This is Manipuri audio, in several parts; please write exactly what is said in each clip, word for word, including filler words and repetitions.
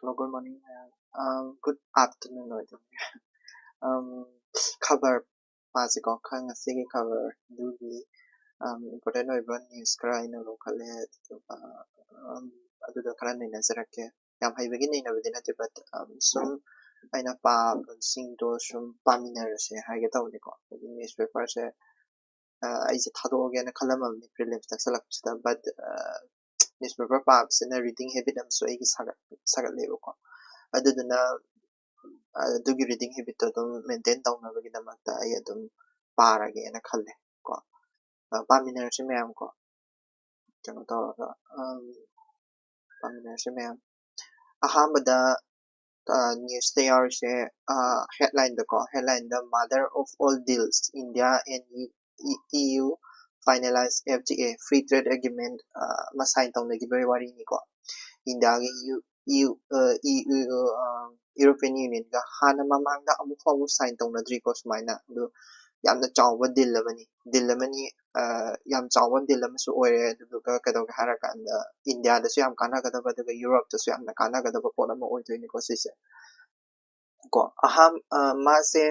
Hello, good morning, ꯃꯌꯥꯝ꯫ Um, good afternoon ꯑꯣꯏꯗꯣꯏꯅꯦ꯫ Um, ꯈꯕꯔ ꯄꯥꯁꯤꯀꯣ, ꯈꯔ ꯉꯁꯤꯒꯤ ꯈꯕꯔ ꯑꯗꯨꯒꯤ, um, important ꯑꯣꯏꯕ news ꯈꯔ ꯑꯩꯅ ꯂꯧꯈꯠꯂꯦ, ꯑꯗꯨꯗꯨꯒ, um, ꯑꯗꯨꯗ ꯈꯔ ꯅꯩꯅꯖꯔꯛꯀꯦ꯫ ꯌꯥꯝ ꯍꯩꯕꯒꯤ ꯅꯩꯅꯕꯗꯤ ꯅꯠꯇꯦ, but, um, ꯁꯨꯝ ꯑꯩꯅ ꯄꯥꯕꯁꯤꯡꯗꯣ ꯁꯨꯝ ꯄꯥꯃꯤꯟꯅꯔꯁꯦ ꯍꯥꯏꯒꯦ ꯇꯧꯕꯅꯤꯀꯣ꯫ ꯍꯥꯏꯗꯤ newspaperꯁꯦ, uh, ꯑꯩꯁꯦ ꯊꯥꯗꯣꯛꯑꯒꯦꯅ ꯈꯜꯂꯝꯃꯕꯅꯤ prelims ꯅꯛꯁꯜꯂꯛꯄꯁꯤꯗ, but, uh, newspaper ꯄꯥꯕꯁꯤꯅ reading habit ꯑꯃꯁꯨ ꯑꯩꯒꯤ ꯁꯥꯒꯠ-, ꯁꯥꯒꯠꯂꯦꯕꯀꯣ꯫ ꯑꯗꯨꯗꯨꯅ, ꯑꯗꯨꯒꯤ reading habitꯇꯣ ꯑꯗꯨꯝ maintain ꯇꯧꯅꯕꯒꯤꯗꯃꯛꯇ ꯑꯩ ꯑꯗꯨꯝ ꯄꯥꯔꯒꯦꯅ ꯈꯜꯂꯦ ꯀꯣ꯫ ꯑ, ꯄꯥꯃꯤꯟꯅꯔꯁꯤ ꯃꯌꯥꯝ ꯀꯣ꯫ ꯀꯩꯅꯣ ꯇꯧꯔꯒ, ꯑꯝ, ꯄꯥꯃꯤꯟꯅꯔꯁꯤ ꯃꯌꯥꯝ꯫ ꯑꯍꯥꯟꯕꯗ, ꯑ, newsꯇ ꯌꯥꯎꯔꯤꯁꯦ, ꯑ, headlineꯗꯀꯣ, headlineꯗ "Mother of all deals, India and E U finalize F T A, free trade agreement", ꯑ, ꯑꯃ sign ꯇꯧꯅꯈꯤꯕꯒꯤ ꯋꯥꯔꯤꯅꯤꯀꯣ꯫ ꯏꯟꯗꯤꯌꯥꯒꯤ ꯌꯨ-, ꯌꯨ, ꯑ, ꯏ-, ꯏ-, ꯑ, European Unionꯒ ꯍꯥꯟꯅ ꯃꯃꯥꯡꯗ ꯑꯃꯨꯛ ꯐꯥꯎꯕ sign ꯇꯧꯅꯗ꯭ꯔꯤꯀꯣ ꯁꯨꯃꯥꯏꯅ꯫ ꯑꯗꯨ ꯌꯥꯝꯅ ꯆꯥꯎꯕ deal ꯑꯃꯅꯤ, deal ꯑꯃꯅꯤ, ꯑ, ꯌꯥꯝ ꯆꯥꯎꯕ deal ꯑꯃꯁꯨ ꯑꯣꯏꯔꯦ꯫ ꯑꯗꯨꯗꯨꯒ ꯀꯩꯗꯧꯒꯦ ꯍꯥꯏꯔꯀꯥꯟꯗ ꯏꯟꯗꯤꯌꯥꯗꯁꯨ ꯌꯥꯝ ꯀꯥꯟꯅꯒꯗꯕ, ꯑꯗꯨꯒ ꯌꯨꯔꯣꯞꯇꯁꯨ ꯌꯥꯝꯅ ꯀꯥꯟꯅꯒꯗꯕ ꯄꯣꯠ ꯑꯃ ꯑꯣꯏꯗꯣꯏꯅꯤꯀꯣ ꯁꯤꯁꯦ꯫ ꯀꯣ, ꯑꯍꯥꯟ-, ꯑ, ꯃꯥꯁꯦ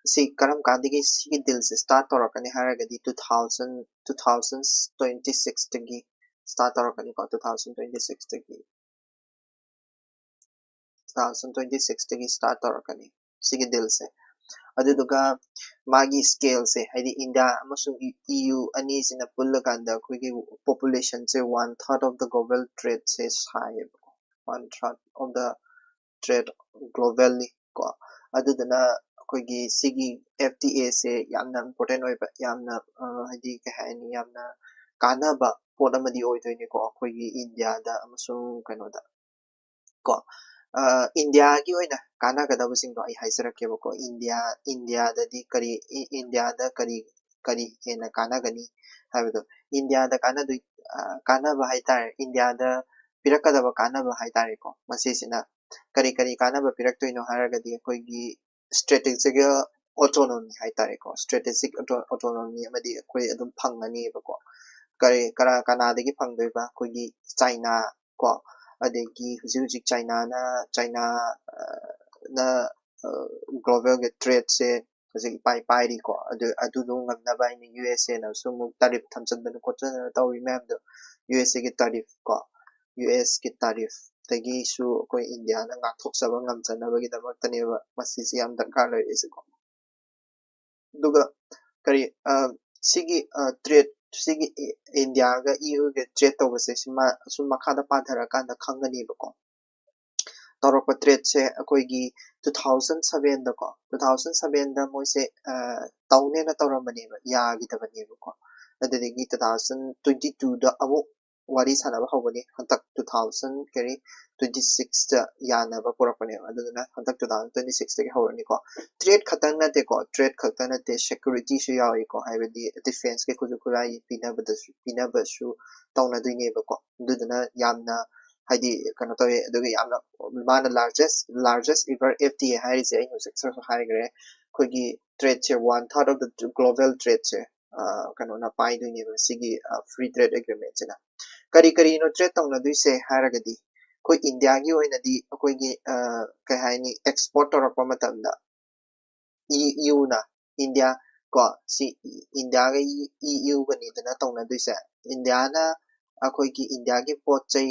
ꯁꯤ ꯀꯔꯝ ꯀꯥꯟꯗꯒꯤ ꯁꯤꯒꯤ dealꯁꯦ start ꯇꯧꯔꯛꯀꯅꯤ ꯍꯥꯏꯔꯒꯗꯤ two thousand, two thousand twenty sixꯇꯒꯤ start ꯇꯧꯔꯛꯀꯅꯤꯀꯣ, two thousand twenty sixꯇꯒꯤ꯫ Two thousand twenty sixꯇꯒꯤ start ꯇꯧꯔꯛꯀꯅꯤ ꯁꯤꯒꯤ dealꯁꯦ꯫ ꯑꯗꯨꯗꯨꯒ ꯃꯥꯒꯤ scaleꯁꯦ, ꯍꯥꯏꯗꯤ ꯏꯟꯗꯤꯌꯥ ꯑꯃꯁꯨꯡ ꯏ-, EU ꯑꯅꯤꯁꯤꯅ ꯄꯨꯜꯂꯀꯥꯟꯗ ꯑꯩꯈꯣꯏꯒꯤ populationꯁꯦ one third of the global tradeꯁꯦ ꯁꯥꯏꯌꯦꯕꯀꯣ, one third of the trade globally ꯀꯣ꯫ ꯑꯗꯨꯗꯨꯅ ꯑꯩꯈꯣꯏꯒꯤ ꯁꯤꯒꯤ F T Aꯁꯦ ꯌꯥꯝꯅ important ꯑꯣꯏꯕ, ꯌꯥꯝꯅ, ꯑ, ꯍꯥꯏꯗꯤ ꯀꯩ ꯍꯥꯏꯅꯤ, ꯌꯥꯝꯅ ꯀꯥꯟꯅꯕ ꯄꯣꯠ ꯑꯃꯗꯤ ꯑꯣꯏꯗꯣꯏꯅꯤꯀꯣ ꯑꯩꯈꯣꯏꯒꯤ ꯏꯟꯗꯤꯌꯥꯗ ꯑꯃꯁꯨꯡ ꯀꯩꯅꯣꯗ ꯀꯣ꯫ ꯑ, ꯏꯟꯗꯤꯌꯥꯒꯤ ꯑꯣꯏꯅ ꯀꯥꯟꯅꯒꯗꯕꯁꯤꯡꯗꯣ ꯑꯩ ꯍꯥꯏꯖꯔꯛꯀꯦꯕꯀꯣ꯫ ꯏꯟꯗꯤꯌꯥ, ꯏꯟꯗꯤꯌꯥꯗꯗꯤ ꯀꯔꯤ, ꯏ-, ꯏꯟꯗꯤꯌꯥꯗ ꯀꯔꯤ, ꯀꯔꯤ ꯍꯦꯟꯅ ꯀꯥꯟꯅꯒꯅꯤ ꯍꯥꯏꯕꯗꯣ, ꯏꯟꯗꯤꯌꯥꯗ ꯀꯥꯟꯅꯗꯣꯏ-, ꯑ, ꯀꯥꯟꯅꯕ ꯍꯥꯏꯇꯥꯔꯦ, ꯏꯟꯗꯤꯌꯥꯗ ꯄꯤꯔꯛꯀꯗꯕ ꯀꯥꯟꯅꯕ ꯍꯥꯏꯇꯥꯔꯦꯀꯣ꯫ ꯃꯁꯤꯁꯤꯅ ꯀꯔꯤ ꯀꯔꯤ ꯀꯥꯟꯅꯕ ꯄꯤꯔꯛꯇꯣꯏꯅꯣ ꯍꯥꯏꯔꯒꯗꯤ, ꯑꯩꯈꯣꯏꯒꯤ strategical autonomy ꯍꯥꯏꯇꯥꯔꯦꯀꯣ, strategic auto-, autonomy ꯑꯃꯗꯤ ꯑꯩꯈꯣꯏ ꯑꯗꯨꯝ ꯐꯪꯒꯅꯤꯕꯀꯣ꯫ ꯀꯔꯤ, ꯀꯔꯥ-, ꯀꯅꯥꯗꯒꯤ ꯐꯪꯗꯣꯏꯕ? ꯑꯩꯈꯣꯏꯒꯤ ꯆꯥꯏꯅꯥ ꯀꯣ, ꯑꯗꯒꯤ ꯍꯧꯖꯤꯛ ꯍꯧꯖꯤꯛ ꯆꯥꯏꯅꯥꯅ ꯆꯥꯏꯅꯥꯅ ꯒ꯭ꯂꯣꯕꯦꯜꯒꯤ ꯇ꯭ꯔꯦꯠꯁꯦ ꯍꯧꯖꯤꯛ ꯏꯄꯥꯏ ꯄꯥꯏꯔꯤꯀꯣ꯫ ꯑꯗꯨ ꯑꯗꯨꯗꯣ ꯉꯝꯅꯕ ꯍꯥꯏꯅ ꯌꯨ ꯑꯦꯁ ꯑꯦꯅꯁꯨ ꯑꯃꯨꯛ ꯇꯥꯔꯤꯐ ꯊꯝꯖꯤꯟꯗꯅ ꯈꯣꯠꯆꯟꯗꯅ ꯇꯧꯔꯤ ꯃꯌꯥꯝꯗꯣ, ꯌꯨ ꯑꯦꯁ ꯑꯦꯒꯤ ꯇꯥꯔꯤꯐ ꯀꯣ, ꯌꯨ ꯑꯦꯁꯀꯤ ꯇꯥꯔꯤꯐꯇꯒꯤꯁꯨ ꯑꯩꯈꯣꯏ ꯏꯟꯗꯤꯌꯥꯅ ꯉꯥꯛꯊꯣꯛꯆꯕ ꯉꯝꯖꯅꯕꯒꯤꯗꯃꯛꯇꯅꯦꯕ ꯃꯁꯤꯁꯦ ꯌꯥꯝ ꯗꯔꯀꯥꯔ ꯂꯩꯔꯛꯏꯁꯦꯀꯣ꯫ ꯑꯗꯨꯒ ꯀꯔꯤ, ꯑ, ꯁꯤꯒꯤ, ꯑ, ꯇ꯭ꯔꯦꯠ, ꯁꯤꯒꯤ ꯏ-, ꯏꯟꯗꯤꯌꯥꯒ ꯏ ꯌꯨꯒ ꯇ꯭ꯔꯦꯠ ꯇꯧꯕꯁꯦ ꯁꯤ ꯃꯥ-, ꯁꯨꯝ ꯃꯈꯥꯗ ꯄꯥꯊꯔꯀꯥꯟꯗ ꯈꯪꯒꯅꯤꯕꯀꯣ꯫ ꯇꯧꯔꯛꯄ ꯇ꯭ꯔꯦꯠꯁꯦ ꯑꯩꯈꯣꯏꯒꯤ two thousand sevenꯗꯀꯣ, two thousand sevenꯗ ꯃꯣꯏꯁꯦ, ꯑ, ꯇꯧꯅꯦꯅ ꯇꯧꯔꯝꯕꯅꯦꯕ, ꯌꯥꯈꯤꯗꯕꯅꯦꯕꯀꯣ꯫ ꯑꯗꯨꯗꯒꯤ two thousand twenty twoꯗ ꯑꯃꯨꯛ ꯋꯥꯔꯤ ꯁꯥꯟꯅꯕ ꯍꯧꯒꯅꯤ꯫ ꯍꯟꯗꯛ two thousand, ꯀꯔꯤ, twenty sixꯇ ꯌꯥꯅꯕ ꯄꯨꯔꯛꯄꯅꯦꯕ꯫ ꯑꯗꯨꯗꯨꯅ ꯍꯟꯗꯛ two thousand twenty sixꯇꯒꯤ ꯍꯧꯔꯅꯤꯀꯣ꯫ ꯇ꯭ꯔꯦꯠ ꯈꯛꯇꯪ ꯅꯠꯇꯦꯀꯣ, ꯇ꯭ꯔꯦꯠ ꯈꯛꯇ ꯅꯠꯇꯦ, ꯁꯦꯀ꯭ꯌꯨꯔꯤꯇꯤꯁꯨ ꯌꯥꯎꯏꯀꯣ, ꯍꯥꯏꯕꯗꯤ ꯗꯤꯐꯦꯟꯁꯀꯤ ꯈꯨꯠꯁꯨ ꯈꯨꯠꯂꯥꯏ ꯄꯤꯅꯕꯗꯁꯨ, ꯄꯤꯅꯕꯁꯨ ꯇꯧꯅꯗꯣꯏꯅꯦꯕꯀꯣ꯫ ꯑꯗꯨꯗꯨꯅ ꯌꯥꯝꯅ, ꯍꯥꯏꯗꯤ, ꯀꯩꯅꯣ ꯇꯧꯋꯦ꯫ ꯑꯗꯨꯒ ꯌꯥꯝꯅ ꯃꯥꯅ largest, largest ever F T A ꯍꯥꯏꯔꯤꯁꯦ ꯑꯩꯅ ꯍꯧꯖꯤꯛ ꯁꯔꯁꯨ ꯍꯥꯏꯈ꯭ꯔꯦ, ꯑꯩꯈꯣꯏꯒꯤ ꯇ꯭ꯔꯦꯠꯁꯦ, one third of the global tradeꯁꯦ, ꯑ, ꯀꯩꯅꯣꯅ ꯄꯥꯏꯗꯣꯏꯅꯦꯕ ꯁꯤꯒꯤ, ꯑ, free trade agreementꯁꯤꯅ꯫ ꯀꯔꯤ ꯀꯔꯤꯅꯣ ꯇ꯭ꯔꯦꯠ ꯇꯧꯅꯗꯣꯏꯁꯦ ꯍꯥꯏꯔꯒꯗꯤ, ꯑꯩꯈꯣꯏ ꯏꯟꯗꯤꯌꯥꯒꯤ ꯑꯣꯏꯅꯗꯤ ꯑꯩꯈꯣꯏꯒꯤ, ꯑ, ꯀꯩ ꯍꯥꯏꯅꯤ, ꯑꯦꯛꯁꯄꯣꯔꯠ ꯇꯧꯔꯛꯄ ꯃꯇꯝꯗ ꯏ ꯌꯨꯅ, ꯏꯟꯗꯤꯌꯥ ꯀꯣ, ꯁꯤ ꯏꯟꯗꯤꯌꯥꯒ ꯏ ꯌꯨꯒꯅꯤꯗꯅ ꯇꯧꯅꯗꯣꯏꯁꯦ꯫ ꯏꯟꯗꯤꯌꯥꯅ ꯑꯩꯈꯣꯏꯒꯤ ꯏꯟꯗꯤꯌꯥꯒꯤ ꯄꯣꯠ ꯆꯩ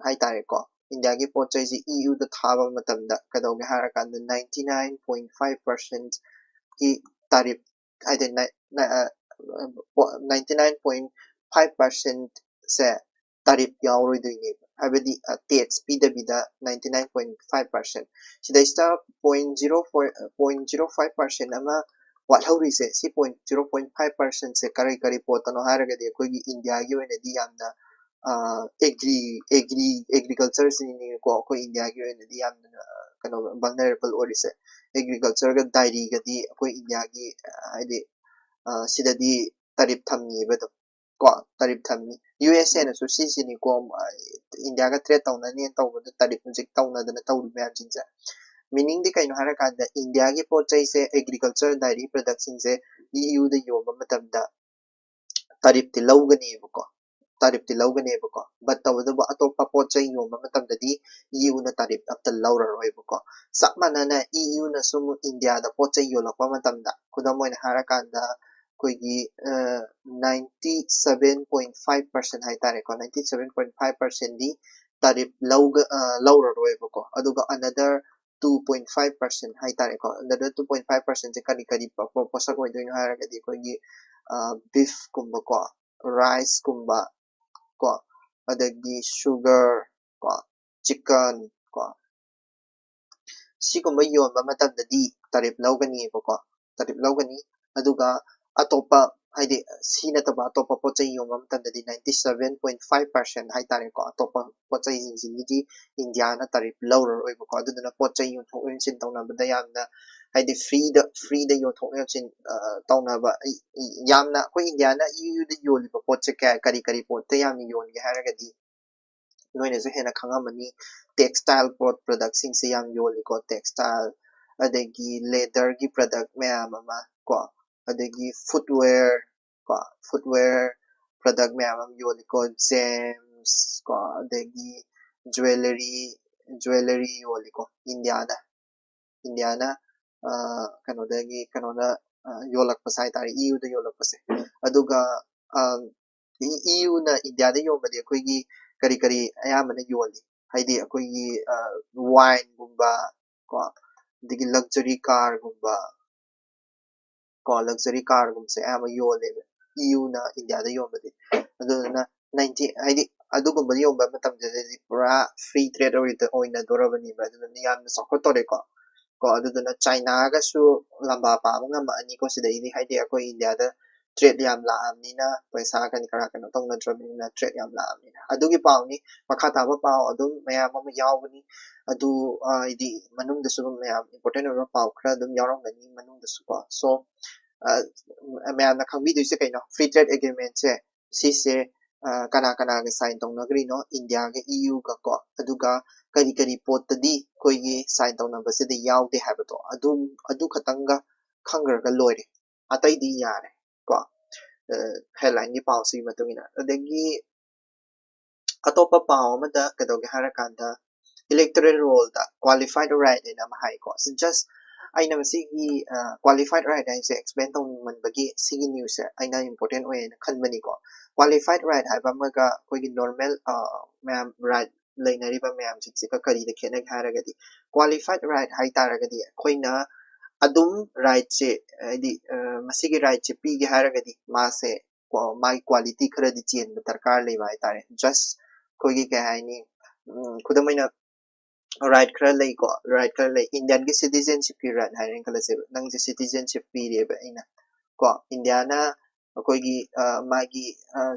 ꯍꯥꯏꯇꯥꯔꯦꯀꯣ, ꯏꯟꯗꯤꯌꯥꯒꯤ ꯄꯣꯠ ꯆꯩꯁꯤ ꯏ ꯌꯨꯗ ꯊꯥꯕ ꯃꯇꯝꯗ ꯀꯩꯗꯧꯒꯦ ꯍꯥꯏꯔꯀꯥꯟꯗ ninety nine point five percentꯀꯤ ꯇꯥꯔꯤꯐ, ꯍꯥꯏꯗꯤ ninety nine point five percentꯁꯦ ꯇꯥꯔꯤꯐ ꯌꯥꯎꯔꯣꯏꯗꯣꯏꯅꯦꯕ, ꯍꯥꯏꯕꯗꯤ tax ꯄꯤꯗꯕꯤꯗ ninety nine point five percent꯫ ꯁꯤꯗꯩꯁꯤꯗ point zero four, point zero five percent ꯑꯃ ꯋꯥꯠꯍꯧꯔꯤꯁꯦ, ꯁꯤ point zero point five percentꯁꯦ ꯀꯔꯤ ꯀꯔꯤ ꯄꯣꯠꯇꯅꯣ ꯍꯥꯏꯔꯒꯗꯤ, ꯑꯩꯈꯣꯏꯒꯤ ꯏꯟꯗꯤꯌꯥꯒꯤ ꯑꯣꯏꯅꯗꯤ ꯌꯥꯝꯅ, ꯑ, ꯑꯦꯒ꯭ꯔꯤ, ꯑꯦꯒ꯭ꯔꯤ, ꯑꯦꯒ꯭ꯔꯤꯀꯜꯆꯔꯁꯤꯅꯤꯀꯣ, ꯑꯩꯈꯣꯏ ꯏꯟꯗꯤꯌꯥꯒꯤ ꯑꯣꯏꯅꯗꯤ ꯌꯥꯝꯅ, ꯑ, ꯀꯩꯅꯣ, ꯚꯜꯅꯔꯦꯕꯜ ꯑꯣꯏꯔꯤꯁꯦ꯫ ꯑꯦꯒ꯭ꯔꯤꯀꯜꯆꯔꯒ ꯗꯥꯏꯔꯤꯒꯗꯤ ꯑꯩꯈꯣꯏ ꯏꯟꯗꯤꯌꯥꯒꯤ, ꯑ, ꯍꯥꯏꯗꯤ, ꯑ, ꯁꯤꯗꯗꯤ ꯇꯥꯔꯤꯐ ꯊꯝꯃꯤꯕ ꯑꯗꯨꯝ ꯀꯣ, ꯇꯥꯔꯤꯐ ꯊꯝꯃꯤ꯫ ꯌꯨ ꯑꯦꯁ ꯑꯦꯅꯁꯨ ꯁꯤꯁꯤꯅꯤꯀꯣ, ꯑ, ꯏꯟꯗꯤꯌꯥꯒ ꯇ꯭ꯔꯦꯠ ꯇꯧꯅꯅꯦꯅ ꯇꯧꯕꯗ ꯇꯥꯔꯤꯐ ꯍꯧꯖꯤꯛ ꯇꯧꯅꯗꯅ ꯇꯧꯔꯤ ꯃꯌꯥꯝꯁꯤꯡꯁꯦ꯫ ꯃꯤꯅꯤꯡꯗꯤ ꯀꯩꯅꯣ ꯍꯥꯏꯔꯀꯥꯟꯗ, ꯏꯟꯗꯤꯌꯥꯒꯤ ꯄꯣꯠ ꯆꯩꯁꯦ, ꯑꯦꯒ꯭ꯔꯤꯀꯜꯆꯔ, ꯗꯥꯏꯔꯤ ꯄ꯭ꯔꯗꯛꯁꯤꯡꯁꯦ ꯏ ꯌꯨꯗ ꯌꯣꯟꯕ ꯃꯇꯝꯗ ꯇꯥꯔꯤꯐꯇꯤ ꯂꯧꯒꯅꯤꯕꯀꯣ, ꯇꯥꯔꯤꯞꯇꯤ ꯂꯧꯒꯅꯦꯕꯀꯣ꯫ But ꯇꯧꯕꯇꯕꯨ ꯑꯇꯣꯞꯄ ꯄꯣꯠ ꯆꯩ ꯌꯣꯟꯕ ꯃꯇꯝꯗꯗꯤ ꯏ ꯌꯨꯅ ꯇꯥꯔꯤꯞ ꯑꯝꯇ ꯂꯧꯔꯔꯣꯏꯕꯀꯣ꯫ ꯆꯞ ꯃꯥꯟꯅꯅ ꯏ ꯌꯨꯅꯁꯨ ꯑꯃꯨꯛ ꯏꯟꯗꯤꯌꯥꯗ ꯄꯣꯠ ꯆꯩ ꯌꯣꯜꯂꯛꯄ ꯃꯇꯝꯗ, ꯈꯨꯗꯝ ꯑꯣꯏꯅ ꯍꯥꯏꯔꯀꯥꯟꯗ, ꯑꯩꯈꯣꯏꯒꯤ ninety seven point five percent ꯍꯥꯏꯇꯥꯔꯦꯀꯣ, ninety seven point five percentꯗꯤ ꯇꯥꯔꯤꯞ ꯂꯧꯒ ꯑ, ꯂꯧꯔꯔꯣꯏꯕꯀꯣ꯫ ꯑꯗꯨꯒ another two point five percent ꯍꯥꯏꯇꯥꯔꯦꯀꯣ, another two point five percentꯁꯦ ꯀꯔꯤ ꯀꯔꯤ ꯄꯣ- ꯄꯣ- ꯄꯣꯠꯁꯛ ꯑꯣꯏꯗꯣꯏꯅꯣ ꯍꯥꯏꯔꯒꯗꯤ, ꯑꯩꯈꯣꯏꯒꯤ beefꯀꯨꯝꯕꯀꯣ, riceꯀꯨꯝꯕ ꯀꯣ, ꯑꯗꯒꯤ sugar ꯀꯣ, chicken ꯀꯣ, ꯁꯤꯒꯨꯝꯕ ꯌꯣꯟꯕ ꯃꯇꯝꯗꯗꯤ ꯇꯥꯔꯤꯞ ꯂꯧꯒꯅꯤꯕꯀꯣ, ꯇꯥꯔꯤꯞ ꯂꯧꯒꯅꯤ꯫ ꯑꯗꯨꯒ ꯑꯇꯣꯞꯄ, ꯍꯥꯏꯗꯤ ꯁꯤ ꯅꯠꯇꯕ ꯑꯇꯣꯞꯄ ꯄꯣꯠ ꯆꯩ ꯌꯣꯟꯕ ꯃꯇꯝꯗꯗꯤ ninety seven point five percent ꯍꯥꯏꯇꯥꯔꯦꯀꯣ, ꯑꯇꯣꯞꯄ ꯄꯣꯠ ꯆꯩꯁꯤꯡꯁꯤꯒꯤꯗꯤ ꯏꯟꯗꯤꯌꯥꯅ ꯇꯥꯔꯤꯞ ꯂꯧꯔꯔꯣꯏꯕꯀꯣ꯫ ꯑꯗꯨꯗꯨꯅ ꯄꯣꯠ ꯆꯩ ꯌꯣꯟꯊꯣꯛ ꯌꯣꯟꯁꯤꯟ ꯇꯧꯅꯕꯗ ꯌꯥꯝꯅ, ꯍꯥꯏꯗꯤ freeꯗ, freeꯗ ꯌꯣꯟꯊꯣꯛ ꯌꯣꯟꯁꯤꯟ ꯑ, ꯇꯧꯅꯕ, ꯑꯩ- ꯑꯩ- ꯌꯥꯝꯅ ꯑꯩꯈꯣꯏ ꯏꯟꯗꯤꯌꯥꯅ ꯏ ꯌꯨꯗ ꯌꯣꯜꯂꯤꯕ ꯄꯣꯠꯁꯦ ꯀꯌꯥ, ꯀꯔꯤ ꯀꯔꯤ ꯄꯣꯠꯇ ꯌꯥꯝꯅ ꯌꯣꯟꯒꯦ ꯍꯥꯏꯔꯒꯗꯤ, ꯅꯣꯏꯅꯁꯨ ꯍꯦꯟꯅ ꯈꯪꯉꯝꯃꯅꯤ, textile ꯄꯣꯠ productꯁꯤꯡꯁꯦ ꯌꯥꯝ ꯌꯣꯜꯂꯤꯀꯣ, textile, ꯑꯗꯒꯤ leatherꯒꯤ product ꯃꯌꯥꯝ ꯑꯃ ꯀꯣ, ꯑꯗꯒꯤ footwear ꯀꯣ, footwear product ꯃꯌꯥꯝ ꯑꯃ ꯌꯣꯜꯂꯤꯀꯣ, gems ꯀꯣ, ꯑꯗꯒꯤ jewellery, jewellery ꯌꯣꯜꯂꯤꯀꯣ ꯏꯟꯗꯤꯌꯥꯗ꯫ ꯏꯟꯗꯤꯌꯥꯅ ꯑ, ꯀꯩꯅꯣꯗꯒꯤ, ꯀꯩꯅꯣꯅ ꯑ, ꯌꯣꯜꯂꯛꯄꯁꯦ ꯍꯥꯏꯇꯥꯔꯦ, ꯏ ꯌꯨꯗ ꯌꯣꯜꯂꯛꯄꯁꯦ꯫ ꯑꯗꯨꯒ ꯑ, ꯏ- ꯏ ꯌꯨꯅ ꯏꯟꯗꯤꯌꯥꯗ ꯌꯣꯟꯕꯗꯤ ꯑꯩꯈꯣꯏꯒꯤ ꯀꯔꯤ ꯀꯔꯤ ꯑꯌꯥꯝꯕꯅ ꯌꯣꯜꯂꯤ? ꯍꯥꯏꯗꯤ ꯑꯩꯈꯣꯏꯒꯤ wineꯒꯨꯝꯕ ꯀꯣ, ꯑꯗꯒꯤ luxury carꯒꯨꯝꯕ ꯀꯣ, luxury carꯒꯨꯝꯕꯁꯦ ꯑꯌꯥꯝꯕ ꯌꯣꯜꯂꯦꯕ ꯏ ꯌꯨꯅ ꯏꯟꯗꯤꯌꯥꯗ ꯌꯣꯟꯕꯗꯤ꯫ ꯑꯗꯨꯗꯨꯅ ninety, ꯍꯥꯏꯗꯤ ꯑꯗꯨꯒꯨꯝꯕ ꯌꯣꯟꯕ ꯃꯇꯝꯗꯗꯤ ꯄꯨꯔꯥ free trade ꯑꯣꯏꯗ- ꯑꯣꯏꯅꯗꯣꯔꯕꯅꯦꯕ꯫ ꯑꯗꯨꯗꯨꯅ ꯌꯥꯝꯅ ꯆꯥꯎꯈꯠꯇꯣꯔꯦꯀꯣ꯫ ꯀꯣ, ꯑꯗꯨꯗꯨꯅ ꯆꯥꯏꯅꯥꯒꯁꯨ ꯂꯝꯕꯥ ꯄꯥꯕ ꯉꯝꯃꯛꯑꯅꯤꯀꯣ ꯁꯤꯗꯩꯗꯤ, ꯍꯥꯏꯗꯤ ꯑꯩꯈꯣꯏ ꯏꯟꯗꯤꯌꯥꯗ trade ꯌꯥꯝ ꯂꯥꯛꯑꯕꯅꯤꯅ, ꯄꯩꯁꯥ ꯀꯔꯤ ꯀꯔꯥ ꯀꯩꯅꯣ ꯇꯧꯅꯗ꯭ꯔꯕꯅꯤꯅ, trade ꯌꯥꯝ ꯂꯥꯛꯑꯕꯅꯤꯅ꯫ ꯑꯗꯨꯒꯤ ꯄꯥꯎꯅꯤ꯫ ꯃꯈꯥ ꯇꯥꯕ ꯄꯥꯎ ꯑꯗꯨꯝ ꯃꯌꯥꯝ ꯑꯃ ꯌꯥꯎꯒꯅꯤ꯫ ꯑꯗꯨ ꯑ, ꯍꯥꯏꯗꯤ ꯃꯅꯨꯡꯗꯁꯨ ꯑꯗꯨꯝ ꯃꯌꯥꯝ important ꯑꯣꯏꯕ ꯄꯥꯎ ꯈꯔ ꯑꯗꯨꯝ ꯌꯥꯎꯔꯝꯒꯅꯤ ꯃꯅꯨꯡꯗꯁꯨꯀꯣ꯫ So ꯑ, ꯃꯌꯥꯝꯅ ꯈꯪꯕꯤꯗꯣꯏꯁꯦ ꯀꯩꯅꯣ, free trade agreementꯁꯦ ꯁꯤꯁꯦ ꯑ, ꯀꯅꯥ ꯀꯅꯥꯒ sign ꯇꯧꯅꯈ꯭ꯔꯤꯅꯣ? ꯏꯟꯗꯤꯌꯥꯒ ꯏ ꯌꯨꯒ ꯀꯣ꯫ ꯑꯗꯨꯒ ꯀꯔꯤ ꯀꯔꯤ ꯄꯣꯠꯇꯗꯤ ꯑꯩꯈꯣꯏꯒꯤ sign ꯇꯧꯅꯕꯁꯤꯗ ꯌꯥꯎꯗꯦ ꯍꯥꯏꯕꯗꯣ, ꯑꯗꯨ ꯑꯗꯨ ꯈꯛꯇꯪꯒ ꯈꯪꯈ꯭ꯔꯒ ꯂꯣꯏꯔꯦ, ꯑꯇꯩꯗꯤ ꯌꯥꯔꯦ ꯀꯣ꯫ ꯑ, headlineꯒꯤ ꯄꯥꯎꯁꯤꯒꯤ ꯃꯇꯨꯡ ꯏꯟꯅ꯫ ꯑꯗꯒꯤ ꯑꯇꯣꯞꯄ ꯄꯥꯎ ꯑꯃꯗ ꯀꯩꯗꯧꯒꯦ ꯍꯥꯏꯔꯀꯥꯟꯗ, electoral roll ꯗ qualified right ꯍꯥꯏꯅ ꯑꯃ ꯍꯥꯏꯀꯣ꯫ Just ꯑꯩꯅ ꯃꯁꯤꯒꯤ qualified right ꯍꯥꯏꯁꯦ explain ꯇꯧꯅꯤꯡꯃꯟꯕꯒꯤ ꯁꯤꯒꯤ news ꯁꯦ ꯑꯩꯅ important ꯑꯣꯏꯌꯦꯅ ꯈꯟꯕꯅꯤꯀꯣ꯫ Qualified right ꯍꯥꯏꯕ ꯑꯃꯒ ꯑꯩꯈꯣꯏꯒꯤ normal ꯃꯌꯥꯝ right ꯂꯩꯅꯔꯤꯕ ꯃꯌꯥꯝꯁꯤꯡꯁꯤꯒ ꯀꯔꯤꯗ ꯈꯦꯠꯅꯒꯦ ꯍꯥꯏꯔꯒꯗꯤ, qualified right ꯍꯥꯏ ꯇꯥꯔꯒꯗꯤ ꯑꯩꯈꯣꯏꯅ ꯑꯗꯨꯝ right ꯁꯦ, ꯍꯥꯏꯗꯤ ꯃꯁꯤꯒꯤ right ꯁꯦ ꯄꯤꯒꯦ ꯍꯥꯏꯔꯒꯗꯤ ꯃꯥꯁꯦ ꯃꯥꯒꯤ quality ꯈꯔꯗꯤ ꯆꯦꯟꯕ ꯗꯔꯀꯥꯔ ꯂꯩꯕ ꯍꯥꯏꯇꯥꯔꯦ꯫ Just ꯑꯩꯈꯣꯏꯒꯤ ꯀꯩ ꯍꯥꯏꯅꯤ, ꯈꯨꯗꯝ ꯑꯣꯏꯅ right ꯈꯔ ꯂꯩꯀꯣ, right ꯈꯔ ꯂꯩ꯫ Indian ꯒꯤ citizenship ꯀꯤ right ꯍꯥꯏꯔꯦꯅ ꯈꯜꯂꯁꯦꯕ, ꯅꯪꯁꯦ citizenship ꯄꯤꯔꯦꯕ ꯑꯩꯅ ꯀꯣ, India ꯅ ꯑꯩꯈꯣꯏꯒꯤ ꯃꯥꯒꯤ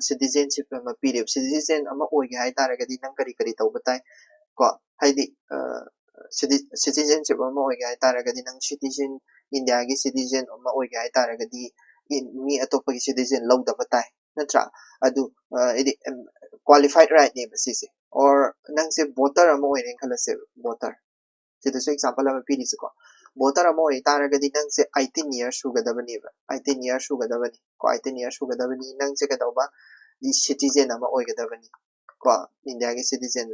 citizenship ꯑꯃ ꯄꯤꯔꯦꯕ꯫ Citizen ꯑꯃ ꯑꯣꯏꯒꯦ ꯍꯥꯏ ꯇꯥꯔꯒꯗꯤ ꯅꯪ ꯀꯔꯤ ꯀꯔꯤ ꯇꯧꯕ ꯇꯥꯏ ꯀꯣ? ꯍꯥꯏꯗꯤ citizenship ꯑꯃ ꯑꯣꯏꯒꯦ ꯍꯥꯏ ꯇꯥꯔꯒꯗꯤ ꯅꯪ citizen, India ꯒꯤ citizen ꯑꯃ ꯑꯣꯏꯒꯦ ꯍꯥꯏ ꯇꯥꯔꯒꯗꯤ ꯃꯤ ꯑꯇꯣꯞꯄꯒꯤ citizen ꯂꯧꯗꯕ ꯇꯥꯏ, ꯅꯠꯇ꯭ꯔꯥ? ꯑꯗꯨ ꯍꯥꯏꯗꯤ qualified right ꯅꯦꯕ ꯁꯤꯁꯦ꯫ Or ꯅꯪꯁꯦ voter ꯑꯃ ꯑꯣꯏꯔꯦꯅ ꯈꯜꯂꯁꯦꯕ, voter꯫ ꯁꯤꯗꯁꯨ example ꯑꯃ ꯄꯤꯔꯤꯁꯦꯀꯣ꯫ Voter ꯑꯃ ꯑꯣꯏ ꯇꯥꯔꯒꯗꯤ ꯅꯪꯁꯦ eighteen years ꯁꯨꯒꯗꯕꯅꯦꯕ, eighteen years ꯁꯨꯒꯗꯕꯅꯤ ꯀꯣ, eighteen years ꯁꯨꯒꯗꯕꯅꯤ꯫ ꯅꯪꯁꯦ ꯀꯩꯗꯧꯕ, citizen ꯑꯃ ꯑꯣꯏꯒꯗꯕꯅꯤ ꯀꯣ, India ꯒꯤ citizen,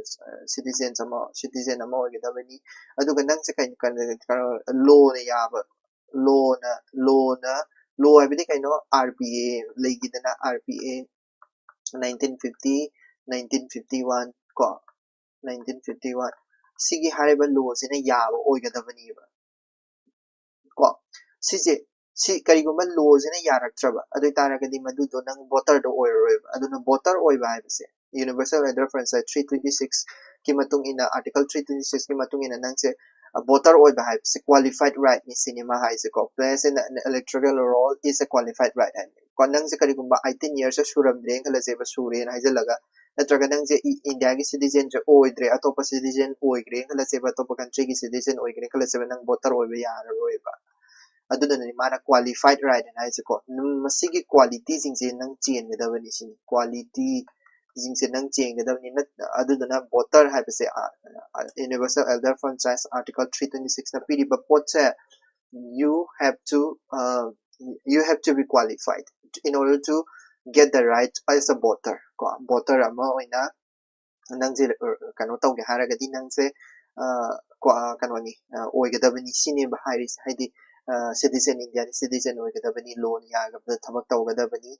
citizens ꯑꯃ, citizen ꯑꯃ ꯑꯣꯏꯒꯗꯕꯅꯤ꯫ ꯑꯗꯨꯒ ꯅꯪꯁꯦ ꯀꯩꯅꯣ, ꯀꯩꯅꯣ, ꯀꯩꯅꯣ, law ꯅ ꯌꯥꯕ, law ꯅ, law ꯅ, law ꯍꯥꯏꯕꯗꯤ ꯀꯩꯅꯣ? R P A ꯂꯩꯈꯤꯗꯅ, R P A, nineteen fifty, nineteen fifty one ꯀꯣ, nineteen fifty one, ꯁꯤꯒꯤ ꯍꯥꯏꯔꯤꯕ law ꯁꯤꯅ ꯌꯥꯕ ꯑꯣꯏꯒꯗꯕꯅꯦꯕ ꯀꯣ꯫ ꯁꯤꯁꯦ, ꯁꯤ ꯀꯔꯤꯒꯨꯝꯕ law ꯁꯤꯅ ꯌꯥꯔꯛꯇ꯭ꯔꯕ ꯑꯗꯨ ꯑꯣꯏ ꯇꯥꯔꯒꯗꯤ ꯃꯗꯨꯗꯣ ꯅꯪ voter ꯗꯣ ꯑꯣꯏꯔꯔꯣꯏꯕ꯫ ꯑꯗꯨꯅ voter ꯑꯣꯏꯕ ꯍꯥꯏꯕꯁꯦ, Universal Elder Franchise three twenty six ꯀꯤ ꯃꯇꯨꯡ ꯏꯟꯅ, Article three twenty six ꯀꯤ ꯃꯇꯨꯡ ꯏꯟꯅ ꯅꯪꯁꯦ voter ꯑꯣꯏꯕ ꯍꯥꯏꯕꯁꯦ qualified right ꯅꯤ ꯁꯤꯅꯤ ꯃꯥ ꯍꯥꯏꯁꯦꯀꯣ꯫ Place in an electoral roll is a qualified right ꯍꯥꯏꯅ ꯀꯣ꯫ ꯅꯪꯁꯦ ꯀꯔꯤꯒꯨꯝꯕ eighteen years ꯁꯨꯔꯝꯗ꯭ꯔꯦꯅ ꯈꯜꯂꯁꯦꯕ, ꯁꯨꯔꯦꯅ ꯍꯥꯏꯖꯜꯂꯒ, ꯅꯠꯇ꯭ꯔꯒ ꯅꯪꯁꯦ India ꯒꯤ citizen ꯁꯦ ꯑꯣꯏꯗ꯭ꯔꯦ, ꯑꯇꯣꯞꯄ citizen ꯑꯣꯏꯈ꯭ꯔꯦꯅ ꯈꯜꯂꯁꯦꯕ, ꯑꯇꯣꯞꯄ country ꯒꯤ citizen ꯑꯣꯏꯈ꯭ꯔꯦꯅ ꯈꯜꯂꯁꯦꯕ, ꯅꯪ voter ꯑꯣꯏꯕ ꯌꯥꯔꯔꯣꯏꯕ꯫ ꯑꯗꯨꯅꯅꯤ ꯃꯥꯅ qualified right ꯍꯥꯏꯅ ꯍꯥꯏꯁꯦꯀꯣ꯫ ꯅꯪ ꯃꯁꯤꯒꯤ quality ꯁꯤꯡꯁꯦ ꯅꯪ ꯆꯦꯟꯒꯗꯕꯅꯤ ꯁꯤꯅꯤ꯫ Quality ꯁꯤꯡꯁꯦ ꯅꯪ ꯆꯦꯟꯒꯗꯕꯅꯤ꯫ ꯅꯠ-, ꯑꯗꯨꯗꯨꯅ voter ꯍꯥꯏꯕꯁꯦ, ꯑ, ꯑ, Universal Elder Franchise Article three twenty six ꯅ ꯄꯤꯔꯤꯕ ꯄꯣꯠꯁꯦ, you have to, uh, you have to be qualified in order to get the right as a voter ꯀꯣ꯫ Voter ꯑꯃ ꯑꯣꯏꯅ ꯅꯪꯁꯦ ꯀꯩꯅꯣ ꯇꯧꯒꯦ ꯍꯥꯏꯔꯒꯗꯤ ꯅꯪꯁꯦ ꯀꯩꯅꯣꯅꯤ, ꯑꯣꯏꯒꯗꯕꯅꯤ ꯁꯤꯅꯦꯕ ꯍꯥꯏꯔꯤꯁꯦ꯫ ꯍꯥꯏꯗꯤ citizen, Indian citizen ꯑꯣꯏꯒꯗꯕꯅꯤ, ꯂꯣꯅ ꯌꯥꯒꯕꯗ ꯊꯕꯛ ꯇꯧꯒꯗꯕꯅꯤ,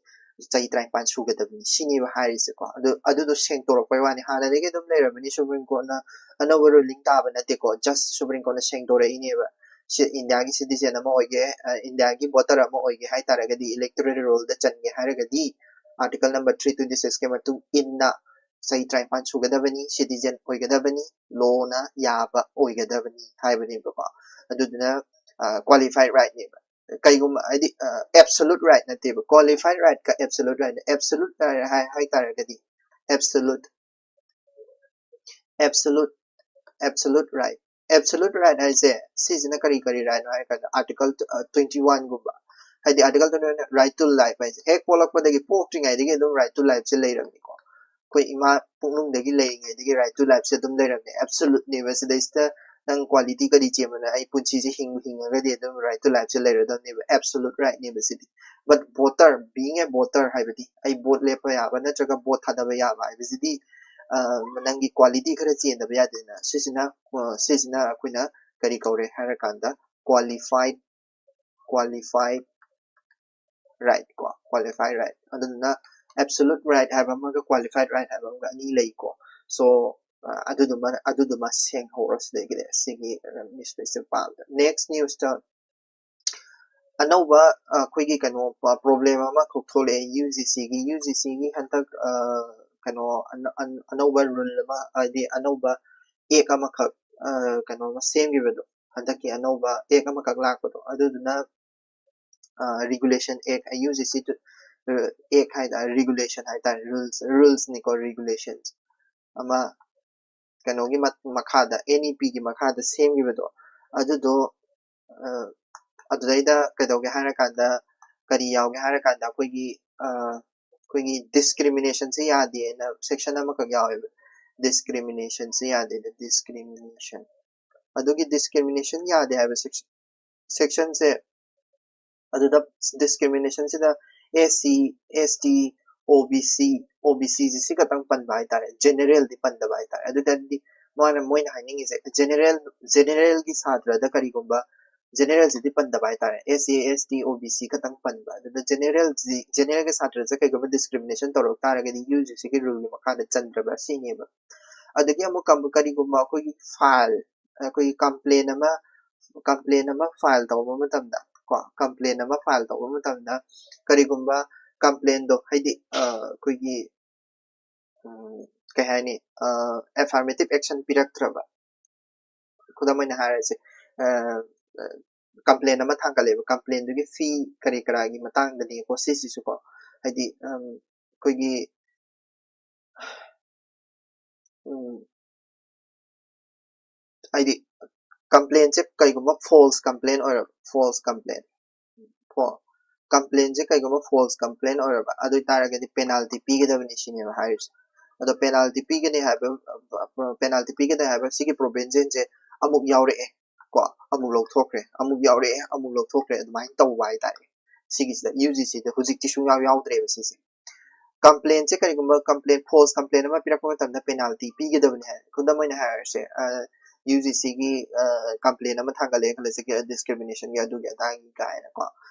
ꯆꯍꯤ ꯇꯔꯥꯅꯤꯄꯥꯟ ꯁꯨꯒꯗꯕꯅꯤ ꯁꯤꯅꯦꯕ ꯍꯥꯏꯔꯤꯁꯦꯀꯣ꯫ ꯑꯗꯨ ꯑꯗꯨꯗꯣ ꯁꯦꯡꯇꯣꯔꯛꯄꯩ ꯋꯥꯅꯤ, ꯍꯥꯟꯅꯗꯒꯤ ꯑꯗꯨꯝ ꯂꯩꯔꯕꯅꯤ꯫ Supreme Courtꯅ ꯑꯅꯧꯕ ruling ꯇꯥꯕ ꯅꯠꯇꯦꯀꯣ, just Supreme Courtꯅ ꯁꯦꯡꯗꯣꯔꯛꯏꯅꯦꯕ꯫ ꯁꯤ ꯏꯟꯗꯤꯌꯥꯒꯤ citizen ꯑꯃ ꯑꯣꯏꯒꯦ, ꯏꯟꯗꯤꯌꯥꯒꯤ voter ꯑꯃ ꯑꯣꯏꯒꯦ ꯍꯥꯏꯇꯥꯔꯒꯗꯤ, electoral rollꯗ ꯆꯟꯒꯦ ꯍꯥꯏꯔꯒꯗꯤ article number three twenty sixꯀꯤ ꯃꯇꯨꯡ ꯏꯟꯅ ꯆꯍꯤ ꯇꯔꯥꯅꯤꯄꯥꯟ ꯁꯨꯒꯗꯕꯅꯤ, citizen ꯑꯣꯏꯒꯗꯕꯅꯤ, ꯂꯣꯅ ꯌꯥꯕ ꯑꯣꯏꯒꯗꯕꯅꯤ ꯍꯥꯏꯕꯅꯦꯕꯀꯣ꯫ ꯑꯗꯨꯗꯨꯅ qualified rightꯅꯦꯕ꯫ ꯀꯩꯒꯨꯝꯕ ꯍꯥꯏꯗꯤ absolute right ꯅꯠꯇꯦꯕ, qualified rightꯀ absolute right, absolute right ꯍꯥꯏ ꯍꯥꯏꯇꯥꯔꯒꯗꯤ absolute, absolute, absolute right, absolute right ꯍꯥꯏꯁꯦ ꯁꯤꯁꯤꯅ ꯀꯔꯤ ꯀꯔꯤ rightꯅꯣ ꯍꯥꯏꯔ ꯀꯥꯟꯗ article twenty oneꯒꯨꯝꯕ, ꯍꯥꯏꯗꯤ article twenty one right to life ꯍꯥꯏꯁꯦ ꯍꯦꯛ ꯄꯣꯛꯂꯛꯄꯗꯒꯤ, ꯄꯣꯛꯇ꯭ꯔꯤꯉꯩꯗꯒꯤ ꯑꯗꯨꯝ right to lifeꯁꯦ ꯂꯩꯔꯕꯅꯤꯀꯣ꯫ ꯑꯩꯈꯣꯏ ꯏꯃꯥ ꯄꯨꯛꯅꯨꯡꯗꯒꯤ ꯂꯩꯔꯤꯉꯩꯗꯒꯤ right to lifeꯁꯦ ꯑꯗꯨꯝ ꯂꯩꯔꯕꯅꯦ, absoluteꯅꯦꯕ꯫ ꯁꯤꯗꯩꯁꯤꯗ ꯅꯪ quality ꯀꯔꯤ ꯆꯦꯟꯕꯅꯣ, ꯑꯩ ꯄꯨꯟꯁꯤꯁꯦ ꯍꯤꯡꯕꯨ ꯍꯤꯡꯉꯒꯗꯤ ꯑꯗꯨꯝ right to lifeꯁꯦ ꯂꯩꯔꯗꯕꯅꯦꯕ, absolute rightꯅꯦꯕ CD. But voter, being a voter ꯍꯥꯏꯕꯗꯤ ꯑꯩ vote ꯂꯦꯞꯄ ꯌꯥꯕ ꯅꯠꯇ꯭ꯔꯒ vote ꯊꯥꯗꯕ ꯌꯥꯕ ꯍꯥꯏꯕꯁꯤꯗꯤ ꯅꯪꯒꯤ quality ꯈꯔ ꯆꯦꯟꯗꯕ ꯌꯥꯗꯦꯗꯅ꯫ ꯁꯤꯁꯤꯅ ꯁꯤꯁꯤꯅ ꯑꯩꯈꯣꯏꯅ ꯀꯔꯤ ꯀꯧꯔꯦ ꯍꯥꯏꯔꯀꯥꯟꯗ qualified, qualified right ꯀꯣ, qualified right꯫ ꯑꯗꯨꯗꯨꯅ absolute right ꯍꯥꯏꯕ ꯑꯃꯒ qualified right ꯍꯥꯏꯕ ꯑꯃꯒ ꯑꯅꯤ ꯂꯩꯀꯣ꯫ So ꯑꯗꯨꯗꯨꯃ ꯑꯗꯨꯗꯨꯃ ꯁꯦꯡꯍꯧꯔꯣ ꯁꯤꯗꯒꯤꯗꯤ, ꯁꯤꯒꯤ newspaperꯁꯦ ꯄꯥꯕꯗ꯫ Next newsꯇ ꯑꯅꯧꯕ ꯑꯩꯈꯣꯏꯒꯤ ꯀꯩꯅꯣ problem ꯑꯃꯈꯛ ꯊꯣꯛꯂꯛꯑꯦ UGCꯒꯤ UGCꯒꯤ ꯍꯟꯗꯛ ꯀꯩꯅꯣ ꯑꯅꯧꯕ rule ꯑꯃ, ꯍꯥꯏꯗꯤ ꯑꯅꯧꯕ act ꯑꯃꯈꯛ ꯀꯩꯅꯣ ꯑꯃ ꯁꯦꯝꯈꯤꯕꯗꯣ, ꯍꯟꯗꯛꯀꯤ ꯑꯅꯧꯕ act ꯑꯃꯈꯛ ꯂꯥꯛꯄꯗꯣ, ꯑꯗꯨꯗꯨꯅ regulation act, UGC act ꯍꯥꯏꯇꯥꯔꯦ, regulation ꯍꯥꯏꯇꯥꯔꯦ, rules, rulesꯅꯤꯀꯣ, regulations ꯑꯃ ꯀꯩꯅꯣꯒꯤ ꯃꯈꯥꯗ, NEPꯒꯤ ꯃꯈꯥꯗ ꯁꯦꯝꯈꯤꯕꯗꯣ, ꯑꯗꯨꯗꯣ ꯑꯗꯨꯗꯩꯗ ꯀꯩꯗꯧꯒꯦ ꯍꯥꯏꯔꯀꯥꯟꯗ, ꯀꯔꯤ ꯌꯥꯎꯒꯦ ꯍꯥꯏꯔꯀꯥꯟꯗ ꯑꯩꯈꯣꯏꯒꯤ ꯑꯩꯈꯣꯏꯒꯤ discriminationꯁꯦ ꯌꯥꯗꯦꯅ section ꯑꯃꯈꯛ ꯌꯥꯎꯋꯦꯕ꯫ Discriminationꯁꯦ ꯌꯥꯗꯦꯅ, discrimination꯫ ꯑꯗꯨꯒꯤ discrimination ꯌꯥꯗꯦ ꯍꯥꯏꯕ section, sectionꯁꯦ, ꯑꯗꯨꯗ discriminationꯁꯤꯗ SC, ST, OBC, OBC ꯁꯤ ꯈꯛꯇꯪ ꯄꯟꯕ ꯍꯥꯏꯇꯥꯔꯦ, ꯖꯦꯅꯦꯔꯦꯜꯗꯤ ꯄꯟꯗꯕ ꯍꯥꯏꯇꯥꯔꯦ꯫ ꯑꯗꯨꯗꯤ ꯃꯥꯅ, ꯃꯣꯏꯅ ꯍꯥꯏꯅꯤꯡꯉꯤꯁꯦ ꯖꯦꯅꯦꯔꯦꯜ, ꯖꯦꯅꯦꯔꯦꯜꯒꯤ ꯁꯥꯇ꯭ꯔꯗ ꯀꯔꯤꯒꯨꯝꯕ ꯖꯦꯅꯦꯔꯦꯜꯁꯤꯗꯤ ꯄꯟꯗꯕ ꯍꯥꯏꯇꯥꯔꯦ, SC, ST, OBC ꯈꯛꯇꯪ ꯄꯟꯕ꯫ ꯑꯗꯨꯗ ꯖꯦꯅꯦꯔꯦꯜꯁꯤ, ꯖꯦꯅꯔꯦꯜꯒꯤ ꯁꯥꯇ꯭ꯔꯁꯦ ꯀꯩꯒꯨꯝꯕ ꯗꯤꯁꯀ꯭ꯔꯤꯃꯤꯅꯦꯁꯟ ꯇꯧꯔꯛ ꯇꯥꯔꯒꯗꯤ UGCꯒꯤ ꯔꯨꯜꯒꯤ ꯃꯈꯥꯗ ꯆꯟꯗ꯭ꯔꯕ ꯁꯤꯅꯦꯕ꯫ ꯑꯗꯒꯤ ꯑꯃꯨꯛ ꯀꯝ-, ꯀꯔꯤꯒꯨꯝꯕ ꯑꯩꯈꯣꯏꯒꯤ ꯐꯥꯏꯜ, ꯑꯩꯈꯣꯏꯒꯤ ꯀꯝꯄ꯭ꯂꯦꯟ ꯑꯃ, ꯀꯝꯄ꯭ꯂꯦꯟ ꯑꯃ ꯐꯥꯏꯜ ꯇꯧꯕ ꯃꯇꯝꯗ ꯀꯣ, ꯀꯝꯄ꯭ꯂꯦꯟ ꯑꯃ ꯐꯥꯏꯜ ꯇꯧꯕ ꯃꯇꯝꯗ ꯀꯔꯤꯒꯨꯝꯕ ꯀꯝꯄ꯭ꯂꯦꯟꯗꯣ, ꯍꯥꯏꯗꯤ ꯑ, ꯑꯩꯈꯣꯏꯒꯤ ꯎꯝ, ꯀꯩ ꯍꯥꯏꯅꯤ, ꯑ, ꯑꯦꯐꯥꯔꯃꯦꯇꯤꯚ ꯑꯦꯛꯁꯟ ꯄꯤꯔꯛꯇ꯭ꯔꯕ, ꯈꯨꯗꯝ ꯑꯣꯏꯅ ꯍꯥꯏꯔꯁꯦ, ꯑ, ꯑ, ꯀꯝꯄ꯭ꯂꯦꯟ ꯑꯃ ꯊꯥꯡꯒꯠꯂꯦꯕ, ꯀꯝꯄ꯭ꯂꯦꯟꯗꯨꯒꯤ ꯐꯤ ꯀꯔꯤ ꯀꯔꯥꯒꯤ ꯃꯇꯥꯡꯗꯅꯤꯀꯣ ꯁꯤꯁꯤꯁꯨꯀꯣ, ꯍꯥꯏꯗꯤ ꯎꯝ, ꯑꯩꯈꯣꯏꯒꯤ ꯎꯝ, ꯍꯥꯏꯗꯤ ꯀꯝꯄ꯭ꯂꯦꯟꯁꯦ ꯀꯩꯒꯨꯝꯕ ꯐꯣꯜꯁ ꯀꯝꯄ꯭ꯂꯦꯟ ꯑꯣꯏꯔꯕ, ꯐꯣꯜꯁ ꯀꯝꯄ꯭ꯂꯦꯟ, ꯀꯣ, ꯀꯝꯄ꯭ꯂꯦꯟꯁꯦ ꯀꯩꯒꯨꯝꯕ ꯐꯣꯜꯁ ꯀꯝꯄ꯭ꯂꯦꯟ ꯑꯣꯏꯔꯕ, ꯑꯗꯨ ꯑꯣꯏꯇꯥꯔꯒꯗꯤ ꯄꯦꯅꯥꯜꯇꯤ ꯄꯤꯒꯗꯕꯅꯤ ꯁꯤꯅꯦꯕ ꯍꯥꯏꯔꯤꯁꯦ꯫ ꯑꯗꯣ ꯄꯦꯅꯥꯜꯇꯤ ꯄꯤꯒꯅꯤ ꯍꯥꯏꯕ, ꯄꯦꯅꯥꯜꯇꯤ ꯄꯤꯒꯅꯤ ꯍꯥꯏꯕ ꯁꯤꯒꯤ ꯄ꯭ꯔꯣꯚꯤꯖꯟꯁꯦ ꯑꯃꯨꯛ ꯌꯥꯎꯔꯛꯑꯦ ꯀꯣ, ꯑꯃꯨꯛ ꯂꯧꯊꯣꯛꯈ꯭ꯔꯦ, ꯑꯃꯨꯛ ꯌꯥꯎꯔꯛꯑꯦ, ꯑꯃꯨꯛ ꯂꯧꯊꯣꯛꯈ꯭ꯔꯦ, ꯑꯗꯨꯃꯥꯏꯅ ꯇꯧꯕ ꯍꯥꯏꯇꯥꯔꯦ꯫ ꯁꯤꯒꯤꯁꯤꯗ, UGCꯗ ꯍꯧꯖꯤꯛꯇꯤ ꯁꯨꯡꯌꯥꯎ ꯌꯥꯎꯗ꯭ꯔꯦꯕ ꯁꯤꯁꯦ꯫ ꯀꯝꯄ꯭ꯂꯦꯟꯁꯦ ꯀꯔꯤꯒꯨꯝꯕ ꯀꯝꯄ꯭ꯂꯦꯟ, ꯐꯣꯜꯁ ꯀꯝꯄ꯭ꯂꯦꯟ ꯑꯃ ꯄꯤꯔꯛꯄ ꯃꯇꯝꯗ ꯄꯦꯅꯥꯜꯇꯤ ꯄꯤꯒꯗꯕꯅꯤ ꯍꯥꯏ꯫ ꯈꯨꯗꯝ ꯑꯣꯏꯅ ꯍꯥꯏꯔꯁꯦ, UGCꯒꯤ ꯀꯝꯄ꯭ꯂꯦꯟ ꯑꯃ ꯊꯥꯡꯒꯠꯂꯦ ꯈꯜꯂꯁꯤ, ꯗꯤꯁꯀ꯭ꯔꯤꯃꯤꯅꯦꯁꯟꯒꯤ ꯑꯗꯨꯒꯤ ꯑꯗꯥꯒꯤ ꯀꯥꯏꯅꯀꯣ꯫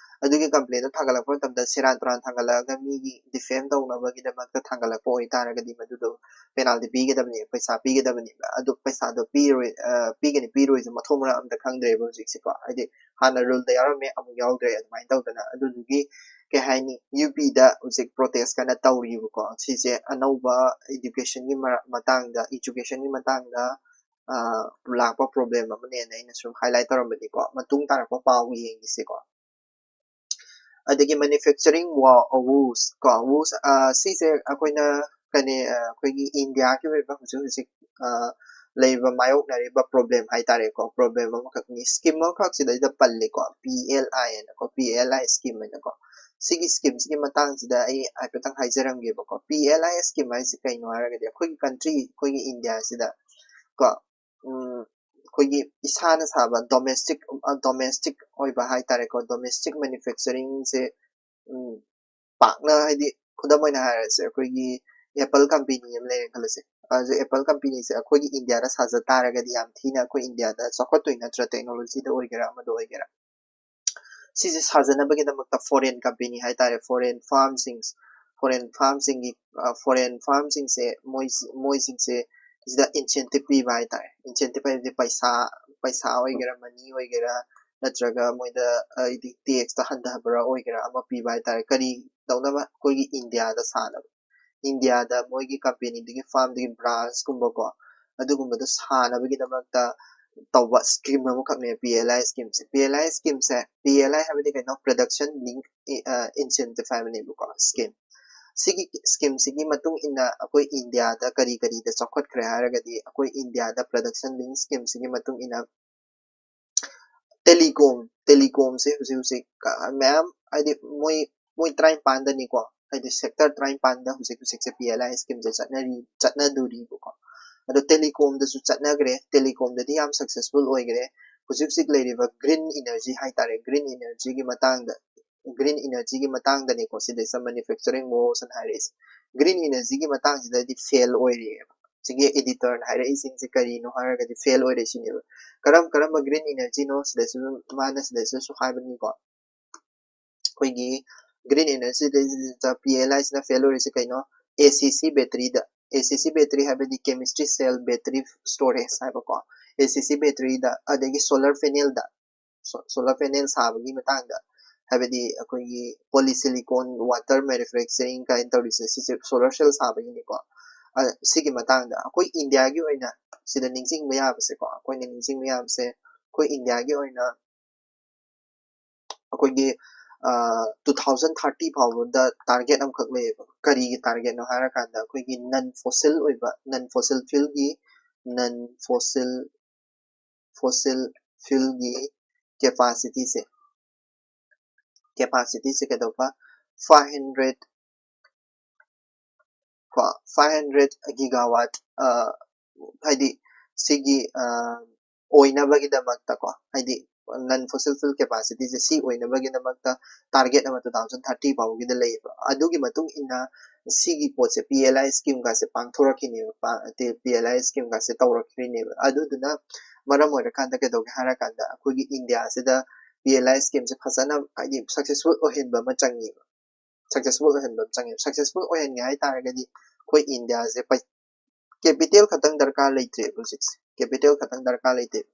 ꯑꯗꯨꯒꯤ ꯀꯝꯄ꯭ꯂꯦꯟꯗꯣ ꯊꯥꯡꯒꯠꯂꯛꯄ ꯃꯇꯝꯗ ꯁꯦꯔꯥꯟ ꯇꯨꯔꯥꯟ ꯊꯥꯡꯒꯠꯂꯛꯑꯒ ꯃꯤꯒꯤ ꯗꯤꯐꯦꯝ ꯇꯧꯅꯕꯒꯤꯗꯃꯛꯇ ꯊꯥꯡꯒꯠꯂꯛꯄ ꯑꯣꯏꯇꯥꯔꯒꯗꯤ ꯃꯗꯨꯗꯣ ꯄꯦꯅꯥꯜꯇꯤ ꯄꯤꯒꯗꯕꯅꯦꯕ, ꯄꯩꯁꯥ ꯄꯤꯒꯗꯕꯅꯦꯕ꯫ ꯑꯗꯨ ꯄꯩꯁꯥꯗꯣ ꯄꯤꯔꯣꯏ, ꯑ, ꯄꯤꯒꯅꯤ ꯄꯤꯔꯣꯏꯁꯨ ꯃꯊꯣꯡ ꯃꯔꯝ ꯑꯝꯇ ꯈꯪꯗ꯭ꯔꯦꯕ ꯍꯧꯖꯤꯛꯁꯦꯀꯣ꯫ ꯍꯥꯏꯗꯤ ꯍꯥꯟꯅ ꯔꯨꯜꯗ ꯌꯥꯎꯔꯝꯃꯦ, ꯑꯃꯨꯛ ꯌꯥꯎꯗ꯭ꯔꯦ, ꯑꯗꯨꯃꯥꯏꯅ ꯇꯧꯗꯅ꯫ ꯑꯗꯨꯗꯨꯒꯤ ꯀꯩ ꯍꯥꯏꯅꯤ, UPꯗ ꯍꯧꯖꯤꯛ ꯄ꯭ꯔꯣꯇꯦꯁ ꯀꯟꯅ ꯇꯧꯔꯤꯕꯀꯣ꯫ ꯁꯤꯁꯦ ꯑꯅꯧꯕ ꯏꯗꯨꯀꯦꯁꯟꯒꯤ ꯃꯔ-, ꯃꯇꯥꯡꯗ, ꯏꯖꯨꯀꯦꯁꯟꯒꯤ ꯃꯇꯥꯡꯗ, ꯑ, ꯂꯥꯛꯄ ꯄ꯭ꯔꯣꯕ꯭ꯂꯦꯝ ꯑꯃꯅꯦꯅ ꯑꯩꯅ ꯁꯨꯝ ꯍꯥꯏꯂꯥꯏꯠ ꯇꯧꯔꯝꯕꯅꯤꯀꯣ꯫ ꯃꯇꯨꯡ ꯇꯥꯔꯛꯄ ꯄꯥꯎ ꯌꯦꯡꯉꯤꯁꯤꯀꯣ꯫ ꯑꯗꯒꯤ manufacturing wa-, woes ꯀꯣ, woes, ꯑ, ꯁꯤꯁꯦ ꯑꯩꯈꯣꯏꯅ ꯀꯔꯤ, ꯑ, ꯑꯩꯈꯣꯏꯒꯤ ꯏꯟꯗꯤꯌꯥꯒꯤ ꯑꯣꯏꯕ ꯍꯧꯖꯤꯛ ꯍꯧꯖꯤꯛ, ꯑ, ꯂꯩꯔꯤꯕ, ꯃꯥꯌꯣꯛꯅꯔꯤꯕ ꯄ꯭ꯔꯣꯕ꯭ꯂꯦꯝ ꯍꯥꯏꯇꯥꯔꯦꯀꯣ, ꯄ꯭ꯔꯣꯕ꯭ꯂꯦꯝ ꯑꯃꯈꯛꯅꯤ꯫ ꯁ꯭ꯀꯤꯝ ꯑꯃꯈꯛ ꯁꯤꯗꯩꯗ ꯄꯜꯂꯤꯀꯣ, PLI ꯍꯥꯏꯅꯀꯣ, PLI ꯁ꯭ꯀꯤꯝ ꯍꯥꯏꯅꯀꯣ꯫ ꯁꯤꯒꯤ ꯁ꯭ꯀꯤꯝꯁꯤꯒꯤ ꯃꯇꯥꯡꯁꯤꯗ ꯑꯩ ꯍꯥꯏꯐꯦꯠꯇꯪ ꯍꯥꯏꯖꯔꯝꯒꯦꯕꯀꯣ꯫ PLI ꯁ꯭ꯀꯤꯝ ꯍꯥꯏꯁꯤ ꯀꯩꯅꯣ ꯍꯥꯏꯔꯒꯗꯤ, ꯑꯩꯈꯣꯏꯒꯤ ꯀꯟꯇ꯭ꯔꯤ, ꯑꯩꯈꯣꯏꯒꯤ ꯏꯟꯗꯤꯌꯥꯁꯤꯗ ꯀꯣ, ꯎꯝ, ꯑꯩꯈꯣꯏꯒꯤ ꯏꯁꯥꯅ ꯁꯥꯕ ꯗꯣꯃꯦꯁꯇꯤꯛ, ꯑ, ꯗꯣꯃꯦꯁꯇꯤꯛ ꯑꯣꯏꯕ ꯍꯥꯏꯇꯥꯔꯦꯀꯣ, ꯗꯣꯃꯦꯁꯇꯤꯛ ꯃꯦꯅꯨꯐꯦꯛꯆꯔꯤꯡꯁꯦ, ꯎꯝ, ꯄꯥꯛꯅ, ꯍꯥꯏꯗꯤ, ꯈꯨꯗꯝ ꯑꯣꯏꯅ ꯍꯥꯏꯔꯁꯦ, ꯑꯩꯈꯣꯏꯒꯤ ꯑꯦꯄꯜ ꯀꯝꯄꯦꯅꯤ ꯑꯃ ꯂꯩꯔꯦ ꯈꯜꯂꯁꯦ꯫ ꯑꯗꯨ ꯑꯦꯄꯜ ꯀꯝꯄꯦꯅꯤꯁꯦ ꯑꯩꯈꯣꯏꯒꯤ ꯏꯟꯗꯤꯌꯥꯗ ꯁꯥꯖ ꯇꯥꯔꯒꯗꯤ ꯌꯥꯝ ꯊꯤꯅ ꯑꯩꯈꯣꯏ ꯏꯟꯗꯤꯌꯥꯗ ꯆꯥꯎꯈꯠꯇꯣꯏ ꯅꯠꯇ꯭ꯔꯥ? ꯇꯦꯛꯅꯣꯂꯣꯖꯤꯗ ꯑꯣꯏꯒꯦꯔꯥ, ꯑꯃꯗ ꯑꯣꯏꯒꯦꯔꯥ꯫ ꯁꯤꯁꯦ ꯁꯥꯖꯅꯕꯒꯤꯗꯃꯛꯇ ꯐꯣꯔꯦꯟ ꯀꯝꯄꯦꯅꯤ ꯍꯥꯏꯇꯥꯔꯦ, ꯐꯣꯔꯦꯟ ꯐꯥꯔꯝꯁꯤꯡ, ꯐꯣꯔꯦꯟ ꯐꯥꯔꯝꯁꯤꯡꯒꯤ, ꯐꯣꯔꯦꯟ ꯐꯥꯔꯝꯁꯤꯡꯁꯦ ꯃꯣꯏ, ꯃꯣꯏꯁꯤꯡꯁꯦ ꯁꯤꯗ ꯏꯟꯁꯦꯟꯇꯤꯞ ꯄꯤꯕ ꯍꯥꯏꯇꯥꯔꯦ꯫ ꯏꯟꯁꯦꯟꯇꯤꯞ ꯍꯥꯏꯕꯗꯤ ꯄꯩꯁꯥ, ꯄꯩꯁꯥ ꯑꯣꯏꯒꯦꯔꯥ, ꯃꯅꯤ ꯑꯣꯏꯒꯦꯔꯥ, ꯅꯠꯇ꯭ꯔꯒ ꯃꯣꯏꯗ ꯍꯥꯏꯗꯤ ꯇꯦꯛꯁꯇ ꯍꯟꯊꯕ꯭ꯔꯥ ꯑꯣꯏꯒꯦꯔꯥ, ꯑꯃ ꯄꯤꯕ ꯍꯥꯏꯇꯥꯔꯦ꯫ ꯀꯔꯤ ꯇꯧꯅꯕ? ꯑꯩꯈꯣꯏꯒꯤ ꯏꯟꯗꯤꯌꯥꯗ ꯁꯥꯅꯕ, ꯏꯟꯗꯤꯌꯥꯗ ꯃꯣꯏꯒꯤ ꯀꯝꯄꯦꯅꯤꯗꯒꯤ, ꯐꯥꯔꯝꯗꯒꯤ ꯕ꯭ꯔꯥꯟꯁꯀꯨꯝꯕꯀꯣ, ꯑꯗꯨꯒꯨꯝꯕꯗꯣ ꯁꯥꯅꯕꯒꯤꯗꯃꯛꯇ ꯇꯧꯕ ꯁ꯭ꯀꯤꯝ ꯑꯃꯈꯛꯅꯦ ꯄꯤ ꯑꯦꯜ ꯑꯥꯏ ꯁ꯭ꯀꯤꯝꯁꯦ꯫ ꯄꯤ ꯑꯦꯜ ꯑꯥꯏ ꯁ꯭ꯀꯤꯝꯁꯦ, ꯄꯤ ꯑꯦꯜ ꯑꯥꯏ ꯍꯥꯏꯕꯗꯤ ꯀꯩꯅꯣ? ꯄ꯭ꯔꯗꯛꯁꯟ ꯂꯤꯡ ꯏꯟꯁꯦꯟꯇꯤꯞ ꯍꯥꯏꯕꯅꯦꯕꯀꯣ, ꯁ꯭ꯀꯤꯝ꯫ ꯁꯤꯒꯤ ꯁ꯭ꯀꯤꯝꯁꯤꯒꯤ ꯃꯇꯨꯡ ꯏꯟꯅ ꯑꯩꯈꯣꯏ ꯏꯟꯗꯤꯌꯥꯗ ꯀꯔꯤ ꯀꯔꯤꯗ ꯆꯥꯎꯈꯠꯈ꯭ꯔꯦ ꯍꯥꯏꯔꯒꯗꯤ, ꯑꯩꯈꯣꯏ ꯏꯟꯗꯤꯌꯥꯗ ꯄ꯭ꯔꯗꯛꯁꯟ ꯂꯤꯡ ꯁ꯭ꯀꯤꯝꯁꯤꯒꯤ ꯃꯇꯨꯡ ꯏꯟꯅ ꯇꯦꯂꯤꯀꯣꯝ, ꯇꯦꯂꯤꯀꯣꯝꯁꯦ ꯍꯧꯖꯤꯛ ꯍꯧꯖꯤꯛ ꯀ-, ꯃꯌꯥꯝ, ꯍꯥꯏꯗꯤ ꯃꯣꯏ, ꯃꯣꯏ ꯇꯔꯥꯅꯤꯄꯥꯟꯗꯅꯤꯀꯣ, ꯍꯥꯏꯗꯤ ꯁꯦꯛꯇꯔ ꯇꯔꯥꯅꯤꯄꯥꯟꯗ ꯍꯧꯖꯤꯛ ꯍꯧꯖꯤꯛꯁꯦ ꯄꯤ ꯑꯦꯜ ꯑꯥꯏ ꯁ꯭ꯀꯤꯝꯁꯦ ꯆꯠꯅꯔꯤ, ꯆꯠꯅꯗꯣꯔꯤꯕꯀꯣ꯫ ꯑꯗꯣ ꯇꯦꯂꯤꯀꯣꯝꯗꯁꯨ ꯆꯠꯅꯈ꯭ꯔꯦ, ꯇꯦꯂꯤꯀꯣꯝꯗꯗꯤ ꯌꯥꯝ ꯁꯛꯁꯦꯁꯐꯨꯜ ꯑꯣꯏꯈ꯭ꯔꯦ꯫ ꯍꯧꯖꯤꯛ ꯍꯧꯖꯤꯛ ꯂꯩꯔꯤꯕ ꯒ꯭ꯔꯤꯟ ꯏꯅꯔꯖꯤ ꯍꯥꯏꯇꯥꯔꯦ, ꯒ꯭ꯔꯤꯟ ꯏꯅꯔꯖꯤꯒꯤ ꯃꯇꯥꯡꯗ, ꯒ꯭ꯔꯤꯟ ꯏꯅꯔꯖꯤꯒꯤ ꯃꯇꯥꯡꯗꯅꯤꯀꯣ ꯁꯤꯗꯩꯁꯤꯗ ꯃꯦꯅꯨꯐꯦꯛꯆꯔꯤꯡ ꯃꯣꯁꯅ ꯍꯥꯏꯔꯛꯏꯁꯦ꯫ ꯒ꯭ꯔꯤꯟ ꯏꯅꯔꯖꯤꯒꯤ ꯃꯇꯥꯡꯁꯤꯗꯗꯤ ꯐꯦꯜ ꯑꯣꯏꯔꯦꯕ꯫ ꯁꯤꯒꯤ ꯑꯦꯗꯤꯇꯔꯅ ꯍꯥꯏꯔꯛꯏꯁꯤꯡꯁꯦ ꯀꯔꯤꯅꯣ ꯍꯥꯏꯔꯒꯗꯤ ꯐꯦꯜ ꯑꯣꯏꯔꯦ ꯁꯤꯅꯦꯕ꯫ ꯀꯔꯝ ꯀꯔꯝꯕ ꯒ꯭ꯔꯤꯟ ꯏꯅꯔꯖꯤꯅꯣ ꯁꯤꯗꯩꯁꯤꯁꯨ, ꯃꯥꯅ ꯁꯤꯗꯩꯁꯤꯗꯁꯨ ꯍꯥꯏꯕꯅꯤꯀꯣ꯫ ꯑꯩꯈꯣꯏꯒꯤ ꯒ꯭ꯔꯤꯟ ꯏꯅꯔꯖꯤꯗꯩꯁꯤꯗ ꯄꯤ ꯑꯦꯜ ꯑꯥꯏꯁꯤꯅ ꯐꯦꯜ ꯑꯣꯏꯔꯤꯁꯦ ꯀꯩꯅꯣ? ꯑꯦ ꯁꯤ ꯁꯤ ꯕꯦꯇ꯭ꯔꯤꯗ, ꯑꯦ ꯁꯤ ꯁꯤ ꯕꯦꯇ꯭ꯔꯤ ꯍꯥꯏꯕꯗꯤ ꯀꯦꯃꯤꯁꯇ꯭ꯔꯤ ꯁꯦꯜ ꯕꯦꯇ꯭ꯔꯤ ꯁ꯭ꯇꯣꯔꯦꯖ ꯍꯥꯏꯕꯀꯣ, ꯑꯦ ꯁꯤ ꯁꯤ ꯕꯦꯇ꯭ꯔꯤꯗ, ꯑꯗꯒꯤ ꯁꯣꯂꯔ ꯄꯦꯅꯦꯜꯗ, ꯁꯣꯂꯔ ꯄꯦꯅꯦꯜ ꯁꯥꯕꯒꯤ ꯃꯇꯥꯡꯗ, ꯍꯥꯏꯕꯗꯤ ꯑꯩꯈꯣꯏꯒꯤ ꯄꯣꯂꯤꯁꯤꯂꯤꯀꯣꯟ ꯋꯥꯇꯔ ꯃꯦꯅꯨꯐꯦꯛꯆꯔꯤꯡ ꯀꯥꯏꯅ ꯇꯧꯔꯤꯁꯦ, ꯁꯤꯁꯦ ꯁꯣꯂꯔ ꯁꯦꯜ ꯁꯥꯕꯒꯤꯅꯤꯀꯣ꯫ ꯑ, ꯁꯤꯒꯤ ꯃꯇꯥꯡꯗ ꯑꯩꯈꯣꯏ ꯏꯟꯗꯤꯌꯥꯒꯤ ꯑꯣꯏꯅ ꯁꯤꯗ ꯅꯤꯡꯁꯤꯡꯕ ꯌꯥꯕꯁꯦꯀꯣ, ꯑꯩꯈꯣꯏꯅ ꯅꯤꯡꯁꯤꯡꯕ ꯌꯥꯕꯁꯦ, ꯑꯩꯈꯣꯏ ꯏꯟꯗꯤꯌꯥꯒꯤ ꯑꯣꯏꯅ ꯑꯩꯈꯣꯏꯒꯤ, ꯑ, two thousand thirty ꯐꯥꯎꯕꯗ ꯇꯥꯔꯒꯦꯠ ꯑꯃꯈꯛ ꯂꯩꯌꯦꯕ꯫ ꯀꯔꯤꯒꯤ ꯇꯥꯔꯒꯦꯠꯅꯣ ꯍꯥꯏꯔꯀꯥꯟꯗ, ꯑꯩꯈꯣꯏꯒꯤ ꯅꯟ ꯐꯣꯁꯤꯜ ꯑꯣꯏꯕ, ꯅꯟ ꯐꯣꯁꯤꯜ ꯐ꯭ꯌꯨꯜꯒꯤ, ꯅꯟ ꯐꯣꯁꯤꯜ, ꯐꯣꯁꯤꯜ ꯐ꯭ꯌꯨꯜꯒꯤ ꯀꯦꯄꯥꯁꯤꯇꯤꯁꯦ, ꯀꯦꯄꯥꯁꯤꯇꯤꯁꯦ ꯀꯩꯗꯧꯕ? Five hundred ꯀꯣ, five hundred gigawatt, ꯑ, ꯍꯥꯏꯗꯤ ꯁꯤꯒꯤ, ꯑ, ꯑꯣꯏꯅꯕꯒꯤꯗꯃꯛꯇꯀꯣ, ꯍꯥꯏꯗꯤ non fossil fuel capacity ꯁꯦ ꯁꯤ ꯑꯣꯏꯅꯕꯒꯤꯗꯃꯛꯇ target ꯑꯃ two thousand thirty ꯐꯥꯎꯒꯤꯗ ꯂꯩꯌꯦꯕ꯫ ꯑꯗꯨꯒꯤ ꯃꯇꯨꯡ ꯏꯟꯅ ꯁꯤꯒꯤ ꯄꯣꯠꯁꯦ P L I scheme ꯒꯁꯦ ꯄꯥꯡꯊꯣꯔꯛꯈꯤꯅꯦꯕ, ꯄꯥ-, ꯇꯦ-, P L I scheme ꯒꯁꯦ ꯇꯧꯔꯛꯈꯤꯅꯦꯕ꯫ ꯑꯗꯨꯗꯨꯅ ꯃꯔꯝ ꯑꯣꯏꯔꯀꯥꯟꯗ ꯀꯩꯗꯧꯒꯦ ꯍꯥꯏꯔꯀꯥꯟꯗ ꯑꯩꯈꯣꯏꯒꯤ ꯏꯟꯗꯤꯌꯥꯁꯤꯗ P L I scheme ꯁꯦ ꯐꯖꯅ ꯍꯥꯏꯗꯤ successful ꯑꯣꯏꯍꯟꯕ ꯑꯃ ꯆꯪꯉꯦꯕ꯫ Successful ꯑꯣꯏꯍꯟꯕ ꯑꯃ ꯆꯪꯉꯦꯕ꯫ Successful ꯑꯣꯏꯍꯟꯒꯦ ꯍꯥꯏ ꯇꯥꯔꯒꯗꯤ ꯑꯩꯈꯣꯏ ꯏꯟꯗꯤꯌꯥꯁꯦ ꯄꯩ-, capital ꯈꯛꯇꯪ ꯗꯔꯀꯥꯔ ꯂꯩꯇ꯭ꯔꯦꯕ ꯍꯧꯖꯤꯛꯁꯦ꯫ Capital ꯈꯛꯇꯪ ꯗꯔꯀꯥꯔ ꯂꯩꯇꯦꯕ꯫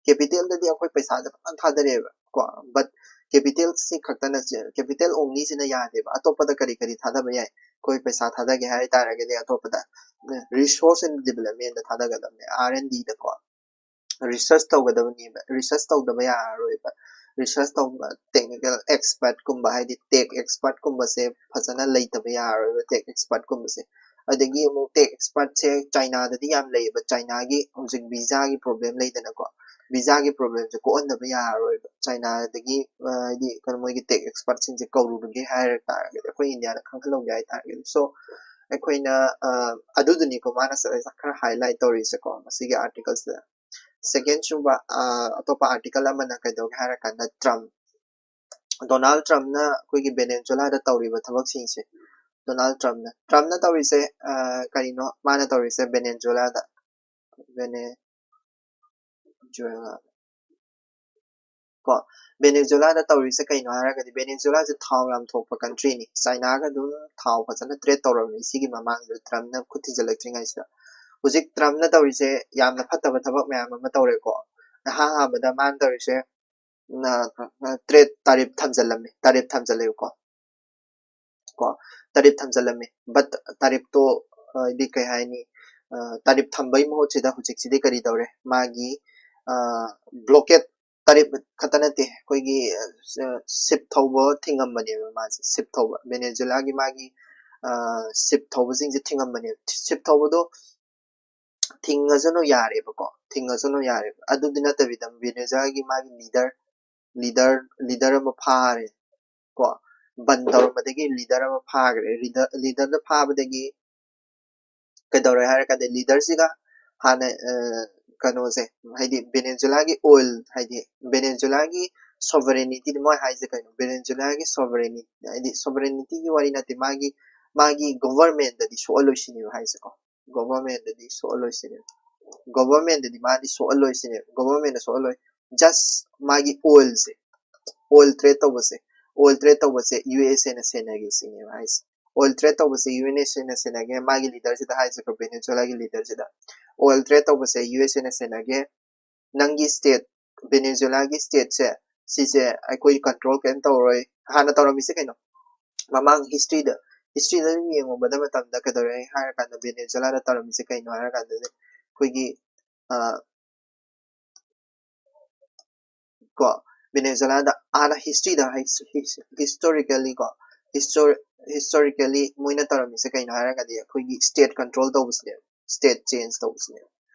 Capital ꯗꯗꯤ ꯑꯩꯈꯣꯏ ꯄꯩꯁꯥꯁꯦ ꯐꯖꯅ ꯊꯥꯗꯔꯦꯕ ꯀꯣ, but capital ꯁꯤ ꯈꯛꯇꯅ, capital only ꯁꯤꯅ ꯌꯥꯗꯦꯕ꯫ ꯑꯇꯣꯞꯄꯗ ꯀꯔꯤ ꯀꯔꯤ ꯊꯥꯗꯕ ꯌꯥꯏ? ꯑꯩꯈꯣꯏ ꯄꯩꯁꯥ ꯊꯥꯗꯒꯦ ꯍꯥꯏ ꯇꯥꯔꯒꯗꯤ ꯑꯇꯣꯞꯄꯗ research and development the ꯊꯥꯗꯒꯗꯕꯅꯦ, R and D ꯗꯀꯣ꯫ Research ꯇꯧꯒꯗꯕꯅꯦꯕ, research ꯇꯧꯗꯕ ꯌꯥꯔꯔꯣꯏꯕ꯫ Research ꯇꯧꯕ, technical expert ꯀꯨꯝꯕ, ꯍꯥꯏꯗꯤ tech expert ꯀꯨꯝꯕꯁꯦ ꯐꯖꯅ ꯂꯩꯇꯕ ꯌꯥꯔꯔꯣꯏꯕ, tech expert ꯀꯨꯝꯕꯁꯦ꯫ ꯑꯗꯒꯤ ꯑꯃꯨꯛ tech expert ꯁꯦ ꯆꯥꯏꯅꯥꯗꯗꯤ ꯌꯥꯝ ꯂꯩꯌꯦꯕ, ꯆꯥꯏꯅꯥꯒꯤ ꯍꯧꯖꯤꯛ visa ꯒꯤ problem ꯂꯩꯗꯅꯀꯣ, visa ꯒꯤ problem ꯁꯦ ꯀꯣꯛꯍꯟꯗꯕ ꯌꯥꯔꯔꯣꯏꯕ꯫ ꯆꯥꯏꯅꯥꯗꯒꯤ, ꯑ, ꯍꯥꯏꯗꯤ ꯀꯩꯅꯣ, ꯃꯣꯏꯒꯤ tech expert ꯁꯤꯡꯁꯦ ꯀꯧꯔꯨꯒꯦ ꯍꯥꯏꯔ ꯇꯥꯔꯒꯗꯤ, ꯑꯩꯈꯣꯏ ꯏꯟꯗꯤꯌꯥꯗ ꯈꯪꯍꯜꯍꯧꯒꯦ ꯍꯥꯏ ꯇꯥꯔꯒꯗꯤ꯫ So ꯑꯩꯈꯣꯏꯅ, ꯑ, ꯑꯗꯨꯗꯨꯅꯤꯀꯣ ꯃꯥꯅ ꯈꯔ highlight ꯇꯧꯔꯤꯁꯦꯀꯣ ꯃꯁꯤꯒꯤ article ꯁꯤꯗ꯫ Second ꯁꯨꯕ, ꯑ, ꯑꯇꯣꯞꯄ article ꯑꯃꯅ ꯀꯩꯗꯧꯒꯦ ꯍꯥꯏꯔꯀꯥꯟꯗ ꯇ꯭ꯔꯝꯞ, ꯗꯣꯅꯥꯜꯗ ꯇ꯭ꯔꯝꯞꯅ ꯑꯩꯈꯣꯏꯒꯤ ꯚꯦꯅꯦꯖꯨꯂꯥꯗ ꯇꯧꯔꯤꯕ ꯊꯕꯛꯁꯤꯡꯁꯦ, ꯗꯣꯅꯥꯜꯗ ꯇ꯭ꯔꯝꯞꯅ, ꯇ꯭ꯔꯝꯞꯅ ꯇꯧꯔꯤꯁꯦ, ꯑ, ꯀꯔꯤꯅꯣ ꯃꯥꯅ ꯇꯧꯔꯤꯁꯦ ꯚꯦꯅꯦꯖꯨꯂꯥꯗ, ꯚꯦꯅꯦꯖꯨꯂꯥ ꯀꯣ, ꯚꯦꯅꯦꯖꯨꯂꯥꯗ ꯇꯧꯔꯤꯁꯦ ꯀꯩꯅꯣ ꯍꯥꯏꯔꯒꯗꯤ, ꯚꯦꯅꯦꯖꯨꯂꯥꯁꯦ ꯊꯥꯎ ꯌꯥꯝ ꯊꯣꯛꯄ country ꯅꯤ꯫ ꯆꯥꯏꯅꯥꯒ ꯑꯗꯨꯝ ꯊꯥꯎ ꯐꯖꯅ trade ꯇꯧꯔꯕꯅꯤ ꯁꯤꯒꯤ ꯃꯃꯥꯡꯗ, ꯇ꯭ꯔꯝꯞꯅ ꯈꯨꯠ ꯊꯤꯟꯖꯤꯜꯂꯛꯇ꯭ꯔꯤꯉꯩꯁꯤꯗ꯫ ꯍꯧꯖꯤꯛ ꯇ꯭ꯔꯝꯞꯅ ꯇꯧꯔꯤꯁꯦ ꯌꯥꯝꯅ ꯐꯠꯇꯕ ꯊꯕꯛ ꯃꯌꯥꯝ ꯑꯃ ꯇꯧꯔꯦꯀꯣ꯫ ꯑꯍꯥꯟ ꯑꯍꯥꯟꯕꯗ ꯃꯥꯅ ꯇꯧꯔꯤꯁꯦ, ꯅ-, ꯅ-, trade tariff ꯊꯝꯖꯤꯜꯂꯝꯃꯤ, tariff ꯊꯝꯖꯤꯜꯂꯦꯕꯀꯣ꯫ ꯀꯣ, tariff ꯊꯝꯖꯤꯜꯂꯝꯃꯤ꯫ But tariff ꯇꯣ, ꯑ, ꯍꯥꯏꯗꯤ ꯀꯩ ꯍꯥꯏꯅꯤ, ꯑ, tariff ꯊꯝꯕꯒꯤ ꯃꯍꯨꯠꯁꯤꯗ ꯍꯧꯖꯤꯛꯁꯤꯗꯤ ꯀꯔꯤ ꯇꯧꯔꯦ? ꯃꯥꯒꯤ, ꯑ, blockade, tariff ꯈꯛꯇ ꯅꯠꯇꯦ, ꯑꯩꯈꯣꯏꯒꯤ, ꯑ, ship ꯊꯧꯕ ꯊꯤꯡꯉꯝꯕꯅꯦꯕ ꯃꯥꯁꯦ, ship ꯊꯧꯕ꯫ ꯚꯦꯅꯦꯖꯨꯂꯥꯒꯤ ꯃꯥꯒꯤ, ꯑ, ship ꯊꯧꯕꯁꯤꯡꯁꯦ ꯊꯤꯡꯉꯝꯕꯅꯦꯕ꯫ Ship ꯊꯧꯕꯗꯣ ꯊꯤꯡꯉꯁꯅꯨ ꯌꯥꯔꯦꯕꯀꯣ, ꯊꯤꯡꯉꯁꯅꯨ ꯌꯥꯔꯦꯕ꯫ ꯑꯗꯨꯗꯤ ꯅꯠꯇꯕꯤꯗ ꯚꯦꯅꯦꯖꯨꯂꯥꯒꯤ ꯃꯥꯒꯤ leader, leader, leader ꯑꯃ ꯐꯥꯔꯦ ꯀꯣ, ꯕꯟ ꯇꯧꯔꯝꯕꯗꯒꯤ leader ꯑꯃ ꯐꯥꯈ꯭ꯔꯦ꯫ Leader, leader ꯗ ꯐꯥꯕꯗꯒꯤ ꯀꯩꯗꯧꯔꯦ ꯍꯥꯏꯔ ꯀꯥꯟꯗ leader ꯁꯤꯒ ꯍꯥꯟꯅ, ꯑ, ꯀꯩꯅꯣꯁꯦ, ꯍꯥꯏꯗꯤ ꯚꯦꯅꯦꯖꯨꯂꯥꯒꯤ ꯑꯣꯏꯜ, ꯍꯥꯏꯗꯤ ꯚꯦꯅꯦꯖꯨꯂꯥꯒꯤ ꯁꯣꯚꯔꯦꯅꯤꯇꯤꯗꯤ ꯃꯣꯏ ꯍꯥꯏꯁꯦ ꯀꯩꯅꯣ? ꯚꯦꯅꯦꯖꯨꯂꯥꯒꯤ ꯁꯣꯚꯔꯦꯅꯤ, ꯍꯥꯏꯗꯤ ꯁꯣꯚꯔꯦꯅꯤꯇꯤꯒꯤ ꯋꯥꯔꯤ ꯅꯠꯇꯦ, ꯃꯥꯒꯤ ꯃꯥꯒꯤ ꯒꯣꯚꯔꯟꯃꯦꯟꯗꯗꯤ ꯁꯣꯛꯍꯜꯂꯣꯏ ꯁꯤꯅꯦꯕ ꯍꯥꯏꯁꯦꯀꯣ꯫ ꯒꯣꯚꯔꯟꯃꯦꯟꯗꯗꯤ ꯁꯣꯛꯍꯜꯂꯣꯏ ꯁꯤꯅꯦꯕ꯫ ꯒꯣꯚꯔꯟꯃꯦꯟꯗꯗꯤ ꯃꯥꯗꯤ ꯁꯣꯛꯍꯜꯂꯣꯏ ꯁꯤꯅꯦꯕ꯫ ꯒꯣꯚꯔꯟꯃꯦꯟꯗ ꯁꯣꯛꯍꯜꯂꯣꯏ, ꯖꯁ ꯃꯥꯒꯤ ꯑꯣꯏꯜꯁꯦ, ꯑꯣꯏꯜ ꯇ꯭ꯔꯦꯠ ꯇꯧꯕꯁꯦ, ꯑꯣꯏꯜ ꯇ꯭ꯔꯦꯠ ꯇꯧꯕꯁꯦ ꯌꯨ ꯑꯦꯁ ꯑꯦꯅ ꯁꯦꯟꯅꯒꯦ ꯁꯤꯅꯦꯕ ꯍꯥꯏꯁꯦ꯫ ꯑꯣꯏꯜ ꯇ꯭ꯔꯦꯠ ꯇꯧꯕꯁꯦ ꯌꯨ ꯑꯦꯁ ꯑꯦꯅ ꯁꯦꯟꯅꯒꯦ, ꯃꯥꯒꯤ ꯂꯤꯗꯔꯁꯤꯗ ꯍꯥꯏꯁꯦꯀꯣ, ꯚꯦꯅꯦꯖꯨꯂꯥꯒꯤ ꯂꯤꯗꯔꯁꯤꯗ ꯑꯣꯏꯜ ꯇ꯭ꯔꯦꯠ ꯇꯧꯕꯁꯦ ꯌꯨ ꯑꯦꯁ ꯑꯦꯅ ꯁꯦꯟꯅꯒꯦ, ꯅꯪꯒꯤ ꯁ꯭ꯇꯦꯠ, ꯚꯦꯅꯦꯖꯨꯂꯥꯒꯤ ꯁ꯭ꯇꯦꯠꯁꯦ, ꯁꯤꯁꯦ ꯑꯩꯈꯣꯏ ꯀꯟꯇ꯭ꯔꯣꯜ ꯀꯩꯝ ꯇꯧꯔꯣꯏ꯫ ꯍꯥꯟꯅ ꯇꯧꯔꯝꯃꯤꯁꯦ ꯀꯩꯅꯣ? ꯃꯃꯥꯡ ꯍꯤꯁꯇ꯭ꯔꯤꯗ, ꯍꯤꯁꯇ꯭ꯔꯤꯗ ꯑꯗꯨꯝ ꯌꯦꯡꯉꯨꯕꯗ ꯃꯇꯝꯗ ꯀꯩꯗꯧꯔꯦ ꯍꯥꯏꯔꯀꯥꯟꯗ, ꯚꯦꯅꯦꯖꯨꯂꯥꯗ ꯇꯧꯔꯝꯃꯤꯁꯦ ꯀꯩꯅꯣ ꯍꯥꯏꯔꯀꯥꯟꯗꯗꯤ, ꯑꯩꯈꯣꯏꯒꯤ, ꯑ, ꯀꯣ, ꯚꯦꯅꯦꯖꯨꯂꯥꯗ ꯍꯥꯟꯅ ꯍꯤꯁꯇ꯭ꯔꯤꯗ, ꯍꯤꯁꯇꯣꯔꯤꯀꯦꯜꯂꯤ ꯀꯣ, ꯍꯤꯁꯇꯣꯔꯤꯀꯦꯜꯂꯤ ꯃꯣꯏꯅ ꯇꯧꯔꯝꯃꯤꯁꯦ ꯀꯩꯅꯣ ꯍꯥꯏꯔꯒꯗꯤ, ꯑꯩꯈꯣꯏꯒꯤ ꯁ꯭ꯇꯦꯠ ꯀꯟꯇ꯭ꯔꯣꯜ ꯇꯧꯕꯁꯤꯅꯦꯕ, ꯁ꯭ꯇꯦꯠ ꯆꯦꯟꯖ ꯇꯧꯕꯁꯤꯅꯦꯕ꯫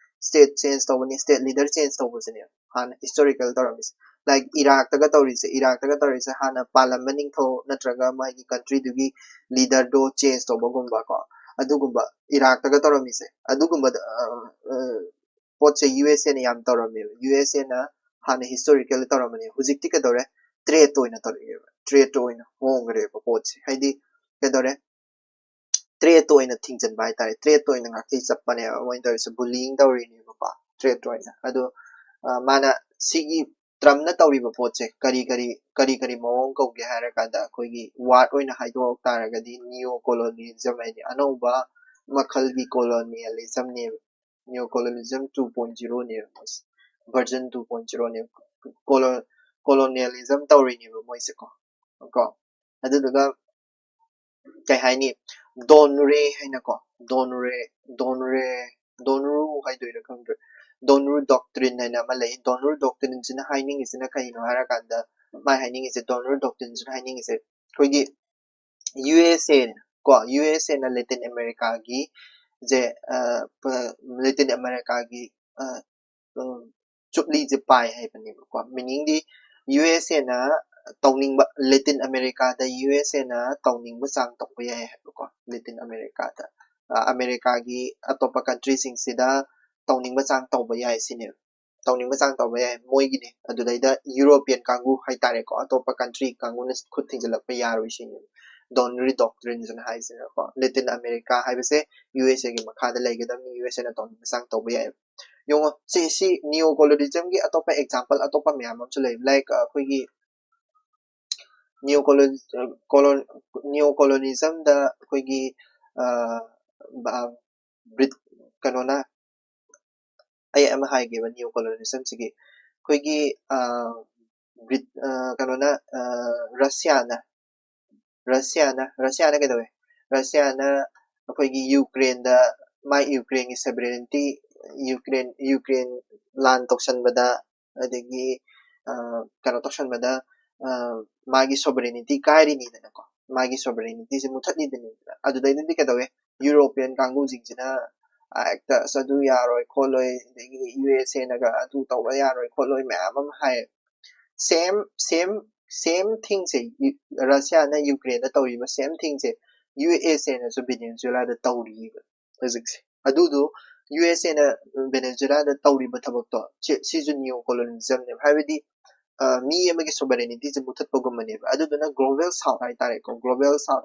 ꯁ꯭ꯇꯦꯠ ꯆꯦꯟꯖ ꯇꯧꯕꯅꯤ, ꯁ꯭ꯇꯦꯠ ꯂꯤꯗꯔ ꯆꯦꯟꯖ ꯇꯧꯕꯁꯤꯅꯦꯕ ꯍꯥꯟꯅ ꯍꯤꯁꯇꯣꯔꯤꯀꯦꯜ ꯇꯧꯔꯝꯃꯤꯁꯦ꯫ ꯂꯥꯏꯛ ꯏꯔꯥꯛꯇꯒ ꯇꯧꯔꯤꯁꯦ, ꯏꯔꯥꯛꯇꯒ ꯇꯧꯔꯤꯁꯦ ꯍꯥꯟꯅ ꯄꯥꯜꯂꯝꯕ ꯅꯤꯡꯊꯧ ꯅꯠꯇ꯭ꯔꯒ ꯃꯥꯒꯤ ꯀꯟꯇ꯭ꯔꯤꯗꯨꯒꯤ ꯂꯤꯗꯔꯗꯣ ꯆꯦꯟꯖ ꯇꯧꯕꯒꯨꯝꯕ ꯀꯣ, ꯑꯗꯨꯒꯨꯝꯕ ꯏꯔꯥꯛꯇꯒ ꯇꯧꯔꯝꯃꯤꯁꯦ, ꯑꯗꯨꯒꯨꯝꯕꯗ, ꯑ, ꯑ, ꯄꯣꯠꯁꯦ ꯌꯨ ꯑꯦꯁ ꯑꯦꯅ ꯌꯥꯝ ꯇꯧꯔꯝꯃꯦꯕ꯫ ꯌꯨ ꯑꯦꯁ ꯑꯦꯅ ꯍꯥꯟꯅ ꯍꯤꯁꯇꯣꯔꯤꯀꯦꯜ ꯇꯧꯔꯝꯕꯅꯦ, ꯍꯧꯖꯤꯛꯇꯤ ꯀꯩꯗꯧꯔꯦ? ꯇ꯭ꯔꯦꯠꯇ ꯑꯣꯏꯅ ꯇꯧꯔꯛꯑꯦꯕ, ꯇ꯭ꯔꯦꯠꯇ ꯑꯣꯏꯅ ꯍꯣꯡꯈ꯭ꯔꯦꯕ ꯄꯣꯠꯁꯦ꯫ ꯍꯥꯏꯗꯤ ꯀꯩꯗꯧꯔꯦ? ꯇ꯭ꯔꯦꯠꯇ ꯑꯣꯏꯅ ꯊꯤꯡꯖꯤꯟꯕ ꯍꯥꯏꯇꯥꯔꯦ, ꯇ꯭ꯔꯦꯠꯇ ꯑꯣꯏꯅ ꯉꯥꯛꯊꯩ ꯆꯠꯄꯅꯦꯕ ꯃꯣꯏꯅ ꯇꯧꯔꯤꯁꯦ, ꯕꯨꯂꯤꯡ ꯇꯧꯔꯤꯅꯦꯕꯀꯣ ꯇ꯭ꯔꯦꯠꯇ ꯑꯣꯏꯅ꯫ ꯑꯗꯣ, ꯑ, ꯃꯥꯅ ꯁꯤꯒꯤ ꯇ꯭ꯔꯝꯞꯅ ꯇꯧꯔꯤꯕ ꯄꯣꯠꯁꯦ ꯀꯔꯤ ꯀꯔꯤ, ꯀꯔꯤ ꯀꯔꯤ ꯃꯑꯣꯡ ꯀꯧꯒꯦ ꯍꯥꯏꯔꯀꯥꯟꯗ, ꯑꯩꯈꯣꯏꯒꯤ ꯋꯥꯔꯗ ꯑꯣꯏꯅ ꯍꯥꯏꯗꯣꯛ ꯇꯥꯔꯒꯗꯤ ꯅꯤꯌꯣ ꯀꯣꯂꯣꯅꯤꯌꯦꯂꯤꯖꯝ ꯍꯥꯏꯗꯤ ꯑꯅꯧꯕ ꯃꯈꯜꯒꯤ ꯀꯣꯂꯣꯅꯤꯌꯦꯂꯤꯖꯝꯅꯦꯕ꯫ ꯅꯤꯌꯣ ꯀꯣꯂꯣꯅꯤꯌꯦꯂꯤꯖꯝ ꯇꯨ ꯄꯣꯏꯟ ꯖꯤꯔꯣꯅꯦꯕ ꯃꯣꯏꯁꯦ, ꯚꯔꯖꯟ ꯇꯨ ꯄꯣꯏꯟ ꯖꯤꯔꯣꯅꯦꯕ꯫ ꯀꯣꯂꯣ-, ꯀꯣꯂꯣꯅꯤꯌꯦꯂꯤꯖꯝ ꯇꯧꯔꯤꯅꯦꯕ ꯃꯣꯏꯁꯦꯀꯣ꯫ ꯀꯣ, ꯑꯗꯨꯗꯨꯒ ꯀꯩ ꯍꯥꯏꯅꯤ, ꯗꯣꯟ ꯔꯦ ꯍꯥꯏꯅꯀꯣ, ꯗꯣꯟ ꯔꯦ, ꯗꯣꯟ ꯔꯦ, ꯗꯣꯟ ꯔꯨ ꯍꯥꯏꯗꯣꯏꯔꯥ ꯈꯪꯗ꯭ꯔꯦ, ꯗꯣꯟ ꯔꯨ ꯗꯣꯛꯇ꯭ꯔꯤꯟ ꯍꯥꯏꯅ ꯑꯃ ꯂꯩ꯫ ꯗꯣꯟ ꯔꯨ ꯗꯣꯛꯇ꯭ꯔꯤꯟꯁꯤꯅ ꯍꯥꯏꯅꯤꯡꯉꯤꯁꯤꯅ ꯀꯩꯅꯣ ꯍꯥꯏꯔꯀꯥꯟꯗ, ꯃꯥꯏ ꯍꯥꯏꯅꯤꯡꯉꯤꯁꯦ, ꯗꯣꯟ ꯔꯨ ꯗꯣꯛꯇ꯭ꯔꯤꯟꯁꯤꯅ ꯍꯥꯏꯅꯤꯡꯉꯤꯁꯦ, ꯑꯩꯈꯣꯏꯒꯤ ꯌꯨ ꯑꯦꯁ ꯑꯦ ꯀꯣ, ꯌꯨ ꯑꯦꯁ ꯑꯦꯅ ꯂꯦꯇꯤꯟ ꯑꯃꯦꯔꯤꯀꯥꯒꯤ ꯖꯦ, ꯑ, ꯄ-, ꯂꯦꯇꯤꯟ ꯑꯃꯦꯔꯤꯀꯥꯒꯤ, ꯑ, ꯎꯝ, ꯆꯨꯞꯂꯤꯁꯦ ꯄꯥꯏ ꯍꯥꯏꯕꯅꯦꯕꯀꯣ꯫ ꯃꯤꯅꯤꯡꯗꯤ ꯌꯨ ꯑꯦꯁ ꯑꯦꯅ ꯇꯧꯅꯤꯡꯕ, ꯂꯦꯇꯤꯟ ꯑꯃꯦꯔꯤꯀꯥꯗ ꯌꯨ ꯑꯦꯁ ꯑꯦꯅ ꯇꯧꯅꯤꯡꯕ ꯆꯥꯡ ꯇꯧꯕ ꯌꯥꯏ ꯍꯥꯏꯕꯀꯣ꯫ ꯂꯦꯇꯤꯟ ꯑꯃꯦꯔꯤꯀꯥꯗ, ꯑ, ꯑꯃꯦꯔꯤꯀꯥꯒꯤ ꯑꯇꯣꯞꯄ ꯀꯟꯇ꯭ꯔꯤꯁꯤꯡꯁꯤꯗ ꯇꯧꯅꯤꯡꯕ ꯆꯥꯡ ꯇꯧꯕ ꯌꯥꯏ ꯁꯤꯅꯦꯕ꯫ ꯇꯧꯅꯤꯡꯕ ꯆꯥꯡ ꯇꯧꯕ ꯌꯥꯏ꯫ ꯃꯣꯏꯒꯤꯅꯦ꯫ ꯑꯗꯨꯗꯩꯗ European ꯀꯥꯡꯕꯨ ꯍꯥꯏꯇꯥꯔꯦꯀꯣ, ꯑꯇꯣꯞꯄ country ꯀꯥꯡꯕꯨꯅ ꯈꯨꯠ ꯊꯤꯡꯖꯤꯜꯂꯛꯄ ꯌꯥꯔꯣꯏ ꯁꯤꯅꯦꯕ Donnery Doctrine ꯍꯥꯏꯁꯤꯅꯀꯣ꯫ Latin America ꯍꯥꯏꯕꯁꯦ U S A ꯒꯤ ꯃꯈꯥꯗ ꯂꯩꯒꯗꯕꯅꯤ, U S A ꯅ ꯇꯧꯅꯤꯡꯕ ꯆꯥꯡ ꯇꯧꯕ ꯌꯥꯏ꯫ ꯌꯦꯡꯉꯣ, ꯁꯤ, ꯁꯤ neo colonialism ꯒꯤ ꯑꯇꯣꯞꯄ example ꯑꯇꯣꯞꯄ ꯃꯌꯥꯝ ꯑꯃꯁꯨ ꯂꯩ꯫ Like, ꯑ, ꯑꯩꯈꯣꯏꯒꯤ neo colon-, ꯑ, colon-, neo colonialism ꯗ ꯑꯩꯈꯣꯏꯒꯤ, ꯑ, ꯕ-, ꯕ꯭ꯔꯤꯠ-, ꯀꯩꯅꯣꯅ, ꯑꯩ ꯑꯃ ꯍꯥꯏꯒꯦꯕ, neo colonialism ꯁꯤꯒꯤ ꯑꯩꯈꯣꯏꯒꯤ, ꯑ, ꯕ꯭ꯔꯤꯠ-, ꯑ, ꯀꯩꯅꯣꯅ, ꯑ, Russia ꯅ, Russia ꯅ, Russia ꯅ ꯀꯩꯗꯧꯋꯦ? Russia ꯅ ꯑꯩꯈꯣꯏꯒꯤ Ukraine ꯗ, ꯃꯥꯏ Ukraine ꯒꯤ sovereignty, Ukraine, Ukraine ꯂꯥꯟ ꯇꯧꯁꯟꯕꯗ, ꯑꯗꯒꯤ, ꯑ, ꯀꯩꯅꯣ ꯇꯧꯁꯟꯕꯗ, ꯑ, ꯃꯥꯒꯤ sovereignty ꯀꯥꯏꯔꯤꯅꯤꯗꯅꯀꯣ, ꯃꯥꯒꯤ sovereignty ꯁꯦ ꯃꯨꯊꯠꯂꯤꯗꯅꯤꯗꯅ꯫ ꯑꯗꯨꯗꯩꯗꯗꯤ ꯀꯩꯗꯧꯋꯦ? European ꯀꯥꯡꯕꯨꯁꯤꯡꯁꯤꯅ, ꯑ, ꯍꯦꯛꯇ "ꯑꯁ, ꯑꯗꯨ ꯌꯥꯔꯣꯏ ꯈꯣꯠꯂꯣꯏ", ꯑꯗꯒꯤ U S A ꯅꯒ "ꯑꯗꯨ ꯇꯧꯕ ꯌꯥꯔꯣꯏ ꯈꯣꯠꯂꯣꯏ" ꯃꯌꯥꯝ ꯑꯃ ꯍꯥꯏ꯫ Same, same, same thing ꯁꯦ, ꯌꯨ-, Russia ꯅ Ukraine ꯗ ꯇꯧꯔꯤꯕ same thing say U S A ꯅꯁꯨ Venezuela ꯗ ꯇꯧꯔꯤꯕ ꯍꯧꯖꯤꯛꯁꯦ꯫ ꯑꯗꯨꯗꯣ U S A ꯅ Venezuela ꯗ ꯇꯧꯔꯤꯕ ꯊꯕꯛꯇꯣ, ꯁꯤ-, ꯁꯤꯁꯨ neo colonialism ꯅꯦꯕ꯫ ꯍꯥꯏꯕꯗꯤ, ꯑ, ꯃꯤ ꯑꯃꯒꯤ sovereignty ꯁꯦ ꯃꯨꯊꯠꯄꯒꯨꯝꯕꯅꯦꯕ꯫ ꯑꯗꯨꯗꯨꯅ Global South ꯍꯥꯏꯇꯥꯔꯦꯀꯣ, Global South,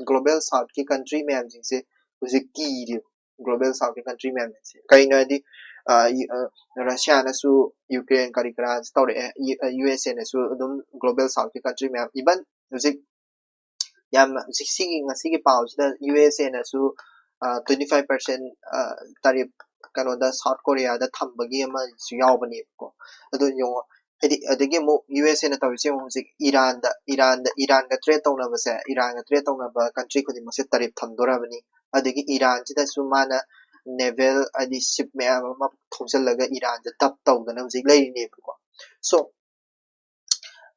Global South ꯀꯤ country ꯃꯌꯥꯝꯁꯤꯡꯁꯦ ꯍꯧꯖꯤꯛ ꯀꯤꯔꯦꯕ꯫ Global South ꯀꯤ country ꯃꯌꯥꯝꯁꯦ꯫ ꯀꯩꯅꯣ ꯍꯥꯏꯗꯤ, ꯑ, ꯌꯨ-, ꯑ, Russia ꯅꯁꯨ Ukraine ꯀꯔꯤ ꯀꯔꯥꯁꯦ ꯇꯧꯔꯛꯑꯦ, ꯌꯨ-, ꯑ, U S A ꯅꯁꯨ ꯑꯗꯨꯝ Global South ꯀꯤ country ꯃꯌꯥꯝ, even ꯍꯧꯖꯤꯛ ꯌꯥꯝꯅ ꯍꯧꯖꯤꯛ ꯁꯤꯒꯤ ꯉꯁꯤꯒꯤ ꯄꯥꯎꯁꯤꯗ U S A ꯅꯁꯨ, ꯑ, twenty five percent, ꯑ, tariff ꯀꯩꯅꯣꯗ South Korea ꯗ ꯊꯝꯕꯒꯤ ꯑꯃꯁꯨ ꯌꯥꯎꯕꯅꯦꯕꯀꯣ꯫ ꯑꯗꯨ ꯌꯦꯡꯉꯣ, ꯍꯥꯏꯗꯤ ꯑꯗꯒꯤ ꯑꯃꯨꯛ U S A ꯅ ꯇꯧꯔꯤꯁꯦ ꯌꯦꯡꯉꯣ, ꯍꯧꯖꯤꯛ ꯏꯔꯥꯟꯗ, ꯏꯔꯥꯟꯗ, ꯏꯔꯥꯟꯒ trade ꯇꯧꯅꯕꯁꯦ, ꯏꯔꯥꯟꯒ trade ꯇꯧꯅꯕ country ꯈꯨꯗꯤꯡꯃꯛꯁꯦ tariff ꯊꯝꯗꯣꯔꯕꯅꯤ꯫ ꯑꯗꯒꯤ ꯏꯔꯥꯟꯁꯤꯗꯁꯨ ꯃꯥꯅ naval ꯍꯥꯏꯗꯤ ship ꯃꯌꯥꯝ ꯑꯃ ꯊꯧꯖꯤꯜꯂꯒ ꯏꯔꯥꯟꯁꯦ dump ꯇꯧꯗꯅ ꯍꯧꯖꯤꯛ ꯂꯩꯔꯤꯅꯦꯕꯀꯣ꯫ So,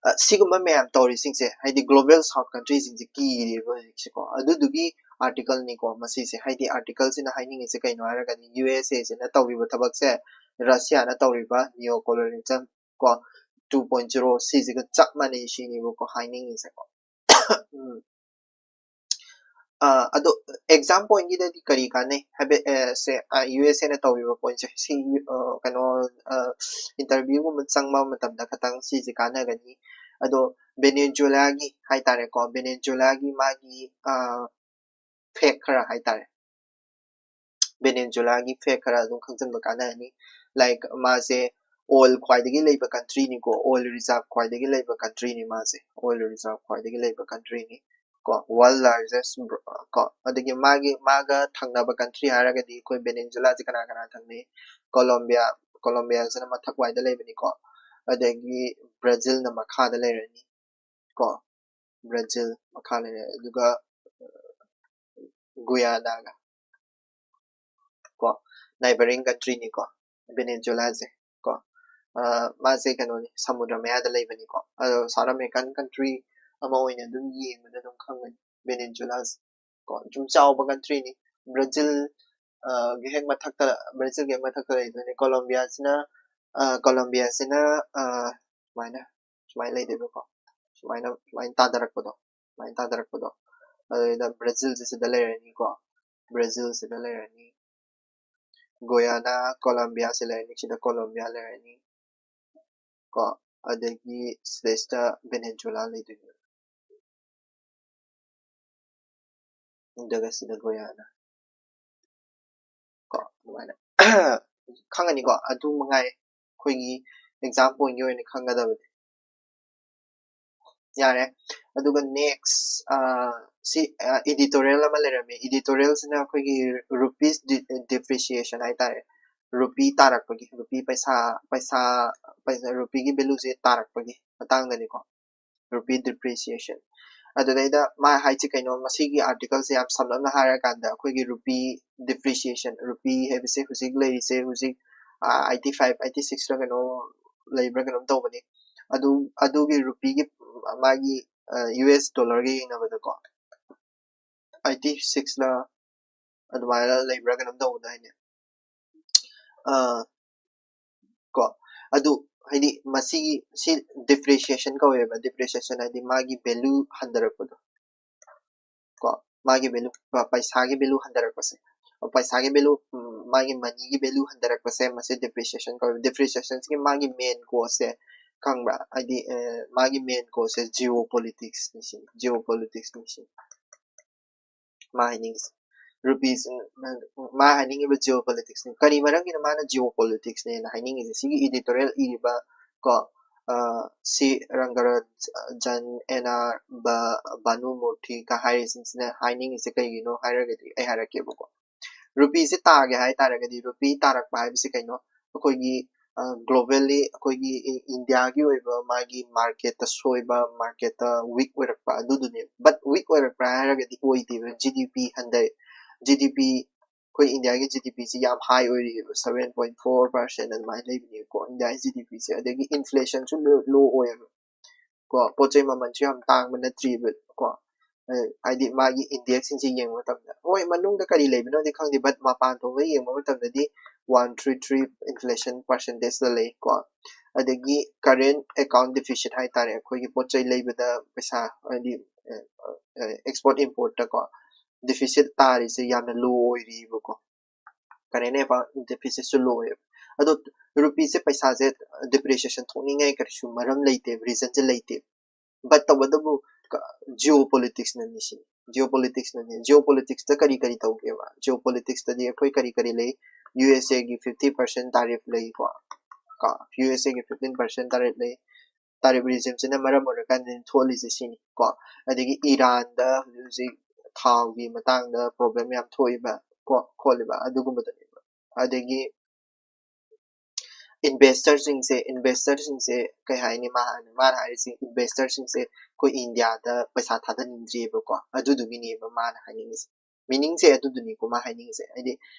ꯑ, ꯁꯤꯒꯨꯝꯕ ꯃꯌꯥꯝ ꯇꯧꯔꯤꯁꯤꯡꯁꯦ, ꯍꯥꯏꯗꯤ Global South country ꯁꯤꯡꯁꯦ ꯀꯤꯔꯦꯕ ꯍꯧꯖꯤꯛꯁꯦꯀꯣ꯫ ꯑꯗꯨꯗꯨꯒꯤ article ꯅꯤꯀꯣ ꯃꯁꯤꯁꯦ, ꯍꯥꯏꯗꯤ article ꯁꯤꯅ ꯍꯥꯏꯅꯤꯡꯉꯤꯁꯦ ꯀꯩꯅꯣ ꯍꯥꯏꯔꯒꯗꯤ, U S A ꯁꯤꯅ ꯇꯧꯔꯤꯕ ꯊꯕꯛꯁꯦ, Russia ꯅ ꯇꯧꯔꯤꯕ neo colonialism ꯀꯣ, two point zero ꯁꯤꯁꯤꯒ ꯆꯞ ꯃꯥꯟꯅꯩ ꯁꯤꯅꯦꯕꯀꯣ ꯍꯥꯏꯅꯤꯡꯉꯤꯁꯦꯀꯣ꯫ ꯎꯝ꯫ ꯑꯗꯣ ꯑꯦꯛꯖꯥꯝ ꯄꯣꯏꯟꯒꯤꯗꯗꯤ ꯀꯔꯤ ꯀꯥꯟꯅꯩ ꯍꯥꯏꯕ ꯁꯦ, ꯌꯨ ꯑꯦꯁ ꯑꯦꯅ ꯇꯧꯔꯤꯕ ꯄꯣꯏꯟꯁꯦ ꯁꯤ, ꯀꯩꯅꯣ, ꯏꯟꯇꯔꯚꯤꯌꯨꯒꯨꯝꯕ ꯆꯪꯕ ꯃꯇꯝꯗ ꯈꯇꯪ ꯁꯤꯁꯦ ꯀꯥꯟꯅꯒꯅꯤ꯫ ꯑꯗꯣ ꯚꯦꯅꯦꯖꯨꯂꯥꯒꯤ ꯍꯥꯏꯇꯥꯔꯦꯀꯣ, ꯚꯦꯅꯦꯖꯨꯂꯥꯒꯤ ꯃꯥꯒꯤ ꯐꯦꯛ ꯈꯔ ꯍꯥꯏꯇꯥꯔꯦ, ꯚꯦꯅꯦꯖꯨꯂꯥꯒꯤ ꯐꯦꯛ ꯈꯔ ꯑꯗꯨꯝ ꯈꯪꯖꯤꯟꯕ ꯀꯥꯟꯅꯔꯅꯤ꯫ ꯂꯥꯏꯛ ꯃꯥꯁꯦ ꯑꯣꯏꯜ ꯈ꯭ꯋꯥꯏꯗꯒꯤ ꯂꯩꯕ ꯀꯟꯇ꯭ꯔꯤꯅꯤꯀꯣ, ꯑꯣꯏꯜ ꯔꯤꯖꯥꯔꯚ ꯈ꯭ꯋꯥꯏꯗꯒꯤ ꯂꯩꯕ ꯀꯟꯇ꯭ꯔꯤꯅꯤ ꯃꯥꯁꯦ, ꯑꯣꯏꯜ ꯔꯤꯖꯥꯔꯚ ꯈ꯭ꯋꯥꯏꯗꯒꯤ ꯂꯩꯕ ꯀꯟꯇ꯭ꯔꯤꯅꯤ ꯀꯣ, ꯋꯥꯔꯜ ꯂꯥꯔꯖꯦꯁ ꯀꯣ꯫ ꯑꯗꯒꯤ ꯃꯥꯒꯤ, ꯃꯥꯒ ꯊꯪꯅꯕ ꯀꯟꯇ꯭ꯔꯤ ꯍꯥꯏꯔꯒꯗꯤ ꯑꯩꯈꯣꯏ ꯚꯦꯅꯦꯖꯨꯂꯥꯁꯦ ꯀꯅꯥ ꯀꯅꯥ ꯊꯪꯅꯩ? ꯀꯣꯂꯣꯝꯕꯤꯌꯥ, ꯀꯣꯂꯣꯝꯕꯤꯌꯥꯁꯤꯅ ꯃꯊꯛ ꯋꯥꯏꯗ ꯂꯩꯕꯅꯤꯀꯣ, ꯑꯗꯒꯤ ꯕ꯭ꯔꯥꯖꯤꯜꯅ ꯃꯈꯥꯗ ꯂꯩꯔꯅꯤ ꯀꯣ, ꯕ꯭ꯔꯥꯖꯤꯜ ꯃꯈꯥ ꯂꯩꯔꯦ, ꯑꯗꯨꯒ ꯒꯨꯌꯥꯅꯥꯒ ꯀꯣ, ꯅꯥꯏꯕꯔꯤꯡ ꯀꯟꯇ꯭ꯔꯤꯅꯤꯀꯣ ꯚꯦꯅꯦꯖꯨꯂꯥꯁꯦ ꯀꯣ꯫ ꯃꯥꯁꯦ ꯀꯩꯅꯣꯅꯤ, ꯁꯃꯨꯗ꯭ꯔ ꯃꯌꯥꯗ ꯂꯩꯕꯅꯤꯀꯣ꯫ ꯑꯗꯣ ꯁꯥꯎꯠ ꯑꯃꯦꯔꯤꯀꯥꯟ ꯀꯟꯇ꯭ꯔꯤ ꯑꯃ ꯑꯣꯏꯅ ꯑꯗꯨꯝ ꯌꯦꯡꯕꯗ ꯑꯗꯨꯝ ꯈꯪꯒꯅꯤ ꯚꯦꯅꯦꯖꯨꯂꯥꯁꯦ ꯀꯣ꯫ ꯁꯨꯝ ꯆꯥꯎꯕ ꯀꯟꯇ꯭ꯔꯤꯅꯤ꯫ ꯕ꯭ꯔꯥꯖꯤꯜ ꯒꯤ ꯍꯦꯛ ꯃꯊꯛꯇ, ꯕ꯭ꯔꯥꯖꯤꯜꯒꯤ ꯍꯦꯛ ꯃꯊꯛꯇ ꯂꯩꯗꯣꯏꯅꯦ ꯀꯣꯂꯣꯝꯕꯤꯌꯥꯁꯤꯅ꯫ ꯀꯣꯂꯣꯝꯕꯤꯌꯥꯁꯤꯅ ꯁꯨꯃꯥꯏꯅ, ꯁꯨꯃꯥꯏꯅ ꯂꯩꯗꯣꯏꯕꯀꯣ꯫ ꯁꯨꯃꯥꯏꯅ, ꯁꯨꯃꯥꯏꯅ ꯇꯥꯗꯔꯛꯄꯗꯣ, ꯁꯨꯃꯥꯏꯅ ꯇꯥꯗꯔꯛꯄꯗꯣ꯫ ꯑꯗꯨꯗ ꯕ꯭ꯔꯥꯖꯤꯜꯁꯦ ꯁꯤꯗ ꯂꯩꯔꯅꯤꯀꯣ, ꯕ꯭ꯔꯥꯖꯤꯜꯁꯤꯗ ꯂꯩꯔꯅꯤ꯫ ꯒꯣꯌꯥꯅꯥ, ꯀꯣꯂꯝꯕꯤꯌꯥꯁꯦ ꯂꯩꯔꯅꯤ, ꯁꯤꯗ ꯀꯣꯂꯝꯕꯤꯌꯥ ꯂꯩꯔꯅꯤ ꯀꯣ꯫ ꯑꯗꯒꯤ ꯁꯤꯗꯩꯁꯤꯗ ꯚꯦꯅꯦꯖꯨꯂꯥ ꯂꯩꯗꯣꯏꯅꯦ꯫ ꯑꯗꯨꯒ ꯁꯤꯗ ꯒꯣꯌꯥꯅꯥ ꯀꯣ, ꯑꯗꯨꯃꯥꯏꯅ ꯈꯪꯉꯅꯤꯀꯣ꯫ ꯑꯗꯨ ꯃꯉꯥꯏ ꯑꯩꯈꯣꯏꯒꯤ ꯑꯦꯛꯖꯥꯝ ꯄꯣꯏꯟꯒꯤ ꯑꯣꯏꯅ ꯈꯪꯒꯗꯕꯗꯤ꯫ ꯌꯥꯔꯦ꯫ ꯑꯗꯨꯒ ꯅꯦꯛꯁ ꯁꯤ ꯏꯗꯤꯇꯣꯔꯤꯌꯦꯜ ꯑꯃ ꯂꯩꯔꯝꯃꯦ꯫ ꯏꯗꯤꯇꯣꯔꯤꯌꯦꯜꯁꯤꯅ ꯑꯩꯈꯣꯏꯒꯤ ꯔꯨꯄꯤꯁ ꯗꯤꯄ꯭ꯔꯤꯁꯤꯌꯦꯁꯟ ꯍꯥꯏꯇꯥꯔꯦ, ꯔꯨꯄꯤ ꯇꯥꯔꯛꯄꯒꯤ, ꯔꯨꯄꯤ ꯄꯩꯁꯥ, ꯄꯩꯁꯥ, ꯄꯩꯁꯥ, ꯔꯨꯄꯤꯒꯤ ꯚꯦꯂꯨꯁꯦ ꯇꯥꯔꯛꯄꯒꯤ ꯃꯇꯥꯡꯗꯅꯤꯀꯣ, ꯔꯨꯄꯤ ꯗꯤꯄ꯭ꯔꯤꯁꯤꯌꯦꯁꯟ꯫ ꯑꯗꯨꯗꯩꯗ ꯃꯥ ꯍꯥꯏꯁꯦ ꯀꯩꯅꯣ, ꯃꯁꯤꯒꯤ ꯑꯥꯔꯇꯤꯀꯜꯁꯦ ꯌꯥꯝ ꯁꯝꯂꯞꯅ ꯍꯥꯏꯔꯀꯥꯟꯗ ꯑꯩꯈꯣꯏꯒꯤ ꯔꯨꯄꯤ ꯗꯤꯄ꯭ꯔꯤꯁꯤꯌꯦꯁꯟ, ꯔꯨꯄꯤ ꯍꯥꯏꯕꯁꯦ ꯍꯧꯖꯤꯛ ꯂꯩꯔꯤꯁꯦ, ꯍꯧꯖꯤꯛ ꯑꯩꯠꯇꯤ ꯐꯥꯏꯚ, ꯑꯩꯠꯇꯤ ꯁꯤꯛꯁꯂ ꯀꯩꯅꯣ ꯂꯩꯕ꯭ꯔꯥ ꯀꯩꯅꯣꯝ ꯇꯧꯕꯅꯤ꯫ ꯑꯗꯨ, ꯑꯗꯨꯒꯤ ꯔꯨꯄꯤꯒꯤ ꯃꯥꯒꯤ ꯌꯨ ꯑꯦꯁ ꯗꯣꯂꯔꯒ ꯌꯦꯡꯅꯕꯗꯀꯣ, ꯑꯩꯠꯇꯤ ꯁꯤꯛꯁꯂ ꯑꯗꯨꯃꯥꯏꯅ ꯂꯩꯕ꯭ꯔꯥ ꯀꯩꯅꯣꯝ ꯇꯧꯕꯗꯥꯏꯅꯦ꯫ ꯀꯣ, ꯑꯗꯨ ꯍꯥꯏꯗꯤ ꯃꯁꯤꯒꯤ, ꯁꯤ ꯗꯤꯄ꯭ꯔꯤꯁꯤꯌꯦꯁꯟ ꯀꯧꯋꯦꯕ꯫ ꯗꯤꯄ꯭ꯔꯤꯁꯤꯌꯦꯁꯟ ꯍꯥꯏꯗꯤ ꯃꯥꯒꯤ ꯚꯦꯂꯨ ꯍꯟꯊꯔꯛꯄꯗꯣ ꯀꯣ꯫ ꯃꯥꯒꯤ value, ꯄ-, ꯄꯩꯁꯥꯒꯤ value ꯍꯟꯊꯔꯛꯄꯁꯦ, ꯄꯩꯁꯥꯒꯤ value, ꯎꯝ, ꯃꯥꯒꯤ moneyꯒꯤ value ꯍꯟꯊꯔꯛꯄꯁꯦ, ꯃꯁꯤ depreciation ꯀꯧꯏ꯫ Depreciationꯒꯤ ꯃꯥꯒꯤ main causeꯁꯦ ꯈꯪꯕ꯭ꯔꯥ? ꯍꯥꯏꯗꯤ, ꯑ, ꯃꯥꯒꯤ main causeꯁꯦ geopoliticsꯅꯤ ꯁꯤꯅꯤ, geopoliticsꯅꯤ ꯁꯤꯅꯤ꯫ ꯃꯥ ꯍꯥꯏꯅꯤꯡꯉꯤꯁꯦ꯫ Rupees, ꯎꯝ, ꯃꯥ ꯍꯥꯏꯅꯤꯡꯉꯤꯕ geopoliticsꯅꯤ꯫ ꯀꯔꯤ ꯃꯔꯝꯒꯤꯅꯣ ꯃꯥꯅ geopoliticsꯅꯦꯅ ꯍꯥꯏꯅꯤꯡꯉꯤꯁꯦ? ꯁꯤꯒꯤ editorial ꯏꯔꯤꯕ ꯀꯣ, ꯑ, ꯁꯤ ꯔꯪꯒꯔꯥꯖꯟ ꯑꯦꯟ ꯑꯥꯔ ꯕ-, ꯚꯥꯅꯨꯃꯨꯔꯊꯤꯒ ꯍꯥꯏꯔꯤꯁꯤꯡꯁꯤꯅ ꯍꯥꯏꯅꯤꯡꯉꯤꯁꯦ ꯀꯩꯒꯤꯅꯣ ꯍꯥꯏꯔꯒꯗꯤ ꯑꯩ ꯍꯥꯏꯔꯛꯀꯦꯕꯀꯣ꯫ Rupeeꯁꯦ ꯇꯥꯒꯦ ꯍꯥꯏ ꯇꯥꯔꯒꯗꯤ, rupee ꯇꯥꯔꯛꯄ ꯍꯥꯏꯕꯁꯤ ꯀꯩꯅꯣ? ꯑꯩꯈꯣꯏꯒꯤ, ꯑ, globally ꯑꯩꯈꯣꯏꯒꯤ ꯏ-, ꯏꯟꯗꯤꯌꯥꯒꯤ ꯑꯣꯏꯕ ꯃꯥꯒꯤ marketꯇ ꯁꯣꯏꯕ, marketꯇ weak ꯑꯣꯏꯔꯛꯄ ꯑꯗꯨꯗꯨꯅꯦ꯫ But weak ꯑꯣꯏꯔꯛꯄ꯭ꯔꯥ ꯍꯥꯏꯔꯒꯗꯤ ꯑꯣꯏꯗꯦꯕ꯫ ꯖꯤ ꯗꯤ ꯄꯤ ꯍꯟꯊꯩ꯫ ꯖꯤ ꯗꯤ ꯄꯤ, ꯑꯩꯈꯣꯏ ꯏꯟꯗꯤꯌꯥꯒꯤ ꯖꯤ ꯗꯤ ꯄꯤꯁꯤ ꯌꯥꯝ high ꯑꯣꯏꯔꯤꯑꯕ, seven point four percent ꯑꯗꯨꯃꯥꯏꯅ ꯂꯩꯕꯅꯦꯕꯀꯣ ꯏꯟꯗꯤꯌꯥꯒꯤ ꯖꯤ ꯗꯤ ꯄꯤꯁꯦ꯫ ꯑꯗꯒꯤ inflationꯁꯨ low, low ꯑꯣꯏꯌꯦꯕ꯫ ꯀꯣ, ꯄꯣꯠ ꯆꯩ ꯃꯃꯜꯁꯨ ꯌꯥꯝ ꯇꯥꯡꯕ ꯅꯠꯇ꯭ꯔꯤꯕ ꯀꯣ꯫ ꯑ, ꯍꯥꯏꯗꯤ ꯃꯥꯒꯤ indexꯁꯤꯡꯁꯦ ꯌꯦꯡꯕ ꯃꯇꯝꯗ, ꯍꯣꯏ, ꯃꯅꯨꯡꯗ ꯀꯔꯤ ꯂꯩꯕꯅꯣꯗꯤ ꯈꯪꯗꯦ, but ꯃꯄꯥꯟ ꯊꯣꯡꯗ ꯌꯦꯡꯕ ꯃꯇꯝꯗꯗꯤ one three three inflation percentageꯇ ꯂꯩ ꯀꯣ꯫ ꯑꯗꯒꯤ current account deficit ꯍꯥꯏꯇꯥꯔꯦ, ꯑꯩꯈꯣꯏꯒꯤ ꯄꯣꯠ ꯆꯩ ꯂꯩꯕꯗ ꯄꯩꯁꯥ, ꯍꯥꯏꯗꯤ, ꯑ, ꯑ, export importꯇ ꯀꯣ, deficit ꯇꯥꯔꯤꯁꯦ ꯌꯥꯝꯅ low ꯑꯣꯏꯔꯤꯕꯀꯣ꯫ Current account deficitꯁꯨ low ꯑꯣꯏꯌꯦꯕ꯫ ꯑꯗꯣ rupeeꯁꯦ, ꯄꯩꯁꯥꯁꯦ depreciation ꯊꯣꯛꯅꯤꯡꯉꯥꯏ ꯀꯔꯤꯁꯨ ꯃꯔꯝ ꯂꯩꯇꯦꯕ, reasonꯁꯦ ꯂꯩꯇꯦꯕ꯫ But ꯇꯧꯕꯇꯕꯨ ꯀ-, geopoliticsꯅꯅꯤ ꯁꯤꯅꯤ, geopoliticsꯅꯅꯤ꯫ Geopoliticsꯇ ꯀꯔꯤ ꯀꯔꯤ ꯇꯧꯒꯦꯕ? Geopoliticsꯇꯗꯤ ꯑꯩꯈꯣꯏ ꯀꯔꯤ ꯀꯔꯤ ꯂꯩ? ꯌꯨ ꯑꯦꯁ ꯑꯦꯒꯤ fifty percent tariff ꯂꯩꯀꯣ, ꯀꯣ, ꯌꯨ ꯑꯦꯁ ꯑꯦꯒꯤ fifteen percent tariff ꯂꯩ, tariff regimeꯁꯤꯅ ꯃꯔꯝ ꯑꯣꯏꯔꯀꯥꯟꯗ ꯊꯣꯛꯍꯜꯂꯤꯁꯦ ꯁꯤꯅꯤ ꯀꯣ꯫ ꯑꯗꯒꯤ ꯏꯔꯥꯟꯗ ꯍꯧꯖꯤꯛ ꯍꯧꯖꯤꯛ ꯊꯥꯎꯒꯤ ꯃꯇꯥꯡꯗ problem ꯌꯥꯝ ꯊꯣꯛꯏꯕ ꯀꯣ, ꯈꯣꯠꯂꯤꯕ ꯑꯗꯨꯒꯨꯝꯕꯗꯨꯅꯦꯕ꯫ ꯑꯗꯒꯤ investorꯁꯤꯡꯁꯦ, investorꯁꯤꯡꯁꯦ ꯀꯩ ꯍꯥꯏꯅꯤ, ꯃꯥ-, ꯃꯥꯅ ꯍꯥꯏꯔꯤꯁꯦ, investorꯁꯤꯡꯁꯦ ꯑꯩꯈꯣꯏ ꯏꯟꯗꯤꯌꯥꯗ ꯄꯩꯁꯥ ꯊꯥꯗꯅꯤꯡꯗ꯭ꯔꯤꯕꯀꯣ, ꯑꯗꯨꯗꯨꯒꯤꯅꯦꯕ ꯃꯥꯅ ꯍꯥꯏꯅꯤꯡꯉꯤꯁꯦ꯫ Meaningꯁꯦ ꯑꯗꯨꯗꯨꯅꯤꯀꯣ ꯃꯥ ꯍꯥꯏꯅꯤꯡꯉꯤꯁꯦ, ꯍꯥꯏꯗꯤ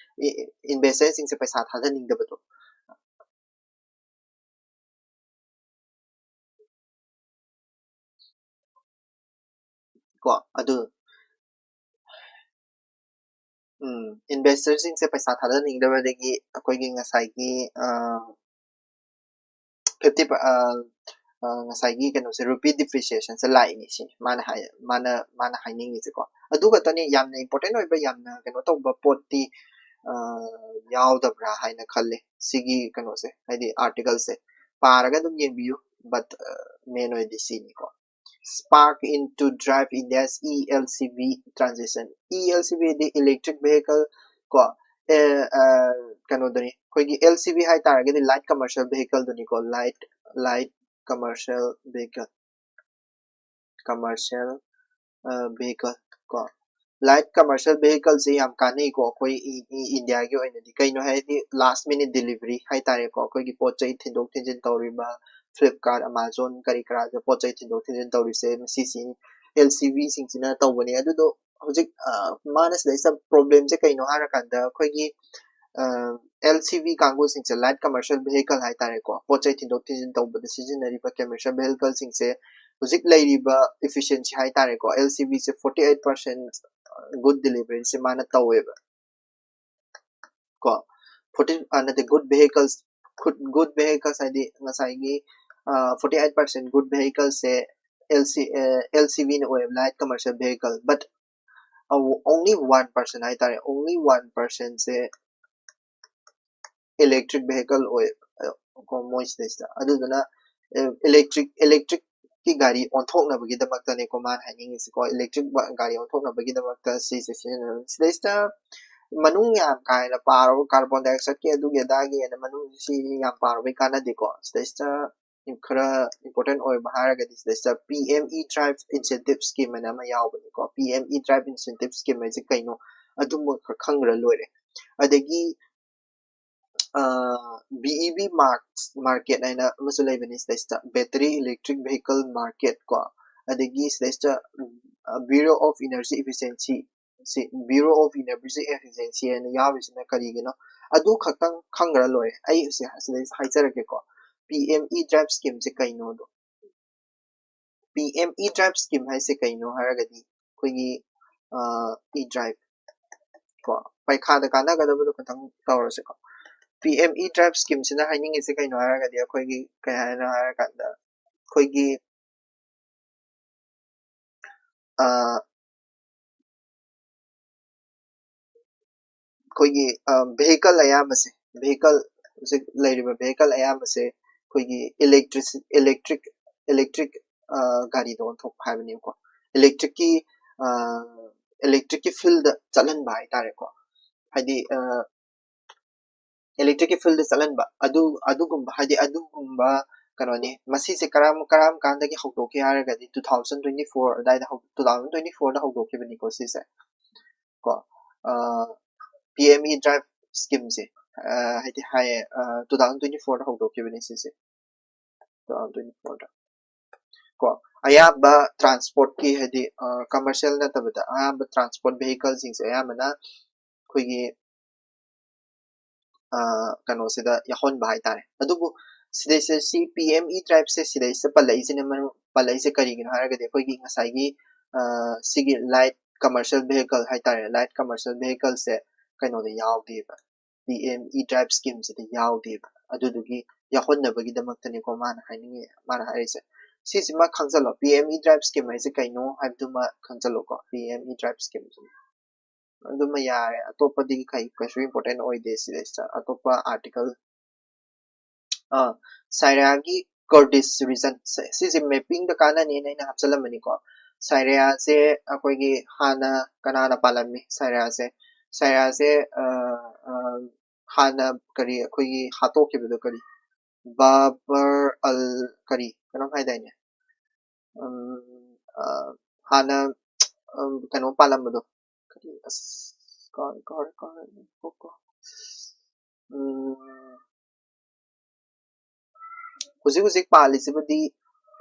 ꯏ-, ꯏ-, investorꯁꯤꯡꯁꯦ ꯄꯩꯁꯥ ꯊꯥꯗꯅꯤꯡꯗꯕꯗꯣ꯫ ꯀꯣ, ꯑꯗꯨ, ꯎꯝ, investorꯁꯤꯡꯁꯦ ꯄꯩꯁꯥ ꯊꯥꯗꯅꯤꯡꯗꯕꯗꯒꯤ ꯑꯩꯈꯣꯏꯒꯤ ꯉꯁꯥꯏꯒꯤ, ꯑ, fifty per-, ꯑ, ꯉꯁꯥꯏꯒꯤ ꯀꯩꯅꯣꯁꯦ, ꯔꯨꯄꯤ ꯗꯤꯄ꯭ꯔꯤꯁꯤꯌꯦꯁꯟꯁꯦ ꯂꯥꯛꯏꯅꯦ ꯁꯤꯅꯤ ꯃꯥꯅ ꯍꯥꯏ ꯃꯥꯅ ꯃꯥꯅ ꯍꯥꯏꯅꯤꯡꯉꯤꯁꯦꯀꯣ꯫ ꯑꯗꯨ ꯈꯛꯇꯅꯤ ꯌꯥꯝꯅ ꯏꯝꯄꯣꯔꯇꯦꯟ ꯑꯣꯏꯕ, ꯌꯥꯝꯅ ꯀꯩꯅꯣ ꯇꯧꯕ ꯄꯣꯠꯇꯤ ꯌꯥꯎꯗꯕ꯭ꯔꯥ ꯍꯥꯏꯅ ꯈꯜꯂꯦ ꯁꯤꯒꯤ ꯀꯩꯅꯣꯁꯦ, ꯍꯥꯏꯗꯤ ꯑꯥꯔꯇꯤꯀꯜꯁꯦ꯫ ꯄꯥꯔꯒ ꯑꯗꯨꯝ ꯌꯦꯡꯕꯤꯌꯨ꯫ ꯕꯠ ꯃꯦꯟ ꯑꯣꯏꯗꯤ ꯁꯤꯅꯤꯀꯣ꯫ Spark in to drive India's E L C V transition. E L C V D electric vehicle ꯀꯣ, ꯀꯩꯅꯣꯗꯨꯅꯤ, ꯑꯩꯈꯣꯏꯒꯤ L C V ꯍꯥꯏ ꯇꯥꯔꯒꯗꯤ light commercial vehicle ꯗꯨꯅꯤꯀꯣ꯫ Light light commercial vehicle, commercial vehicle ꯀꯣ꯫ Light commercial vehicle ꯁꯦ ꯌꯥꯝ ꯀꯥꯟꯅꯩꯀꯣ ꯑꯩꯈꯣꯏ ꯏꯟꯗꯤꯌꯥꯒꯤ ꯑꯣꯏꯅꯗꯤ꯫ ꯀꯩꯅꯣ ꯍꯥꯏꯔꯗꯤ last minute delivery ꯍꯥꯏ ꯇꯥꯔꯦꯀꯣ꯫ ꯑꯩꯈꯣꯏꯒꯤ ꯄꯣꯠ ꯆꯩ ꯊꯤꯟꯗꯣꯛ ꯊꯤꯟꯖꯤꯟ ꯇꯧꯔꯤꯕ Flipkart, Amazon ꯀꯔꯤ ꯀꯔꯥꯗ ꯄꯣꯠ ꯆꯩ ꯊꯤꯟꯗꯣꯛ ꯊꯤꯟꯖꯤꯟ ꯇꯧꯔꯤꯁꯦ ꯃꯁꯤꯁꯤ L C V ꯁꯤꯡꯁꯤꯅ ꯇꯧꯕꯅꯦ꯫ ꯑꯗꯨꯗꯣ ꯍꯧꯖꯤꯛ ꯃꯥꯅ ꯁꯤꯗꯩꯁꯤꯗ ꯄ꯭ꯔꯣꯕ꯭ꯂꯦꯝꯁꯦ ꯀꯩꯅꯣ ꯍꯥꯏꯔꯀꯥꯟꯗ, ꯑꯩꯈꯣꯏꯒꯤ L C V ꯀꯥꯡꯕꯨꯁꯤꯡꯁꯦ, light commercial vehicle ꯍꯥꯏ ꯇꯥꯔꯦꯀꯣ, ꯄꯣꯠ ꯆꯩ ꯊꯤꯟꯗꯣꯛ ꯊꯤꯟꯖꯤꯟ ꯇꯧꯕꯗ ꯁꯤꯖꯤꯟꯅꯔꯤꯕ commercial vehicle ꯁꯤꯡꯁꯦ ꯍꯧꯖꯤꯛ ꯂꯩꯔꯤꯕ efficiency ꯍꯥꯏ ꯇꯥꯔꯦꯀꯣ, L C V ꯁꯦ forty eight percent good delivery ꯁꯦ ꯃꯥꯅ ꯇꯧꯋꯦꯕ ꯀꯣ꯫ Forty ꯅꯠꯇꯦ, good vehicles, good vehicles ꯍꯥꯏꯗꯤ ꯉꯁꯥꯏꯒꯤ forty eight percent good vehicle ꯁꯦ L C L C V ꯅ ꯑꯣꯏꯌꯦꯕ, light commercial vehicle꯫ But only one percent ꯍꯥꯏ ꯇꯥꯔꯦ, only one percent ꯁꯦ electric vehicle ꯑꯣꯏꯌꯦꯕ ꯀꯣ ꯃꯣꯏ ꯁꯤꯗꯩꯁꯤꯗ꯫ ꯑꯗꯨꯗꯨꯅ electric electric ꯀꯤ ꯒꯥꯔꯤ ꯑꯣꯟꯊꯣꯛꯅꯕꯒꯤꯗꯃꯛꯇꯅꯦꯀꯣ ꯃꯥꯅ ꯍꯥꯏꯅꯤꯡꯉꯤꯁꯤꯀꯣ꯫ Electric ꯒꯥꯔꯤ ꯑꯣꯟꯊꯣꯛꯅꯕꯒꯤꯗꯃꯛꯇ ꯁꯤꯁꯦ ꯁꯤꯖꯤꯟꯅꯔꯝꯃꯤ꯫ ꯁꯤꯗꯩꯁꯤꯗ ꯃꯅꯨꯡ ꯌꯥꯝ ꯀꯥ ꯍꯦꯟꯅ ꯄꯥꯔꯒ, carbon dioxide ꯀꯤ ꯑꯗꯨꯒꯤ ꯑꯗꯥꯒꯤ ꯍꯥꯏꯅ ꯃꯅꯨꯡꯁꯤ ꯌꯥꯝ ꯄꯥꯔꯨꯕꯩ ꯀꯥꯟꯅꯗꯦꯀꯣ꯫ ꯁꯤꯗꯩꯁꯤꯗ ꯈꯔ important ꯑꯣꯏꯕ ꯍꯥꯏꯔꯒꯗꯤ ꯁꯤꯗꯩꯁꯤꯗ P M E Drive Incentive Scheme ꯍꯥꯏꯅ ꯑꯃ ꯌꯥꯎꯕꯅꯤꯀꯣ꯫ P M E Drive Incentive Scheme ꯍꯥꯏꯁꯦ ꯀꯩꯅꯣ, ꯑꯗꯨꯃ ꯈꯪꯈ꯭ꯔ ꯂꯣꯏꯔꯦ꯫ ꯑꯗꯒꯤ B E V market ꯍꯥꯏꯅ ꯑꯃꯁꯨ ꯂꯩꯕꯅꯤ ꯁꯤꯗꯩꯁꯤꯗ, battery electric vehicle market ꯀꯣ꯫ ꯑꯗꯒꯤ ꯁꯤꯗꯩꯁꯤꯗ Bureau of Energy Efficiency, ꯁꯤ Bureau of Energy Efficiency ꯍꯥꯏꯅ ꯌꯥꯎꯔꯤꯁꯤꯅ ꯀꯔꯤꯒꯤꯅꯣ, ꯑꯗꯨ ꯈꯛꯇꯪ ꯈꯪꯈ꯭ꯔ ꯂꯣꯏꯔꯦ꯫ ꯑꯩ ꯁꯤꯗꯩꯁꯤꯗ ꯍꯥꯏꯖꯔꯛꯀꯦꯀꯣ꯫ P M E Drive Scheme ꯁꯦ ꯀꯩꯅꯣꯗꯣ꯫ P M E Drive Scheme ꯍꯥꯏꯁꯦ ꯀꯩꯅꯣ ꯍꯥꯏꯔꯒꯗꯤ ꯑꯩꯈꯣꯏꯒꯤ E Drive ꯀꯣ, ꯄꯩꯈꯥꯗ ꯀꯥꯟꯅꯒꯗꯕꯗꯣ ꯈꯇꯪ ꯇꯧꯔꯁꯤꯀꯣ꯫ P M E Drive Scheme ꯁꯤꯅ ꯍꯥꯏꯅꯤꯡꯉꯤꯁꯦ ꯀꯩꯅꯣ ꯍꯥꯏꯔꯒꯗꯤ ꯑꯩꯈꯣꯏꯒꯤ ꯀꯩ ꯍꯥꯏꯅꯣ ꯍꯥꯏꯔꯀꯥꯟꯗ ꯑꯩꯈꯣꯏꯒꯤ ꯑ, ꯑꯩꯈꯣꯏꯒꯤ ꯚꯦꯍꯤꯀꯜ ꯑꯌꯥꯝꯕꯁꯦ, ꯚꯦꯍꯤꯀꯜ ꯍꯧꯖꯤꯛ ꯂꯩꯔꯤꯕ ꯚꯦꯍꯤꯀꯜ ꯑꯌꯥꯝꯕꯁꯦ ꯑꯩꯈꯣꯏꯒꯤ ꯏꯂꯦꯛꯇ꯭ꯔꯤꯛ ꯏꯂꯦꯛꯇ꯭ꯔꯤꯛ ꯏꯂꯦꯛꯇ꯭ꯔꯤꯛ ꯒꯥꯔꯤꯗ ꯑꯣꯟꯊꯣꯛꯄ ꯍꯥꯏꯕꯅꯦꯕꯀꯣ꯫ ꯏꯂꯦꯛꯇ꯭ꯔꯤꯛꯀꯤ ꯏꯂꯦꯛꯇ꯭ꯔꯤꯛꯀꯤ ꯐꯤꯜꯗ ꯆꯠꯍꯟꯕ ꯍꯥꯏꯇꯥꯔꯦꯀꯣ꯫ ꯍꯥꯏꯗꯤ ꯏꯂꯦꯛꯇ꯭ꯔꯤꯛꯀꯤ ꯐꯤꯜꯗ ꯆꯠꯍꯟꯕ ꯑꯗꯨ ꯑꯗꯨꯒꯨꯝꯕ ꯍꯥꯏꯗꯤ ꯑꯗꯨꯒꯨꯝꯕ ꯀꯩꯅꯣꯅꯤ꯫ ꯃꯁꯤꯁꯦ ꯀꯔꯝ ꯀꯔꯝ ꯀꯥꯟꯗꯒꯤ ꯍꯧꯗꯣꯛꯈꯤ ꯍꯥꯏꯔꯒꯗꯤ two thousand twenty four ꯑꯗꯨꯋꯥꯏꯗ two thousand twenty fourꯗ ꯍꯧꯗꯣꯛꯈꯤꯕꯅꯤꯀꯣ ꯁꯤꯁꯦ ꯀꯣ꯫ ꯄꯤ ꯑꯦꯝ ꯏ ꯗ꯭ꯔꯥꯏꯕ ꯁ꯭ꯀꯤꯝꯁꯦ ꯍꯥꯏꯗꯤ ꯍꯥꯏꯌꯦ, two thousand twenty fourꯗ ꯍꯧꯗꯣꯛꯈꯤꯕꯅꯤ ꯁꯤꯁꯦ꯫ Two thousand twenty fourꯗ ꯀꯣ ꯑꯌꯥꯝꯕ ꯇ꯭ꯔꯥꯟꯁꯄꯣꯔꯠꯀꯤ ꯍꯥꯏꯗꯤ ꯀꯃꯔꯁꯤꯌꯦꯜ ꯅꯠꯇꯕꯗ ꯑꯌꯥꯝꯕ ꯇ꯭ꯔꯥꯟꯁꯄꯣꯔꯠ ꯚꯦꯍꯤꯀꯜꯁꯤꯡꯁꯦ ꯑꯌꯥꯝꯕꯅ ꯑꯩꯈꯣꯏꯒꯤ ꯀꯩꯅꯣꯁꯤꯗ ꯌꯥꯎꯍꯟꯕ ꯍꯥꯏꯇꯥꯔꯦ꯫ ꯑꯗꯨꯕꯨ ꯁꯤꯗꯩꯁꯤꯗ ꯁꯤ ꯄꯤ ꯑꯦꯝ ꯏ ꯗ꯭ꯔꯥꯏꯕꯁꯦ ꯁꯤꯗꯩꯁꯤꯗ ꯄꯜꯂꯛꯏꯁꯤꯅ ꯃꯔꯝ ꯄꯜꯂꯛꯏꯁꯦ ꯀꯔꯤꯒꯤꯅꯣ ꯍꯥꯏꯔꯒꯗꯤ ꯑꯩꯈꯣꯏꯒꯤ ꯉꯁꯥꯏꯒꯤ ꯁꯤꯒꯤ ꯂꯥꯏꯠ ꯀꯃꯔꯁꯤꯌꯦꯜ ꯚꯦꯍꯤꯀꯜ ꯍꯥꯏꯇꯥꯔꯦ, ꯂꯥꯏꯠ ꯀꯃꯔꯁꯤꯌꯦꯜ ꯚꯦꯍꯤꯀꯜꯁꯦ ꯀꯩꯅꯣꯗ ꯌꯥꯎꯗꯦꯕ, ꯄꯤ ꯑꯦꯝ ꯏ ꯗ꯭ꯔꯥꯏꯕ ꯁ꯭ꯀꯤꯝꯁꯤꯗ ꯌꯥꯎꯗꯦꯕ꯫ ꯑꯗꯨꯗꯨꯒꯤ ꯌꯥꯎꯍꯟꯅꯕꯒꯤꯗꯃꯛꯇꯅꯤꯀꯣ ꯃꯥꯅ ꯍꯥꯏꯅꯤꯡꯉꯤ ꯃꯥꯅ ꯍꯥꯏꯔꯤꯁꯦ꯫ ꯁꯤꯁꯤꯃ ꯈꯪꯖꯜꯂꯣ, P M E drive scheme ꯍꯥꯏꯁꯦ ꯀꯩꯅꯣ ꯍꯥꯏꯕꯗꯨꯃ ꯈꯪꯖꯜꯂꯣꯀꯣ꯫ ꯄꯤ ꯑꯦꯝ ꯏ ꯗ꯭ꯔꯥꯏꯕ ꯁ꯭ꯀꯤꯝꯁꯤꯃ ꯑꯗꯨꯃ ꯌꯥꯔꯦ꯫ ꯑꯇꯣꯞꯄꯗꯤ ꯀꯩ ꯀꯩꯁꯨ ꯏꯝꯄꯣꯔꯇꯦꯟ ꯑꯣꯏꯗꯦ ꯁꯤꯗꯩꯁꯤꯗ꯫ ꯑꯇꯣꯞꯄ ꯑꯥꯔꯇꯤꯀꯜ ꯑꯥ ꯁꯥꯏꯔꯤꯌꯥꯒꯤ ꯀꯨꯔꯗꯤꯁ ꯔꯤꯖꯟꯁꯦ ꯁꯤꯁꯦ ꯃꯦꯄꯤꯡꯗ ꯀꯥꯟꯅꯅꯤꯅ ꯑꯩꯅ ꯍꯥꯞꯆꯜꯂꯝꯕꯅꯤꯀꯣ꯫ ꯁꯥꯏꯔꯤꯌꯥꯁꯦ ꯑꯩꯈꯣꯏꯒꯤ ꯍꯥꯟꯅ ꯀꯅꯥꯅ ꯄꯥꯜꯂꯝꯃꯤ? ꯁꯥꯏꯔꯤꯌꯥꯁꯦ ꯁꯥꯏꯔꯤꯌꯥꯁꯦ ꯍꯥꯟꯅ ꯀꯔꯤ ꯑꯩꯈꯣꯏꯒꯤ ꯍꯥꯠꯇꯣꯛꯈꯤꯕꯗꯣ ꯀꯔꯤ ꯕꯥꯕꯔ ꯑꯜ ꯀꯔꯤ ꯀꯩꯅꯣꯝ ꯍꯥꯏꯗꯥꯏꯅꯦ? ꯎꯝ, ꯑ, ꯍꯥꯟꯅ ꯎꯝ, ꯀꯩꯅꯣ ꯄꯥꯜꯂꯝꯕꯗꯣ ꯀꯔꯤ ꯑꯁ ꯀꯥꯎꯔꯦ ꯀꯥꯎꯔꯦ ꯀꯥꯎꯔꯦ ꯀꯣ ꯀꯣ ꯎꯝ, ꯍꯧꯖꯤꯛ ꯍꯧꯖꯤꯛ ꯄꯥꯜꯂꯤꯁꯤꯕꯨꯗꯤ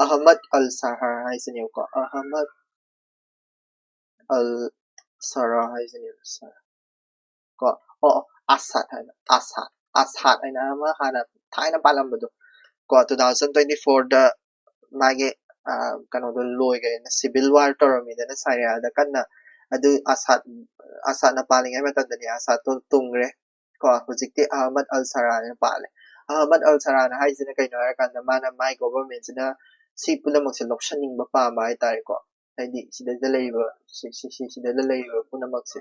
ꯑꯍꯃꯗ ꯑꯜ ꯁꯍꯔ ꯍꯥꯏꯁꯤꯅꯦꯕꯀꯣ꯫ ꯑꯍꯃꯗ ꯑꯜ ꯁꯔꯥ ꯍꯥꯏꯁꯤꯅꯦꯕ꯫ ꯁꯔꯥ ꯀꯣ ꯑꯣ ꯑꯣ, ꯑꯁꯥꯗ ꯍꯥꯏꯅ ꯑꯁꯥꯗ ꯑꯁꯥꯗ ꯍꯥꯏꯅ ꯑꯃ ꯍꯥꯟꯅ ꯊꯥꯏꯅ ꯄꯥꯜꯂꯝꯕꯗꯣ ꯀꯣ꯫ Two thousand twenty fourꯗ ꯃꯥꯒꯤ ꯀꯩꯅꯣꯗꯣ ꯂꯣꯏꯈ꯭ꯔꯦꯅ ꯁꯤꯚꯤꯜ ꯋꯥꯔ ꯇꯧꯔꯝꯃꯤꯗꯅ ꯁꯥꯏꯔꯤꯌꯥꯗ ꯀꯟꯅ꯫ ꯑꯗꯨ ꯑꯁꯥꯗ ꯑꯁꯥꯗꯅ ꯄꯥꯜꯂꯤꯉꯩ ꯃꯇꯝꯗꯅꯤ ꯑꯁꯥꯗꯇꯣ ꯇꯨꯝꯈ꯭ꯔꯦ ꯀꯣ꯫ ꯍꯧꯖꯤꯛꯇꯤ ꯑꯍꯃꯗ ꯑꯜ ꯁꯔꯥꯅ ꯄꯥꯜꯂꯦ꯫ ꯑꯍꯃꯗ ꯑꯜ ꯁꯔꯥꯅ ꯍꯥꯏꯁꯤꯅ ꯀꯩꯅꯣ ꯍꯥꯏꯔꯀꯥꯟꯗ ꯃꯥꯅ ꯃꯥꯏ ꯒꯣꯚꯔꯃꯦꯟꯁꯤꯅ ꯁꯤ ꯄꯨꯝꯅꯃꯛꯁꯦ ꯂꯧꯁꯟꯅꯤꯡꯕ ꯄꯥꯝꯕ ꯍꯥꯏꯇꯥꯔꯦꯀꯣ꯫ ꯍꯥꯏꯗꯤ ꯁꯤꯗꯩꯗ ꯂꯩꯔꯤꯕ ꯁꯤ- ꯁꯤ- ꯁꯤ- ꯁꯤꯗꯩꯗ ꯂꯩꯔꯤꯕ ꯄꯨꯝꯅꯃꯛꯁꯦ꯫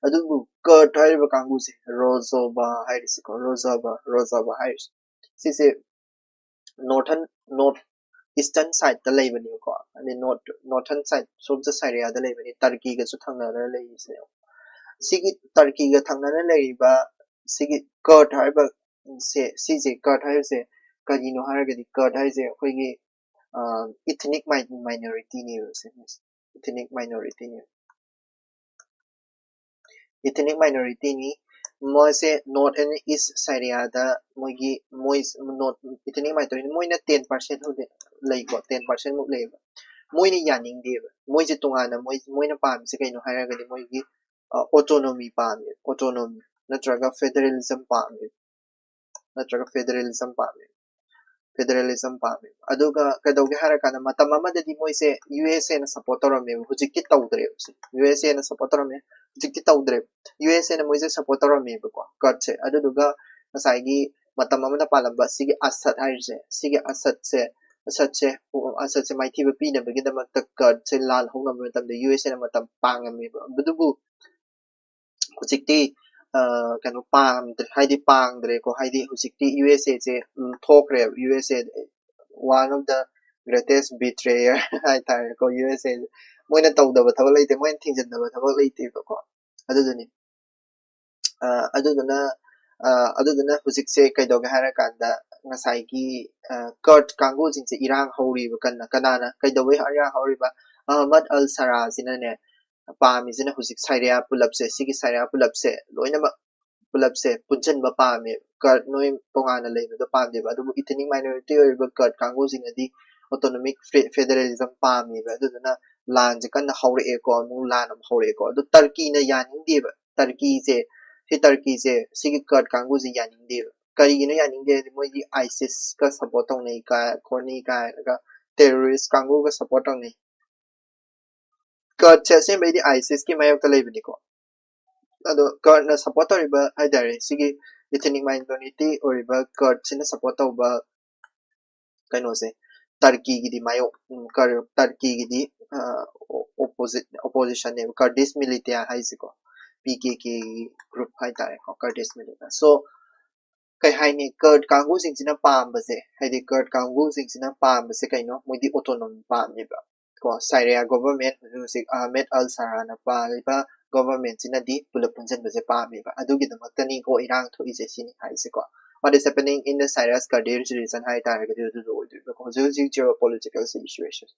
ꯑꯗꯨꯕꯨ ꯀꯔꯗ ꯍꯥꯏꯔꯤꯕ ꯀꯥꯡꯕꯨꯁꯦ, ꯔꯣꯖꯣꯕꯥ ꯍꯥꯏꯔꯤꯁꯤꯀꯣ, ꯔꯣꯖꯥꯕꯥ, ꯔꯣꯖꯥꯕꯥ ꯍꯥꯏꯔꯤꯁꯦ, ꯁꯤꯁꯦ ꯅꯣꯔꯊꯟ ꯅꯣꯔꯠ ꯏꯁꯇꯔꯟ ꯁꯥꯏꯗꯇ ꯂꯩꯕꯅꯦꯕꯀꯣ꯫ ꯍꯥꯏꯗꯤ ꯅꯣꯔꯠ ꯅꯣꯔꯊꯟ ꯁꯥꯏꯗ ꯁꯣꯝꯁꯦ ꯁꯥꯏꯔꯤꯌꯥꯗ ꯂꯩꯕꯅꯤ, ꯇꯔꯀꯤꯒꯁꯨ ꯊꯪꯅꯔ ꯂꯩꯔꯤꯁꯦ꯫ ꯁꯤꯒꯤ ꯇꯔꯀꯤꯒ ꯊꯪꯅꯅ ꯂꯩꯔꯤꯕ ꯁꯤꯒꯤ ꯀꯔꯗ ꯍꯥꯏꯕ ꯁꯦ, ꯁꯤꯁꯦ ꯀꯔꯗ ꯍꯥꯏꯕꯁꯦ ꯀꯔꯤꯅꯣ ꯍꯥꯏꯔꯒꯗꯤ, ꯀꯔꯗ ꯍꯥꯏꯁꯦ ꯑꯩꯈꯣꯏꯒꯤ ꯏꯊꯅꯤꯛ ꯃꯥꯏꯅꯣꯔꯤꯇꯤꯅꯦꯕ꯫ ꯏꯊꯅꯤꯛ ꯃꯥꯏꯅꯣꯔꯤꯇꯤꯅꯦ, ꯏꯊꯅꯤꯛ ꯃꯥꯏꯅꯣꯔꯤꯇꯤꯅꯤ꯫ ꯃꯣꯏꯁꯦ ꯅꯣꯔꯠ ꯑꯦꯟ ꯏꯁ ꯁꯥꯏꯔꯤꯌꯥꯗ ꯃꯣꯏꯒꯤ ꯃꯣꯏ ꯅꯣꯔꯠ ꯏꯊꯅꯤꯛ ꯃꯥꯏꯅꯣꯔꯤꯇꯤ, ꯃꯣꯏꯅ ꯇꯦꯟ ꯄꯥꯔꯁꯦꯟ ꯍꯧꯖꯤꯛ ꯂꯩꯀꯣ, ꯇꯦꯟ ꯄꯥꯔꯁꯦꯟ ꯃꯨꯛ ꯂꯩꯌꯦꯕ꯫ ꯃꯣꯏꯅ ꯌꯥꯅꯤꯡꯗꯦꯕ꯫ ꯃꯣꯏꯁꯦ ꯇꯣꯉꯥꯟꯅ ꯃꯣꯏ ꯃꯣꯏꯅ ꯄꯥꯝꯃꯤꯁꯦ ꯀꯩꯅꯣ ꯍꯥꯏꯔꯒꯗꯤ ꯃꯣꯏꯒꯤ ꯑꯣꯇꯣꯅꯣꯃꯤ ꯄꯥꯝꯃꯦ, ꯑꯣꯇꯣꯅꯣꯃꯤ ꯅꯠꯇ꯭ꯔꯒ ꯐꯦꯗꯔꯦꯂꯤꯖꯝ ꯄꯥꯝꯃꯦ, ꯅꯠꯇ꯭ꯔꯒ ꯐꯦꯗꯔꯦꯂꯤꯖꯝ ꯄꯥꯝꯃꯦ, ꯐꯦꯗꯔꯦꯂꯤꯖꯝ ꯄꯥꯝꯃꯦ꯫ ꯑꯗꯨꯒ ꯀꯩꯗꯧꯒꯦ ꯍꯥꯏꯔꯀꯥꯟꯗ ꯃꯇꯝ ꯑꯃꯗꯗꯤ ꯃꯣꯏꯁꯦ ꯌꯨ ꯑꯦꯁ ꯑꯦꯅ ꯁꯞꯄꯣꯔꯠ ꯇꯧꯔꯝꯃꯦꯕ, ꯍꯧꯖꯤꯛꯇꯤ ꯇꯧꯗ꯭ꯔꯦꯕ꯫ ꯌꯨ ꯑꯦꯁ ꯑꯦꯅ ꯁꯞꯄꯣꯔꯠ ꯇꯧꯔꯝꯃꯦ, ꯍꯧꯖꯤꯛꯇꯤ ꯇꯧꯗ꯭ꯔꯦꯕ꯫ ꯌꯨ ꯑꯦꯁ ꯑꯦꯅ ꯃꯣꯏꯁꯦ ꯁꯞꯄꯣꯔꯠ ꯇꯧꯔꯝꯃꯦꯕꯀꯣ, ꯀꯔꯗꯁꯦ꯫ ꯑꯗꯨꯗꯨꯒ ꯉꯁꯥꯏꯒꯤ ꯃꯇꯝ ꯑꯃꯗ ꯄꯥꯜꯂꯝꯕ ꯁꯤꯒꯤ ꯑꯁꯗ ꯍꯥꯏꯔꯤꯁꯦ, ꯁꯤꯒꯤ ꯑꯁꯗꯁꯦ ꯑꯁꯗꯁꯦ ꯑꯁꯗꯁꯦ ꯃꯥꯏꯊꯤꯕ ꯄꯤꯅꯕꯒꯤꯗꯃꯛꯇ ꯀꯔꯗꯁꯦ ꯂꯥꯟ ꯍꯧꯅꯕ ꯃꯇꯝꯗ ꯌꯨ ꯑꯦꯁ ꯑꯦꯅ ꯃꯇꯝ ꯄꯥꯡꯉꯝꯃꯦꯕ꯫ ꯑꯗꯨꯕꯨ ꯍꯧꯖꯤꯛꯇꯤ ꯀꯩꯅꯣ ꯄꯥꯝꯗ꯭ꯔꯦ, ꯍꯥꯏꯗꯤ ꯄꯥꯡꯗ꯭ꯔꯦꯀꯣ꯫ ꯍꯥꯏꯗꯤ ꯍꯧꯖꯤꯛꯇꯤ ꯌꯨ ꯑꯦꯁ ꯑꯦꯁꯦ ꯊꯣꯛꯈ꯭ꯔꯦꯕ꯫ U S A one of the greatest betrayer ꯍꯥꯏꯇꯥꯔꯦꯀꯣ꯫ ꯌꯨ ꯑꯦꯁ ꯑꯦ ꯃꯣꯏꯅ ꯇꯧꯗꯕ ꯊꯕꯛ ꯂꯩꯇꯦ, ꯃꯣꯏꯅ ꯊꯤꯡꯖꯤꯟꯗꯕ ꯊꯕꯛ ꯂꯩꯇꯦꯕꯀꯣ꯫ ꯑꯗꯨꯗꯨꯅꯤ꯫ ꯑꯗꯨꯗꯨꯅ ꯑꯗꯨꯗꯨꯅ ꯍꯧꯖꯤꯛꯁꯦ ꯀꯩꯗꯧꯒꯦ ꯍꯥꯏꯔꯀꯥꯟꯗ ꯉꯁꯥꯏꯒꯤ ꯀꯔꯗ ꯀꯥꯡꯕꯨꯁꯤꯡꯁꯦ ꯏꯔꯥꯡ ꯍꯧꯔꯤꯕ ꯀꯟꯅ꯫ ꯀꯅꯥꯅ ꯀꯩꯗꯧꯕꯩ ꯏꯔꯥꯡ ꯍꯧꯔꯤꯕ? ꯑꯍꯃꯗ ꯑꯜ ꯁꯔꯥꯁꯤꯅꯅꯦ ꯄꯥꯝꯃꯤꯁꯤꯅ ꯍꯧꯖꯤꯛ ꯁꯥꯏꯔꯤꯌꯥ ꯄꯨꯂꯞꯁꯦ, ꯁꯤꯒꯤ ꯁꯥꯏꯔꯤꯌꯥ ꯄꯨꯂꯞꯁꯦ ꯂꯣꯏꯅꯃꯛ ꯄꯨꯂꯞꯁꯦ ꯄꯨꯟꯁꯤꯟꯕ ꯄꯥꯝꯃꯦ꯫ ꯀꯔꯗ ꯅꯣꯏ ꯇꯣꯉꯥꯟꯅ ꯂꯩꯕꯗꯣ ꯄꯥꯝꯗꯦꯕ꯫ ꯑꯗꯨꯕꯨ ꯏꯊꯅꯤꯛ ꯃꯥꯏꯅꯣꯔꯤꯇꯤ ꯑꯣꯏꯔꯤꯕ ꯀꯔꯗ ꯀꯥꯡꯕꯨꯁꯤꯡꯅꯗꯤ ꯑꯣꯇꯣꯅꯣꯃꯤꯛ ꯐꯦꯗꯔꯦꯂꯤꯖꯝ ꯄꯥꯝꯃꯦꯕ꯫ ꯑꯗꯨꯗꯨꯅ ꯂꯥꯟꯁꯦ ꯀꯟꯅ ꯍꯧꯔꯛꯑꯦꯀꯣ, ꯑꯃꯨꯛ ꯂꯥꯟ ꯑꯃꯨꯛ ꯍꯧꯔꯛꯑꯦꯀꯣ꯫ ꯑꯗꯨ ꯇꯔꯀꯤꯅ ꯌꯥꯅꯤꯡꯗꯦꯕ꯫ ꯇꯔꯀꯤꯁꯦ ꯁꯤ ꯇꯔꯀꯤꯁꯦ ꯁꯤꯒꯤ ꯀꯔꯗ ꯀꯥꯡꯕꯨꯁꯦ ꯌꯥꯅꯤꯡꯗꯦꯕ꯫ ꯀꯔꯤꯒꯤꯅꯣ ꯌꯥꯅꯤꯡꯗꯦ ꯍꯥꯏꯗꯤ ꯃꯣꯏꯗꯤ ꯑꯥꯏꯁꯤꯁꯀ ꯁꯞꯄꯣꯔꯠ ꯇꯧꯅꯩ ꯀꯥꯏ, ꯈꯣꯠꯅꯩ ꯀꯥꯏꯅꯒ ꯇꯦꯔꯣꯔꯤꯁ ꯀꯥꯡꯕꯨꯒ ꯁꯞꯄꯣꯔꯠ ꯇꯧꯅꯩ꯫ ꯀꯔꯗꯁꯦ ꯑꯁꯦꯡꯕꯩꯗꯤ ꯑꯥꯏꯁꯤꯁꯀꯤ ꯃꯥꯌꯣꯛꯇ ꯂꯩꯕꯅꯤꯀꯣ꯫ ꯑꯗꯣ ꯀꯔꯗꯅ ꯁꯞꯄꯣꯔꯠ ꯇꯧꯔꯤꯕ ꯍꯥꯏꯇꯥꯔꯦ, ꯁꯤꯒꯤ ꯏꯊꯅꯤꯛ ꯃꯥꯏꯅꯣꯔꯤꯇꯤ ꯑꯣꯏꯔꯤꯕ ꯀꯔꯗꯁꯤꯅ ꯁꯞꯄꯣꯔꯠ ꯇꯧꯕ ꯀꯩꯅꯣꯁꯦ, ꯇꯔꯀꯤꯒꯤꯗꯤ ꯃꯥꯌꯣꯛ ꯇꯔꯀꯤꯒꯤꯗꯤ ꯑꯣꯄꯣꯖꯤꯠ ꯑꯣꯄꯣꯖꯤꯁꯟꯅꯦꯕ ꯀꯔꯗꯤꯁ ꯃꯤꯂꯤꯇꯤꯌꯥ ꯍꯥꯏꯁꯤꯀꯣ, ꯄꯤ ꯀꯦ ꯀꯦꯒꯤ ꯒ꯭ꯔꯨꯞ ꯍꯥꯏꯇꯥꯔꯦꯀꯣ, ꯀꯔꯗꯤꯁ ꯃꯤꯂꯤꯇꯤꯌꯥ꯫ ꯁꯣ ꯀꯩ ꯍꯥꯏꯅꯤ, ꯀꯔꯗ ꯀꯥꯡꯕꯨꯁꯤꯡꯁꯤꯅ ꯄꯥꯝꯕꯁꯦ, ꯍꯥꯏꯗꯤ ꯀꯔꯗ ꯀꯥꯡꯕꯨꯁꯤꯡꯁꯤꯅ ꯄꯥꯝꯕꯁꯦ ꯀꯩꯅꯣ, ꯃꯣꯏꯗꯤ ꯑꯣꯇꯣꯅꯣꯃꯤ ꯄꯥꯝꯃꯦꯕ ꯀꯣ꯫ ꯁꯥꯏꯔꯤꯌꯥ ꯒꯣꯚꯔꯟꯃꯦꯟ ꯍꯧꯖꯤꯛ ꯍꯧꯖꯤꯛ ꯑꯍꯃꯦꯗ ꯑꯜ ꯁꯥꯔꯥꯅ ꯄꯥꯜꯂꯤꯕ ꯒꯣꯚꯔꯟꯃꯦꯟꯁꯤꯅꯗꯤ ꯄꯨꯂꯞ ꯄꯨꯟꯁꯤꯟꯕꯁꯦ ꯄꯥꯝꯃꯦꯕ꯫ ꯑꯗꯨꯒꯤꯗꯃꯛꯇꯅꯤꯀꯣ ꯏꯔꯥꯡ ꯊꯣꯛꯏꯁꯦ, ꯁꯤꯅꯤ ꯍꯥꯏꯁꯦꯀꯣ꯫ What is happening in the Syria's Kurdish region ꯍꯥꯏ ꯇꯥꯔꯒꯗꯤ ꯑꯗꯨꯗꯣ ꯑꯣꯏꯗꯣꯏꯕꯀꯣ꯫ ꯍꯧꯖꯤꯛ ꯍꯧꯖꯤꯛ ꯖꯤꯑꯣ ꯄꯣꯂꯤꯇꯤꯀꯦꯜ ꯁꯤꯆꯨꯋꯦꯁꯟ,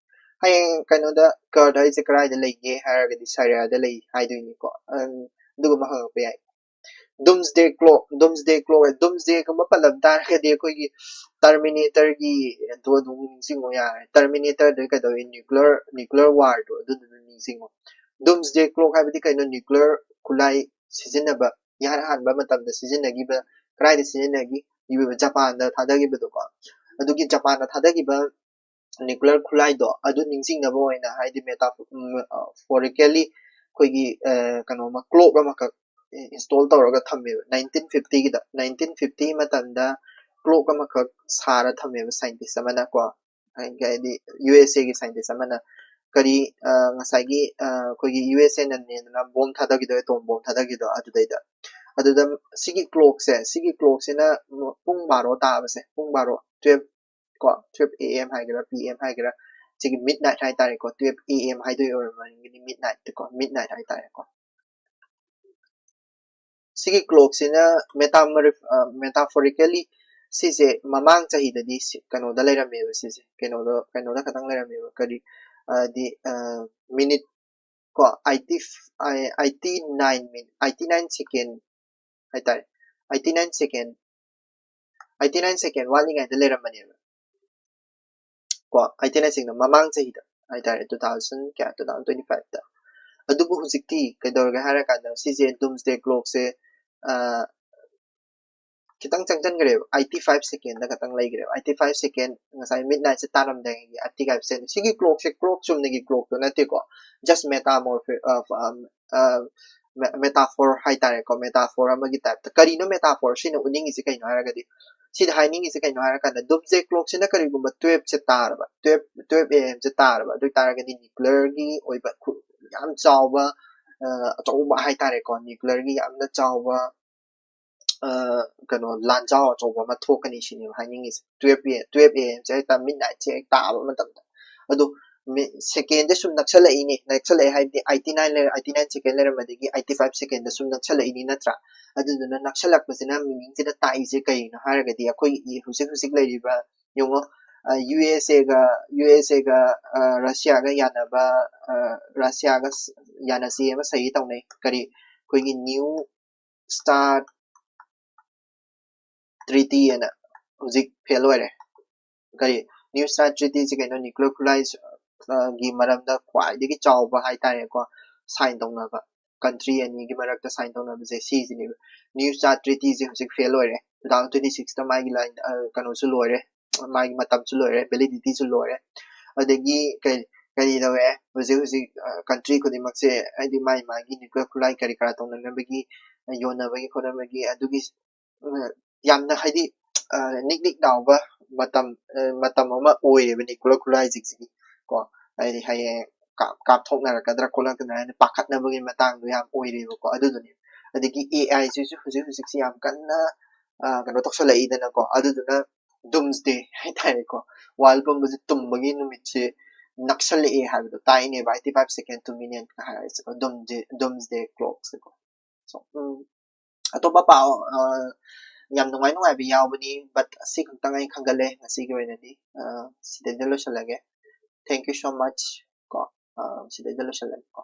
ꯍꯌꯦꯡ ꯀꯩꯅꯣꯗ ꯀꯔꯗ ꯍꯥꯏꯁꯦ ꯀꯗꯥꯏꯗ ꯂꯩꯒꯦ ꯍꯥꯏꯔꯒꯗꯤ ꯁꯥꯏꯔꯤꯌꯥꯗ ꯂꯩ ꯍꯥꯏꯗꯣꯏꯅꯤꯀꯣ꯫ ꯑꯗꯨꯒꯨꯝꯕ ꯍꯪꯉꯛꯄ ꯌꯥꯏ꯫ ꯗꯨꯝꯁꯗꯦ ꯀ꯭ꯂꯣꯛ, ꯗꯨꯝꯁꯗꯦ ꯀ꯭ꯂꯣꯛ, ꯗꯨꯝꯁꯗꯦꯒꯨꯝꯕ ꯄꯜꯂꯝ ꯇꯥꯔꯒꯗꯤ ꯑꯩꯈꯣꯏꯒꯤ ꯇꯔꯃꯤꯅꯦꯇꯔꯒꯤ ꯑꯗꯨ ꯑꯗꯨꯝ ꯅꯤꯡꯁꯤꯡꯉꯣ ꯌꯥꯔꯦ꯫ ꯇꯔꯃꯤꯅꯦꯇꯔꯗ ꯀꯩꯗꯧꯏ, ꯅ꯭ꯌꯨꯀ꯭ꯂꯤꯌꯔ ꯅ꯭ꯌꯨꯀ꯭ꯂꯤꯌꯔ ꯋꯥꯔꯗꯣ ꯑꯗꯨꯗꯨꯅ ꯅꯤꯡꯁꯤꯡꯉꯣ꯫ ꯗꯨꯝꯁꯗꯦ ꯀ꯭ꯂꯣꯛ ꯍꯥꯏꯕꯗꯤ ꯀꯩꯅꯣ? ꯅ꯭ꯌꯨꯀ꯭ꯂꯤꯌꯔ ꯈꯨꯠꯂꯥꯏ ꯁꯤꯖꯤꯟꯅꯕ, ꯏꯍꯥꯟ ꯍꯥꯟꯕ ꯃꯇꯝꯗ ꯁꯤꯖꯤꯟꯅꯈꯤꯕ, ꯀꯗꯥꯏꯗ ꯁꯤꯖꯤꯟꯅꯈꯤ? ꯖꯄꯥꯟꯗ ꯊꯥꯗꯈꯤꯕꯗꯣꯀꯣ꯫ ꯑꯗꯨꯒꯤ ꯖꯄꯥꯟꯗ ꯊꯥꯗꯈꯤꯕ ꯅ꯭ꯌꯨꯀ꯭ꯂꯤꯌꯔ ꯈꯨꯠꯂꯥꯏꯗꯣ ꯑꯗꯨ ꯅꯤꯡꯁꯤꯡꯅꯕ ꯑꯣꯏꯅ, ꯍꯥꯏꯗꯤ ꯃꯦꯇꯥꯐꯣꯔꯤꯀꯦꯜꯂꯤ ꯑꯩꯈꯣꯏꯒꯤ ꯀꯩꯅꯣꯃ, ꯀ꯭ꯂꯣꯛ ꯑꯃꯈꯛ ꯏꯟꯁꯇꯣꯜ ꯇꯧꯔꯒ ꯊꯝꯃꯦꯕ ꯅꯥꯏꯟꯇꯤꯟ ꯐꯤꯐꯇꯤꯒꯤꯗ꯫ ꯅꯥꯏꯟꯇꯤꯟ ꯐꯤꯐꯇꯤ ꯃꯇꯝꯗ ꯀ꯭ꯂꯣꯛ ꯑꯃꯈꯛ ꯁꯥꯔ ꯊꯝꯃꯦꯕ ꯁꯥꯏꯟꯇꯤꯁ ꯑꯃꯅ ꯀꯣ, ꯍꯥꯏꯗꯤ ꯌꯨ ꯑꯦꯁ ꯑꯦꯒꯤ ꯁꯥꯏꯟꯇꯤꯁ ꯑꯃꯅ꯫ ꯀꯔꯤ, ꯉꯁꯥꯏꯒꯤ ꯑꯩꯈꯣꯏꯒꯤ ꯌꯨ ꯑꯦꯁ ꯑꯦꯅ ꯅꯦꯟꯗꯅ ꯕꯣꯝ ꯊꯥꯗꯈꯤꯗꯣ, ꯑꯦꯇꯣꯝ ꯕꯣꯝ ꯊꯥꯗꯈꯤꯗꯣ ꯑꯗꯨꯗꯩꯗ꯫ ꯑꯗꯨꯗ ꯁꯤꯒꯤ ꯀ꯭ꯂꯣꯛꯁꯦ, ꯁꯤꯒꯤ ꯀ꯭ꯂꯣꯛꯁꯤꯅ ꯄꯨꯡ ꯕꯥꯔꯣ ꯇꯥꯕꯁꯦ, ꯄꯨꯡ ꯕꯥꯔꯣ, ꯇꯨꯌꯦꯜꯞ ꯀꯣ, ꯇꯨꯌꯦꯜꯞ ꯑꯦ ꯑꯦꯝ ꯍꯥꯏꯒꯦꯔꯥ, ꯄꯤ ꯑꯦꯝ ꯍꯥꯏꯒꯦꯔꯥ, ꯁꯤꯒꯤ ꯃꯤꯗ ꯅꯥꯏꯠ ꯍꯥꯏꯇꯥꯔꯦꯀꯣ, ꯇꯨꯌꯦꯜꯞ ꯑꯦ ꯑꯦꯝ ꯍꯥꯏꯗꯣꯏ ꯑꯣꯏꯔꯝꯃꯅꯤ, ꯃꯤꯗ ꯅꯥꯏꯠꯇꯀꯣ, ꯃꯤꯗ ꯅꯥꯏꯠ ꯍꯥꯏꯇꯥꯔꯦꯀꯣ꯫ ꯁꯤꯒꯤ ꯀ꯭ꯂꯣꯛꯁꯤꯅ ꯃꯦꯇꯥꯃꯔꯤ ꯃꯦꯇꯥꯐꯣꯔꯤꯀꯦꯜꯂꯤ ꯁꯤꯁꯦ ꯃꯃꯥꯡ ꯆꯍꯤꯗꯗꯤ ꯀꯩꯅꯣꯗ ꯂꯩꯔꯝꯃꯦꯕ, ꯁꯤꯁꯦ ꯀꯩꯅꯣꯗ ꯀꯩꯅꯣꯗ ꯈꯛꯇꯪ ꯂꯩꯔꯝꯃꯦꯕ, ꯀꯔꯤ, ꯍꯥꯏꯗꯤ ꯃꯤꯅꯤꯠ ꯀꯣ, eighty eighty nine minute, eighty nine second ꯍꯥꯏꯇꯥꯔꯦ, eighty nine second eighty nine second ꯋꯥꯠꯂꯤꯉꯩꯗ ꯂꯩꯔꯝꯕꯅꯦꯕ ꯀꯣ, ꯑꯩꯠꯇꯤ ꯅꯥꯏꯟ ꯁꯦꯀꯦꯟ ꯃꯃꯥꯡ ꯆꯍꯤꯗ ꯍꯥꯏꯇꯥꯔꯦ, ꯇꯨ ꯊꯥꯎꯖꯟ ꯀꯌꯥ, ꯇꯨ ꯊꯥꯎꯖꯟ ꯇ꯭ꯋꯦꯟꯇꯤ ꯐꯥꯏꯚꯇ꯫ ꯑꯗꯨꯕꯨ ꯍꯧꯖꯤꯛꯇꯤ ꯀꯩꯗꯧꯔꯒꯦ ꯍꯥꯏꯔ ꯀꯥꯟꯗ, ꯁꯤꯁꯦ ꯗꯨꯝꯁꯗꯦ ꯀ꯭ꯂꯣꯛꯁꯦ ꯈꯤꯇꯪ ꯆꯪꯁꯤꯟꯈ꯭ꯔꯦꯕ, ꯑꯩꯠꯇꯤ ꯐꯥꯏꯚ ꯁꯦꯀꯦꯟꯗ ꯈꯛꯇꯪ ꯂꯩꯈ꯭ꯔꯦꯕ꯫ ꯑꯩꯠꯇꯤ ꯐꯥꯏꯚ ꯁꯦꯀꯦꯟ, ꯉꯁꯥꯏ ꯃꯤꯗ ꯅꯥꯏꯠꯁꯦ ꯇꯥꯔꯝꯗꯥꯏꯒꯤ ꯑꯩꯠꯇꯤ ꯐꯥꯏꯚ ꯁꯦꯀꯦꯟ꯫ ꯁꯤꯒꯤ ꯀ꯭ꯂꯣꯛꯁꯦ ꯀ꯭ꯂꯣꯛ ꯆꯨꯝꯅꯒꯤ ꯀ꯭ꯂꯣꯛꯇꯣ ꯅꯠꯇꯦꯀꯣ, ꯖꯁ ꯃꯦꯇꯥꯃꯣꯔꯐꯤ ꯃꯦꯇꯥꯐꯣꯔ ꯍꯥꯏꯇꯥꯔꯦꯀꯣ, ꯃꯦꯇꯥꯐꯣꯔ ꯑꯃꯒꯤ ꯇꯥꯏꯞꯇ꯫ ꯀꯔꯤꯅꯣ ꯃꯦꯇꯥꯐꯣꯔ ꯁꯤꯅ ꯎꯠꯅꯤꯡꯉꯤꯁꯦ? ꯀꯩꯅꯣ ꯍꯥꯏꯔꯒꯗꯤ, ꯁꯤꯗ ꯍꯥꯏꯅꯤꯡꯉꯤꯁꯦ ꯀꯩꯅꯣ ꯍꯥꯏꯔꯀꯥꯟꯗ, ꯗꯨꯝꯁꯗꯦ ꯀ꯭ꯂꯣꯛꯁꯤꯅ ꯀꯔꯤꯒꯨꯝꯕ ꯇꯨꯋꯦꯜꯞꯁꯦ ꯇꯥꯔꯕ, ꯇꯨꯋꯦꯜꯞ, ꯇꯨꯋꯦꯜꯞ ꯑꯦ ꯑꯦꯝꯁꯦ ꯇꯥꯔꯕ, ꯑꯗꯨ ꯑꯣꯏꯇꯥꯔꯒꯗꯤ ꯅ꯭ꯌꯨꯀ꯭ꯂꯤꯌꯔꯒꯤ ꯑꯣꯏꯕ ꯈꯨ-, ꯌꯥꯝ ꯆꯥꯎꯕ, ꯑ, ꯑꯆꯧꯕ ꯍꯥꯏꯇꯥꯔꯦꯀꯣ, ꯅ꯭ꯌꯨꯀ꯭ꯂꯤꯌꯔꯒꯤ ꯌꯥꯝꯅ ꯆꯥꯎꯕ, ꯑ, ꯀꯩꯅꯣ, ꯂꯥꯟꯖꯥꯎ ꯑꯆꯧꯕ ꯑꯃ ꯊꯣꯛꯀꯅꯤ ꯁꯤꯅꯦꯕ ꯍꯥꯏꯅꯤꯡꯉꯤꯁꯦ꯫ ꯇꯨꯋꯦꯜꯞ ꯑꯦ, ꯇꯨꯋꯦꯜꯞ ꯑꯦ ꯑꯦꯝꯁꯦ ꯍꯦꯛꯇ ꯃꯤꯠ ꯅꯥꯏꯠꯁꯦ ꯍꯦꯛ ꯇꯥꯕ ꯃꯇꯝꯗ꯫ ꯑꯗꯣ ꯃꯤ-, ꯁꯦꯀꯦꯟꯗ ꯁꯨꯝ ꯅꯛꯁꯜꯂꯛꯏꯅꯦ, ꯅꯛꯁꯜꯂꯛꯑꯦ ꯍꯥꯏꯕꯗꯤ ꯑꯩꯠꯇꯤ ꯅꯥꯏꯟ ꯂꯩꯔ-, ꯑꯩꯠꯇꯤ ꯅꯥꯏꯟ ꯁꯦꯀꯦꯟ ꯂꯩꯔꯝꯕꯗꯒꯤ ꯑꯩꯠꯇꯤ ꯐꯥꯏꯚ ꯁꯦꯀꯦꯟꯗ ꯁꯨꯝ ꯅꯛꯁꯜꯂꯛꯏꯅꯤ ꯅꯠꯇ꯭ꯔꯥ? ꯑꯗꯨꯗꯨꯅ ꯅꯛꯁꯜꯂꯛꯄꯁꯤꯅ ꯃꯤꯅꯤꯡꯁꯤꯗ ꯇꯥꯛꯏꯁꯦ ꯀꯩꯅꯣ ꯍꯥꯏꯔꯒꯗꯤ, ꯑꯩꯈꯣꯏꯒꯤ ꯍꯧꯖꯤꯛ ꯍꯧꯖꯤꯛ ꯂꯩꯔꯤꯕ, ꯌꯦꯡꯉꯣ, ꯑ, ꯌꯨ ꯑꯦꯁ ꯑꯦꯒ, ꯌꯨ ꯑꯦꯁ ꯑꯦꯒ, ꯑ, ꯔꯁꯤꯌꯥꯒ ꯌꯥꯅꯕ, ꯑ, ꯔꯁꯤꯌꯥꯒ ꯁ-, ꯌꯥꯅꯁꯤ ꯑꯃ ꯁꯍꯤ ꯇꯧꯅꯩ꯫ ꯀꯔꯤ? ꯑꯩꯈꯣꯏꯒꯤ ꯅ꯭ꯌꯨ ꯁ꯭ꯇꯥꯔꯠ ꯇ꯭ꯔꯤꯇꯤ ꯍꯥꯏꯅ ꯍꯧꯖꯤꯛ ꯐꯦꯜ ꯑꯣꯏꯔꯦ꯫ ꯀꯔꯤ? ꯅ꯭ꯌꯨ ꯁ꯭ꯇꯥꯔꯠ ꯇ꯭ꯔꯤꯇꯤꯁꯦ ꯀꯩꯅꯣ? ꯅ꯭ꯌꯨꯀ꯭ꯂꯤꯌꯔ ꯈꯨꯠꯂꯥꯏ, ꯑ, ꯒꯤ ꯃꯔꯝꯗ ꯈ꯭ꯋꯥꯏꯗꯒꯤ ꯆꯥꯎꯕ ꯍꯥꯏꯇꯥꯔꯦꯀꯣ, ꯁꯥꯏꯟ ꯇꯧꯅꯕ, ꯀꯟꯇ꯭ꯔꯤ ꯑꯅꯤꯒꯤ ꯃꯔꯛꯇ ꯁꯥꯏꯟ ꯇꯧꯅꯕꯁꯦ ꯁꯤꯁꯤꯅꯦꯕ꯫ ꯅ꯭ꯌꯨ ꯁ꯭ꯇꯥꯔꯠ ꯇ꯭ꯔꯤꯇꯤꯁꯦ ꯍꯧꯖꯤꯛ ꯐꯦꯜ ꯑꯣꯏꯔꯦ꯫ ꯇꯨ ꯊꯥꯎꯖꯟ ꯇ꯭ꯋꯦꯟꯇꯤ ꯁꯤꯛꯁꯇ ꯃꯥꯒꯤ ꯂꯥꯏꯟ, ꯑ, ꯀꯩꯅꯣꯁꯨ ꯂꯣꯏꯔꯦ, ꯃꯥꯒꯤ ꯃꯇꯝꯁꯨ ꯂꯣꯏꯔꯦ, ꯚꯦꯂꯤꯗꯤꯇꯤꯁꯨ ꯂꯣꯏꯔꯦ꯫ ꯑꯗꯒꯤ ꯀꯩ, ꯀꯔꯤ ꯇꯧꯋꯦ? ꯍꯧꯖꯤꯛ ꯍꯧꯖꯤꯛ, ꯑ, ꯀꯟꯇ꯭ꯔꯤ ꯈꯨꯗꯤꯡꯃꯛꯁꯦ, ꯍꯥꯏꯗꯤ ꯃꯥꯒꯤ ꯃꯥꯒꯤ ꯅ꯭ꯌꯨꯀ꯭ꯂꯤꯌꯔ ꯈꯨꯠꯂꯥꯏ ꯀꯔꯤ ꯀꯔꯥ ꯇꯧꯅꯅꯕꯒꯤ, ꯑ, ꯌꯣꯟꯅꯕꯒꯤ ꯈꯣꯠꯅꯕꯒꯤ ꯑꯗꯨꯒꯤ, ꯑ, ꯌꯥꯝꯅ ꯍꯥꯏꯗꯤ, ꯑ, ꯅꯤꯛ ꯅꯤꯛ ꯂꯥꯎꯕ ꯃꯇꯝ, ꯑ, ꯃꯇꯝ ꯑꯃ ꯑꯣꯏꯔꯦꯕ ꯅ꯭ꯌꯨꯀ꯭ꯂꯤꯌꯔ ꯈꯨꯠꯂꯥꯏꯁꯤꯡꯁꯤꯒꯤ ꯀꯣ꯫ ꯍꯥꯏꯗꯤ ꯍꯌꯦꯡ ꯀꯥꯞ-, ꯀꯥꯞꯊꯣꯛꯅꯔꯛꯀꯗ꯭ꯔꯥ ꯈꯣꯠꯂꯛꯀꯗ꯭ꯔꯥ ꯍꯥꯏꯅ ꯄꯥꯈꯠꯅꯕꯒꯤ ꯃꯇꯥꯡꯗꯣ ꯌꯥꯝ ꯑꯣꯏꯔꯦꯕꯀꯣ꯫ ꯑꯗꯨꯗꯨꯅꯤ꯫ ꯑꯗꯒꯤ ꯑꯦ ꯑꯥꯏꯁꯤꯁꯨ ꯍꯧꯖꯤꯛ ꯍꯧꯖꯤꯛꯁꯤ ꯌꯥꯝ ꯀꯟꯅ, ꯑ, ꯀꯩꯅꯣ ꯇꯧꯁꯜꯂꯛꯏꯗꯅꯀꯣ꯫ ꯑꯗꯨꯗꯨꯅ ꯗꯨꯝꯁꯗꯦ ꯍꯥꯏꯇꯥꯔꯦꯀꯣ, ꯋꯥꯔꯜ ꯄꯨꯝꯕꯁꯦ ꯇꯨꯝꯕꯒꯤ ꯅꯨꯃꯤꯠꯁꯦ ꯅꯛꯁꯜꯂꯛꯑꯦ ꯍꯥꯏꯕꯗꯣ ꯇꯥꯛꯏꯅꯦꯕ, ꯑꯩꯠꯇꯤ ꯐꯥꯏꯚ ꯁꯦꯀꯦꯟ ꯇꯨ ꯃꯤꯅꯤꯠ ꯍꯥꯏꯔꯤꯁꯦꯀꯣ, ꯗꯨꯝꯁꯗꯦ, ꯗꯨꯝꯁꯗꯦ ꯀ꯭ꯂꯣꯛꯁꯦꯀꯣ꯫ So, ꯎꯝ, ꯑꯇꯣꯞꯄ ꯄꯥꯎ, ꯑ, ꯌꯥꯝ ꯅꯨꯡꯉꯥꯏ ꯅꯨꯡꯉꯥꯏꯕ ꯌꯥꯎꯕꯅꯤ, but ꯑꯁꯤ ꯈꯛꯇꯪ ꯑꯩ ꯈꯪꯒꯠꯂꯦ ꯉꯁꯤꯒꯤ ꯑꯣꯏꯅꯗꯤ꯫ ꯑ, ꯁꯤꯗꯩꯗ ꯂꯣꯏꯁꯤꯜꯂꯒꯦ꯫ Thank you so much ꯀꯣ꯫ ꯑ, ꯁꯤꯗꯩꯗ ꯂꯣꯏꯁꯤꯜꯂꯒꯦ ꯀꯣ꯫